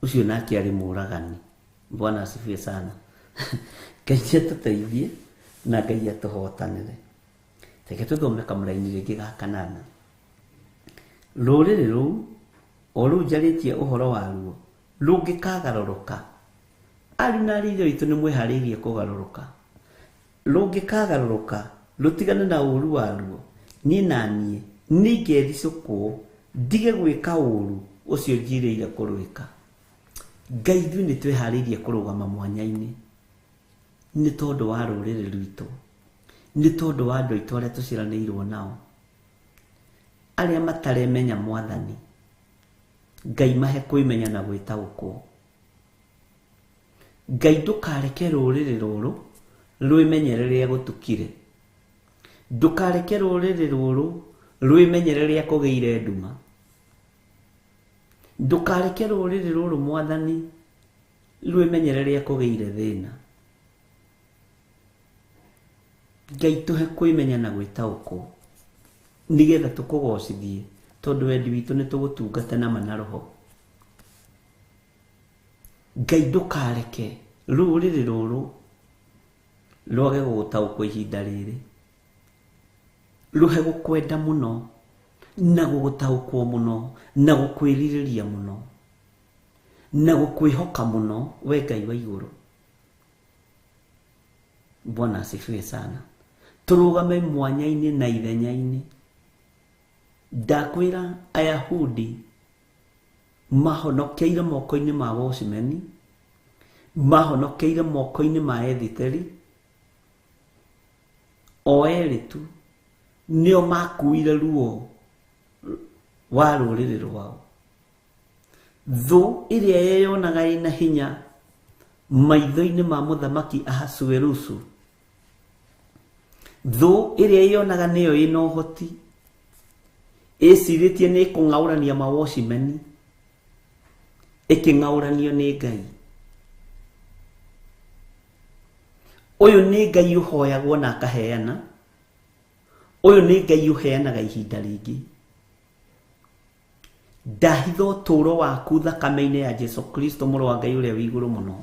ũcio nake arĩ mũragani. Bwana asifiwe sana. Ngai nĩ atũteithie na Ngai atũhotanĩre. Reke tũthome kamũraini rĩngĩ ga kanana. Rũrĩrĩ rũu o rũu njarĩtie ũhoro waruo rũngĩkagarũrũka, ariũ na arĩ ithe witũ nĩ mwĩharĩirie kũgarũrũka, rũngĩkagarũrũka rũtigane na ũru waruo, niĩ na niĩ nĩngericũkwo ndige gwĩka ũru ũcio njirĩire kũrwĩka. Ngai ithuĩ nĩ twĩharĩirie kũrũgama mwanya-inĩ nĩ tondũ wa rũrĩrĩ rwitũ, nĩ tondũ wa andũ aitũ arĩa tũciaranĩirwo nao, arĩa mataremenya Mwathani. Ngai mahe kwĩmenya na gwĩtaũkwo. Ngai ndũkareke rũrĩrĩ rũrũ rwĩmenye rĩrĩa gũtukire, ndũkareke rũrĩrĩ rũrũ rwĩmenye rĩrĩa kũgĩire nduma, ndũkareke rũrĩrĩ rũrũ Mwathani rwĩmenye rĩrĩa kũgĩire thĩna. Ngai tũhe kwĩmenya na gwĩtaũkwo nĩgetha tũkũgocithie, tondũ wendi witũ nĩ tũgũtungata na ma na roho. Ngai ndũkareke rũrĩrĩ rũrũ rwage gũgũtaũkwo ihinda rĩrĩ, rũhe gũkwenda mũno na gũgũtaũkwo mũno na gũkwĩrirĩria mũno na gũkwĩhoka mũno, we Ngai wa igũrũ. Bwana asifiwe sana. Tũrũgame mwanya-inĩ na ithenya-inĩ. Ndakwĩra Ayahudi mahonokeire moko-inĩ ma Watchmen, mahonokeire moko-inĩ ma Ethiteri, o erĩ tu nĩo makuire ruo wa rũrĩrĩ rwao. Thũ ĩrĩa yeyonaga ĩna hinya maitho-inĩ ma mũthamaki Ahasuerusu, thũ ĩrĩa yeyonaga nĩyo ĩna ũhoti, ĩcirĩtie nĩ ĩkũng'aũrania mawocimeni, ĩkĩng'aũranio nĩ Ngai. Ũyũ nĩ Ngai ũhoyagwo na akaheana, ũyũ nĩ Ngai ũheanaga ihinda rĩngĩ. Ndahitha ũtũũro waku thakame-inĩ ya Jesu Kristo mũrũ wa Ngai ũrĩa wĩ igũrũ mũno.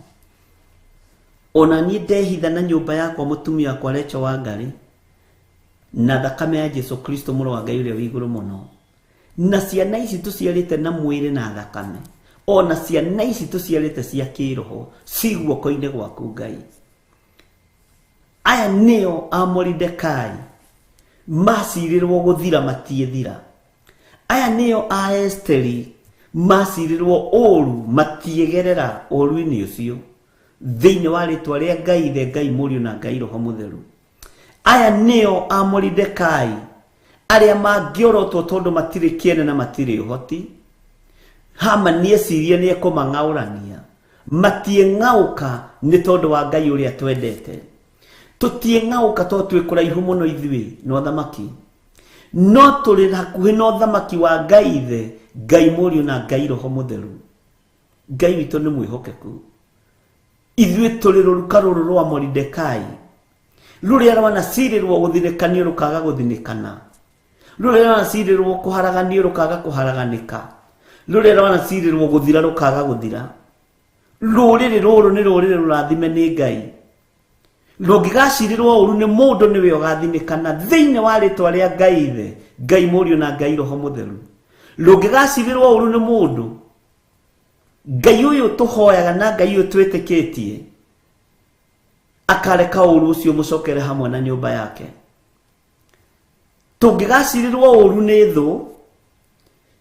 Ona niĩ ndehitha na nyũmba yakwa mũtumia wakwa Rachel Wangari na thakame ya Jesu Kristo mũrũ wa Ngai ũrĩa wĩ igũrũ mũno, na ciana ici tũciarĩte na mwĩrĩ na thakame, ona ciana ici tũciarĩte cia kĩroho ci guoko-inĩ gwaku Ngai. Aya nĩo a Moridekai macirĩrwo gũthira matiĩthira. Aya nĩo a Esteri macirĩrwo ũru matiegerera ũru-inĩ ũcio, thĩinĩ wa rĩtwa rĩa Ngai Ithe, Ngai Mũriũ na Ngai Roho Mũtheru. Aya nĩo a Moridekai arĩa mangĩorotwo tondũ matirĩ kĩene na matirĩ ũhoti. Hamani ecirie nĩ ekũmang'aũrania, matieng'aũka nĩ tondũ wa Ngai ũrĩa twendete. Tũtieng'aũka tondũ twĩ kũraihu mũno ithuĩ na ũthamaki, no tũrĩ hakuhĩ na ũthamaki wa Ngai Ithe, Ngai Mũriũ na Ngai Roho Mũtheru. Ngai witũ nĩ mwĩhokeku. Ithuĩ tũrĩ rũruka rũrũ rwa Moridekai rũrĩa rwanacirĩrwo gũthinĩkanio rũkaga gũthinĩkana, rũrĩa rwanacirĩrwo kũharaganio rũkaga kũharaganĩka, rũrĩa rwanacirĩrwo gũthira rũkaga gũthira. Rũrĩrĩ rũrũ nĩ rũrĩrĩ rũrathime nĩ Ngai. Rũngĩgacirĩrwo ũru nĩ mũndũ nĩwe ũgathinĩkana thĩinĩ wa rĩtwa rĩa Ngai Ithe, Ngai Mũriũ na Ngai Roho Mũtheru. Rũngĩgacirĩrwo ũru nĩ mũndũ, Ngai ũyũ tũhoyaga na Ngai ũyũ twĩtĩkĩtie akareka ũru ũcio mũcokere hamwe na nyũmba yake. Tũngĩgacirĩrwo ũru nĩ thũ,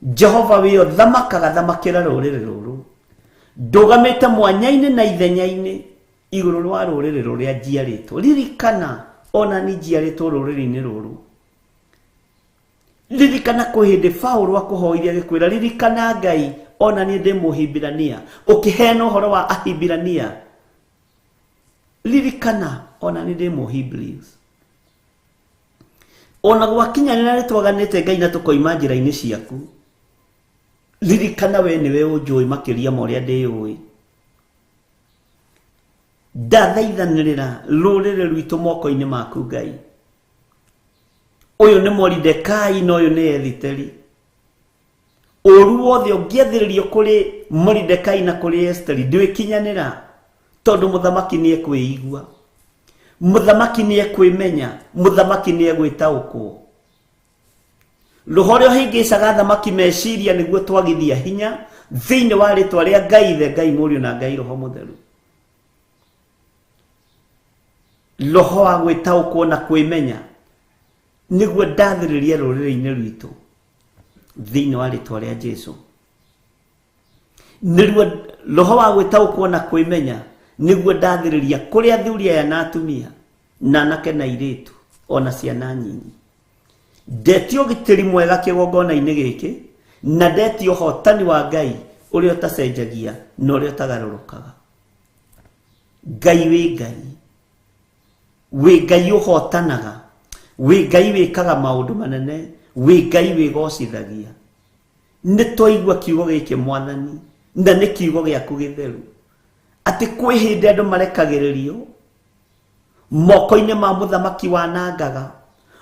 Jehova wĩ ũthamakaga thamakĩra rũrĩrĩ rũrũ. Ndũgamĩte mwanya-inĩ na ithenya-inĩ igũrũ rwa rũrĩrĩ rũrĩa njiarĩtwo. Ririkana ona ni njiarĩtwo rũrĩrĩ-inĩ rũrũ. Ririkana kwĩ hĩndĩ Paũlũ akũhoire agĩkwĩra ririkana Ngai ona niĩ ndĩ Mũhibirania, ũkĩheana ũhoro wa Ahibirania. Ririkana ona niĩ ndĩ Mũhibrews. Ona gwakinya rĩrĩa nĩtwaganĩte Ngai na tũkoima njĩra-inĩ ciaku, ririkana we nĩwe ũnjũĩ makĩria ma ũrĩa ndĩyũĩ. Ndathaithanĩrĩra rũrĩrĩ rwitũ moko-inĩ maku Ngai. Ũyũ nĩ Moridekai na ũyũ nĩ Ethiteri. Ũru wothe ũngĩathĩrĩrio kũrĩ Moridekai na kũrĩ Esteri ndwĩkinyanĩra, tondũ mũthamaki nĩ ekwĩigua, mũthamaki nĩ ekwĩmenya, mũthamaki nĩ egwĩtaũkwo. Roho ũrĩa ũhĩngĩcaga athamaki meciria nĩguo twagithia hinya thĩinĩ wa rĩtwa rĩa Ngai Ithe, Ngai Mũriũ na Ngai Roho Mũtheru. Roho wa gwĩtaũkwo na kwĩmenya nĩguo ndathĩrĩria rũrĩrĩ-inĩ rwitũ thĩinĩ wa rĩtwa rĩa Jesu. Nĩruo roho wa gwĩtaũkwo na kwĩmenya nĩguo ndathĩrĩria kũrĩ athuri aya na atumia na anake na airĩtu ona ciana nyinyi. Ndetia ũgitĩri mwega kĩgongona-inĩ gĩkĩ na ndetia ũhotani wa Ngai ũrĩa ũtacenjagia na ũrĩa ũtagarũrũkaga. Ngai wĩ Ngai, wĩ Ngai ũhotanaga, wĩ Ngai wĩkaga maũndũ manene, wĩ Ngai wĩgocithagia. Nĩ twaigua kiugo gĩkĩ Mwathani, na nĩ kiugo gĩaku gĩtheru, atĩ kwĩ hĩndĩ andũ marekagĩrĩrio moko-inĩ ma mũthamaki wanangaga,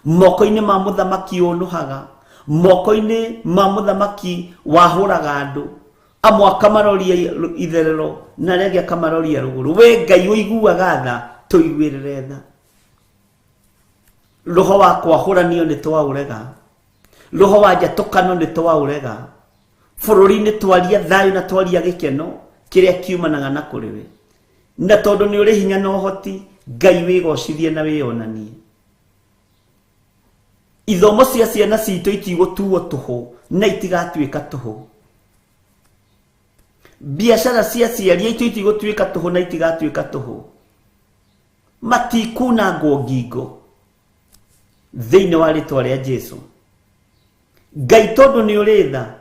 moko-inĩ ma mũthamaki ũnũhaga, moko-inĩ ma mũthamaki wahũraga andũ, amwe akamaroria itherero na arĩa angĩ akamaroria rũgũrũ. We Ngai ũiguaga tha, tũiguĩrĩre tha. Roho wa kwahũranio nĩ twaũrega, roho wa njatũkano nĩ twaũrega. Bũrũri-inĩ twaria thayũ na twaria gĩkeno kĩrĩa kiumanaga na kũrĩ we. Na tondũ nĩ ũrĩ hinya na ũhoti, Ngai wĩgocithie na wĩyonanie. Ithomo cia ciana citũ itigũtuo tũhũ na itigatuĩka tũhũ. Biacara cia aciari aitũ itigũtuĩka tũhũ na itigatuĩka tũhũ. Matikunangwo ngingo thĩinĩ wa rĩtwa rĩa Jesu. Ngai tondũ nĩ ũrĩ tha,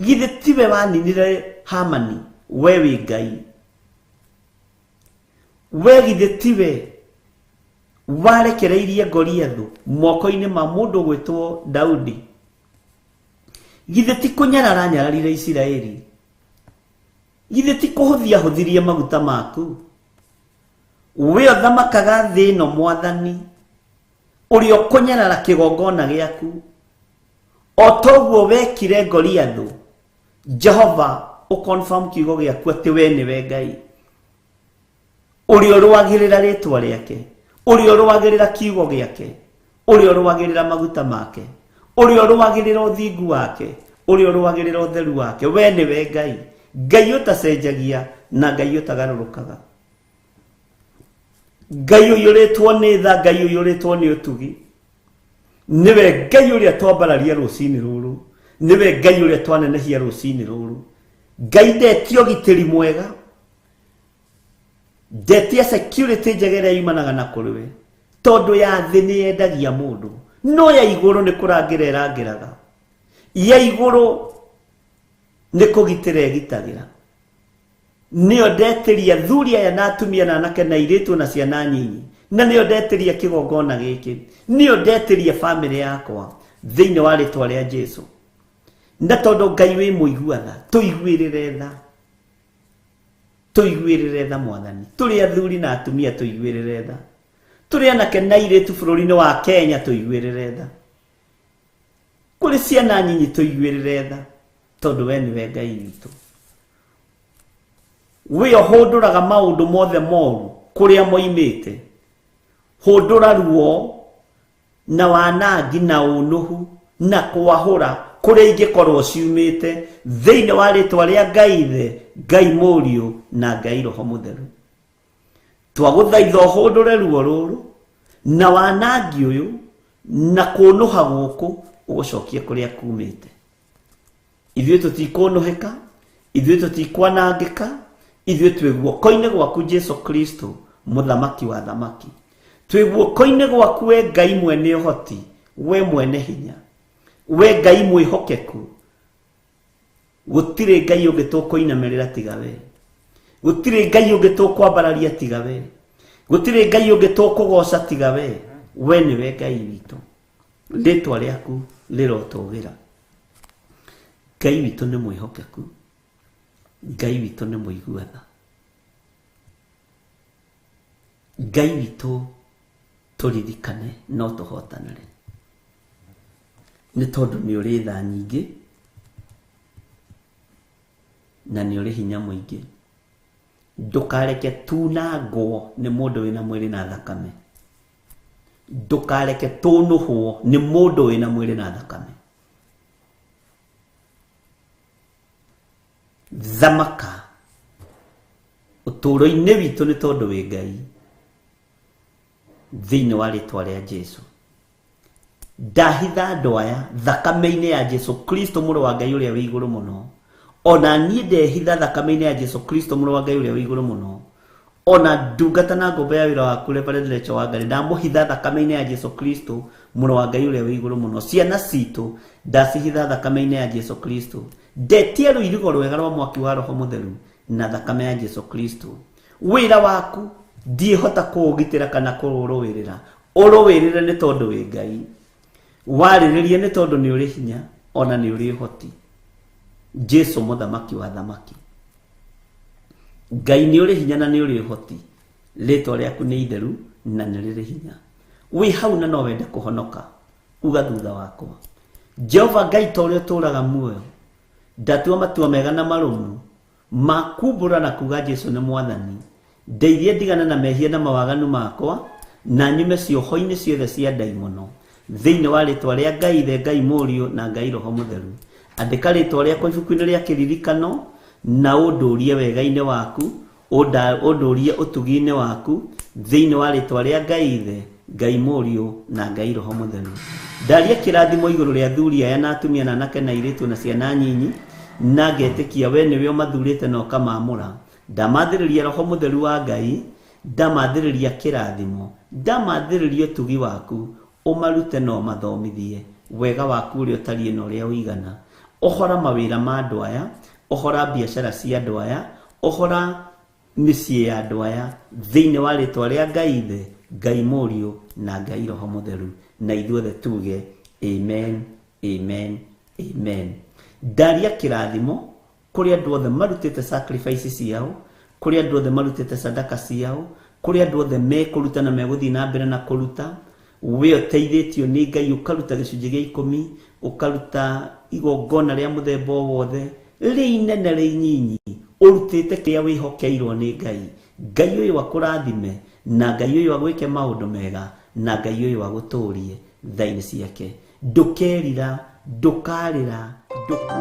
githĩ tiwe waninire Hamani? We wĩ Ngai. We githĩ tiwe warekereirie Goliathu moko-inĩ ma mũndũ ũgwĩtwo Daudi? Githĩ ti kũnyarara nyararire Isiraeli? Githĩ ti kũhũthia hũthirie maguta maku? We ũthamakaga thĩ ĩno Mwathani, ũrĩa ũkũnyarara kĩgongona gĩaku, o toguo wekire Goliathu. Jehova, ũconfirm kiugo gĩaku atĩ we nĩwe Ngai ũrĩa ũrũagĩrĩra rĩtwa rĩake, ũrĩa ũrũagĩrĩra kiugo gĩake, ũrĩa ũrũagĩrĩra maguta make, ũrĩa ũrũagĩrĩra ũthingu wake, ũrĩa ũrũagĩrĩra ũtheru wake. We nĩwe Ngai, Ngai ũtacenjagia na Ngai ũtagarũrũkaga, Ngai ũiyũrĩtwo nĩ tha, Ngai ũiyũrĩtwo nĩ ũtugi. Nĩwe Ngai ũrĩa twambararia rũcinĩ rũrũ, nĩwe Ngai ũrĩa twanenehia rũcinĩ rũrũ. Ngai ndetia ũgitĩri mwega, ndetia security njega ĩrĩa yumanaga na kũrĩ we, tondũ ya thĩ nĩ yendagia mũndũ, no ya igũrũ nĩ kũrangĩra ĩrangĩraga, ya igũrũ nĩ kũgitĩra ĩgitagĩra. Nĩyo ndetĩria athuri aya na atumia na anake na airĩtu na ciana nyinyi, na nĩyo ndetĩria kĩgongona gĩkĩ, nĩyo ndetĩria bamĩrĩ yakwa thĩinĩ wa rĩtwa rĩa Jesu. Na tondũ Ngai wĩ mũigua tha, tũiguĩrĩre tha, tũiguĩrĩre tha Mwathani. Tũrĩ athuri na atumia tũiguĩrĩre tha, tũrĩ anake na airĩtu bũrũri-inĩ wa Kenya tũiguĩrĩre tha, kũrĩ ciana nyinyi tũiguĩrĩre tha, tondũ we nĩwe Ngai witũ. We ũhũndũraga maũndũ mothe moru kũrĩa moimĩte. Hũndũra ruo na wanangi na ũnũhu na kwahũra kũrĩa ingĩkorwo ciumĩte thĩinĩ wa rĩtwa rĩa Ngai Ithe, Ngai Mũriũ na Ngai Roho Mũtheru. Twagũthaitha ũhũndũre ruo rũrũ na wanangi ũyũ na kũnũha gũkũ ũgũcokie kũrĩa kumĩte. Ithuĩ tũtikũnũhĩka, ithuĩ tũtikwanangĩka, ithuĩ twĩ guoko-inĩ gwaku Jesu Kristo, mũthamaki wa thamaki. Twĩ guoko-inĩ gwaku we Ngai mwene ũhoti, we mwene hinya, we Ngai mwĩhokeku. Gũtirĩ Ngai ũngĩ tũkũinamĩrĩra tiga we. Gũtirĩ Ngai ũngĩ tũkwambararia tiga we. Gũtirĩ Ngai ũngĩ tũkũgoca tiga we. We nĩwe Ngai witũ. Rĩtwa rĩaku rĩrotũgĩra. Ngai witũ nĩ mwĩhokeku. Ngai witũ nĩ mũigua tha. Ngai witũ tũririkane no tũhotanĩre. Nĩ tondũ nĩ ũrĩ tha nyingĩ na nĩ ũrĩ hinya mũingĩ. Ndũkareke tunangwo nĩ mũndũ wĩna mwĩrĩ na thakame. Ndũkareke tũnũhwo nĩ mũndũ wĩna mwĩrĩ na thakame. Thamaka ũtũũro-inĩ witũ nĩ tondũ wĩ Ngai. Thĩinĩ wa rĩtwa rĩa Jesu. Ndahitha andũ aya thakame-inĩ ya Jesu Kristo mũrũ wa Ngai ũrĩa wĩ igũrũ mũno. Ona niĩ ndehitha thakame-inĩ ya Jesu Kristo mũrũ wa Ngai ũrĩa wĩ igũrũ mũno. Ona ndungata na ngombo ya wĩra waku Reverend Rachel Wangari ndamũhitha thakame-inĩ ya Jesu Kristo mũrũ wa Ngai ũrĩa wĩ igũrũ mũno. Ciana citũ ndacihitha thakame-inĩ ya Jesu Kristo. Ndetie rũirigo rwega rwa mwaki wa Roho Mũtheru na thakame ya Jesu Kristo. Wĩra waku ndiĩhota kũũgitĩra kana kũũrũĩrĩra. Ũrũĩrĩre nĩ tondũ wĩ Ngai. Warĩrĩrie nĩ tondũ nĩ ũrĩ hinya ona nĩ ũrĩ ũhoti. Jesu mũthamaki wa thamaki. Ngai nĩ ũrĩ hinya na nĩ ũrĩ ũhoti. Rĩtwa rĩaku nĩ itheru na nĩ rĩrĩ hinya. Wĩ hau na no wende kũhonoka, uga thutha wakwa. Jehova Ngai ta ũrĩa ũtũũraga muoyo, ndatua matua mega na marũmu ma kumbũra na kuga Jesu nĩ mwathani. Ndeithie ndigane na mehia na mawaganu makwa na nyume cioho-inĩ ciothe cia ndaimono. Thĩinĩ wa rĩtwa rĩa Ngai Ithe, Ngai Mũriũ na Ngai Roho Mũtheru. Andĩka rĩtwa rĩakwa ibuku-inĩ rĩa kĩririkano na ũndũrie wega-inĩ waku, ũndũrie ũtugi-inĩ waku thĩinĩ wa rĩtwa rĩa Ngai Ithe, Ngai Mũriũ na Ngai Roho Mũtheru. Ndaria kĩrathimo igũrũ rĩa athuri aya na atumia na anake na airĩtu na ciana nyinyi, na ngetĩkia we nĩwe ũmathurĩte na ũkamaamũra. Ndamathĩrĩria Roho Mũtheru wa Ngai, ndamathĩrĩria kĩrathimo, ndamathĩrĩria ũtugi waku, ũmarute na ũmathomithie wega waku ũrĩa ũtariĩ na ũrĩa ũigana. Ũhora mawĩra ma andũ aya, ũhora biacara cia andũ aya, ũhora mĩciĩ ya andũ aya thĩinĩ wa rĩtwa rĩa Ngai Ithe, Ngai Mũriũ na Ngai Roho Mũtheru. Na ithuothe tuge amen, amen, amen. Ndaria kĩrathimo kũrĩ andũ othe marutĩte sacrifice ciao, kũrĩ andũ othe marutĩte sadaka ciao, kũrĩ andũ othe mekũruta na megũthiĩ na mbere na kũruta. We ũteithĩtio nĩ Ngai ũkaruta gĩcunjĩ gĩa ikũmi, ũkaruta igongona rĩa mũthemba o wothe, rĩ inene rĩ inyinyi, ũrutĩte kĩrĩa wĩhokeirwo nĩ Ngai. Ngai ũyũ akũrathime, na Ngai ũyũ agwĩke maũndũ mega, na Ngai ũyũ agũtũrie tha-inĩ ciake. Ndũkerira, ndũkarĩra, ndũka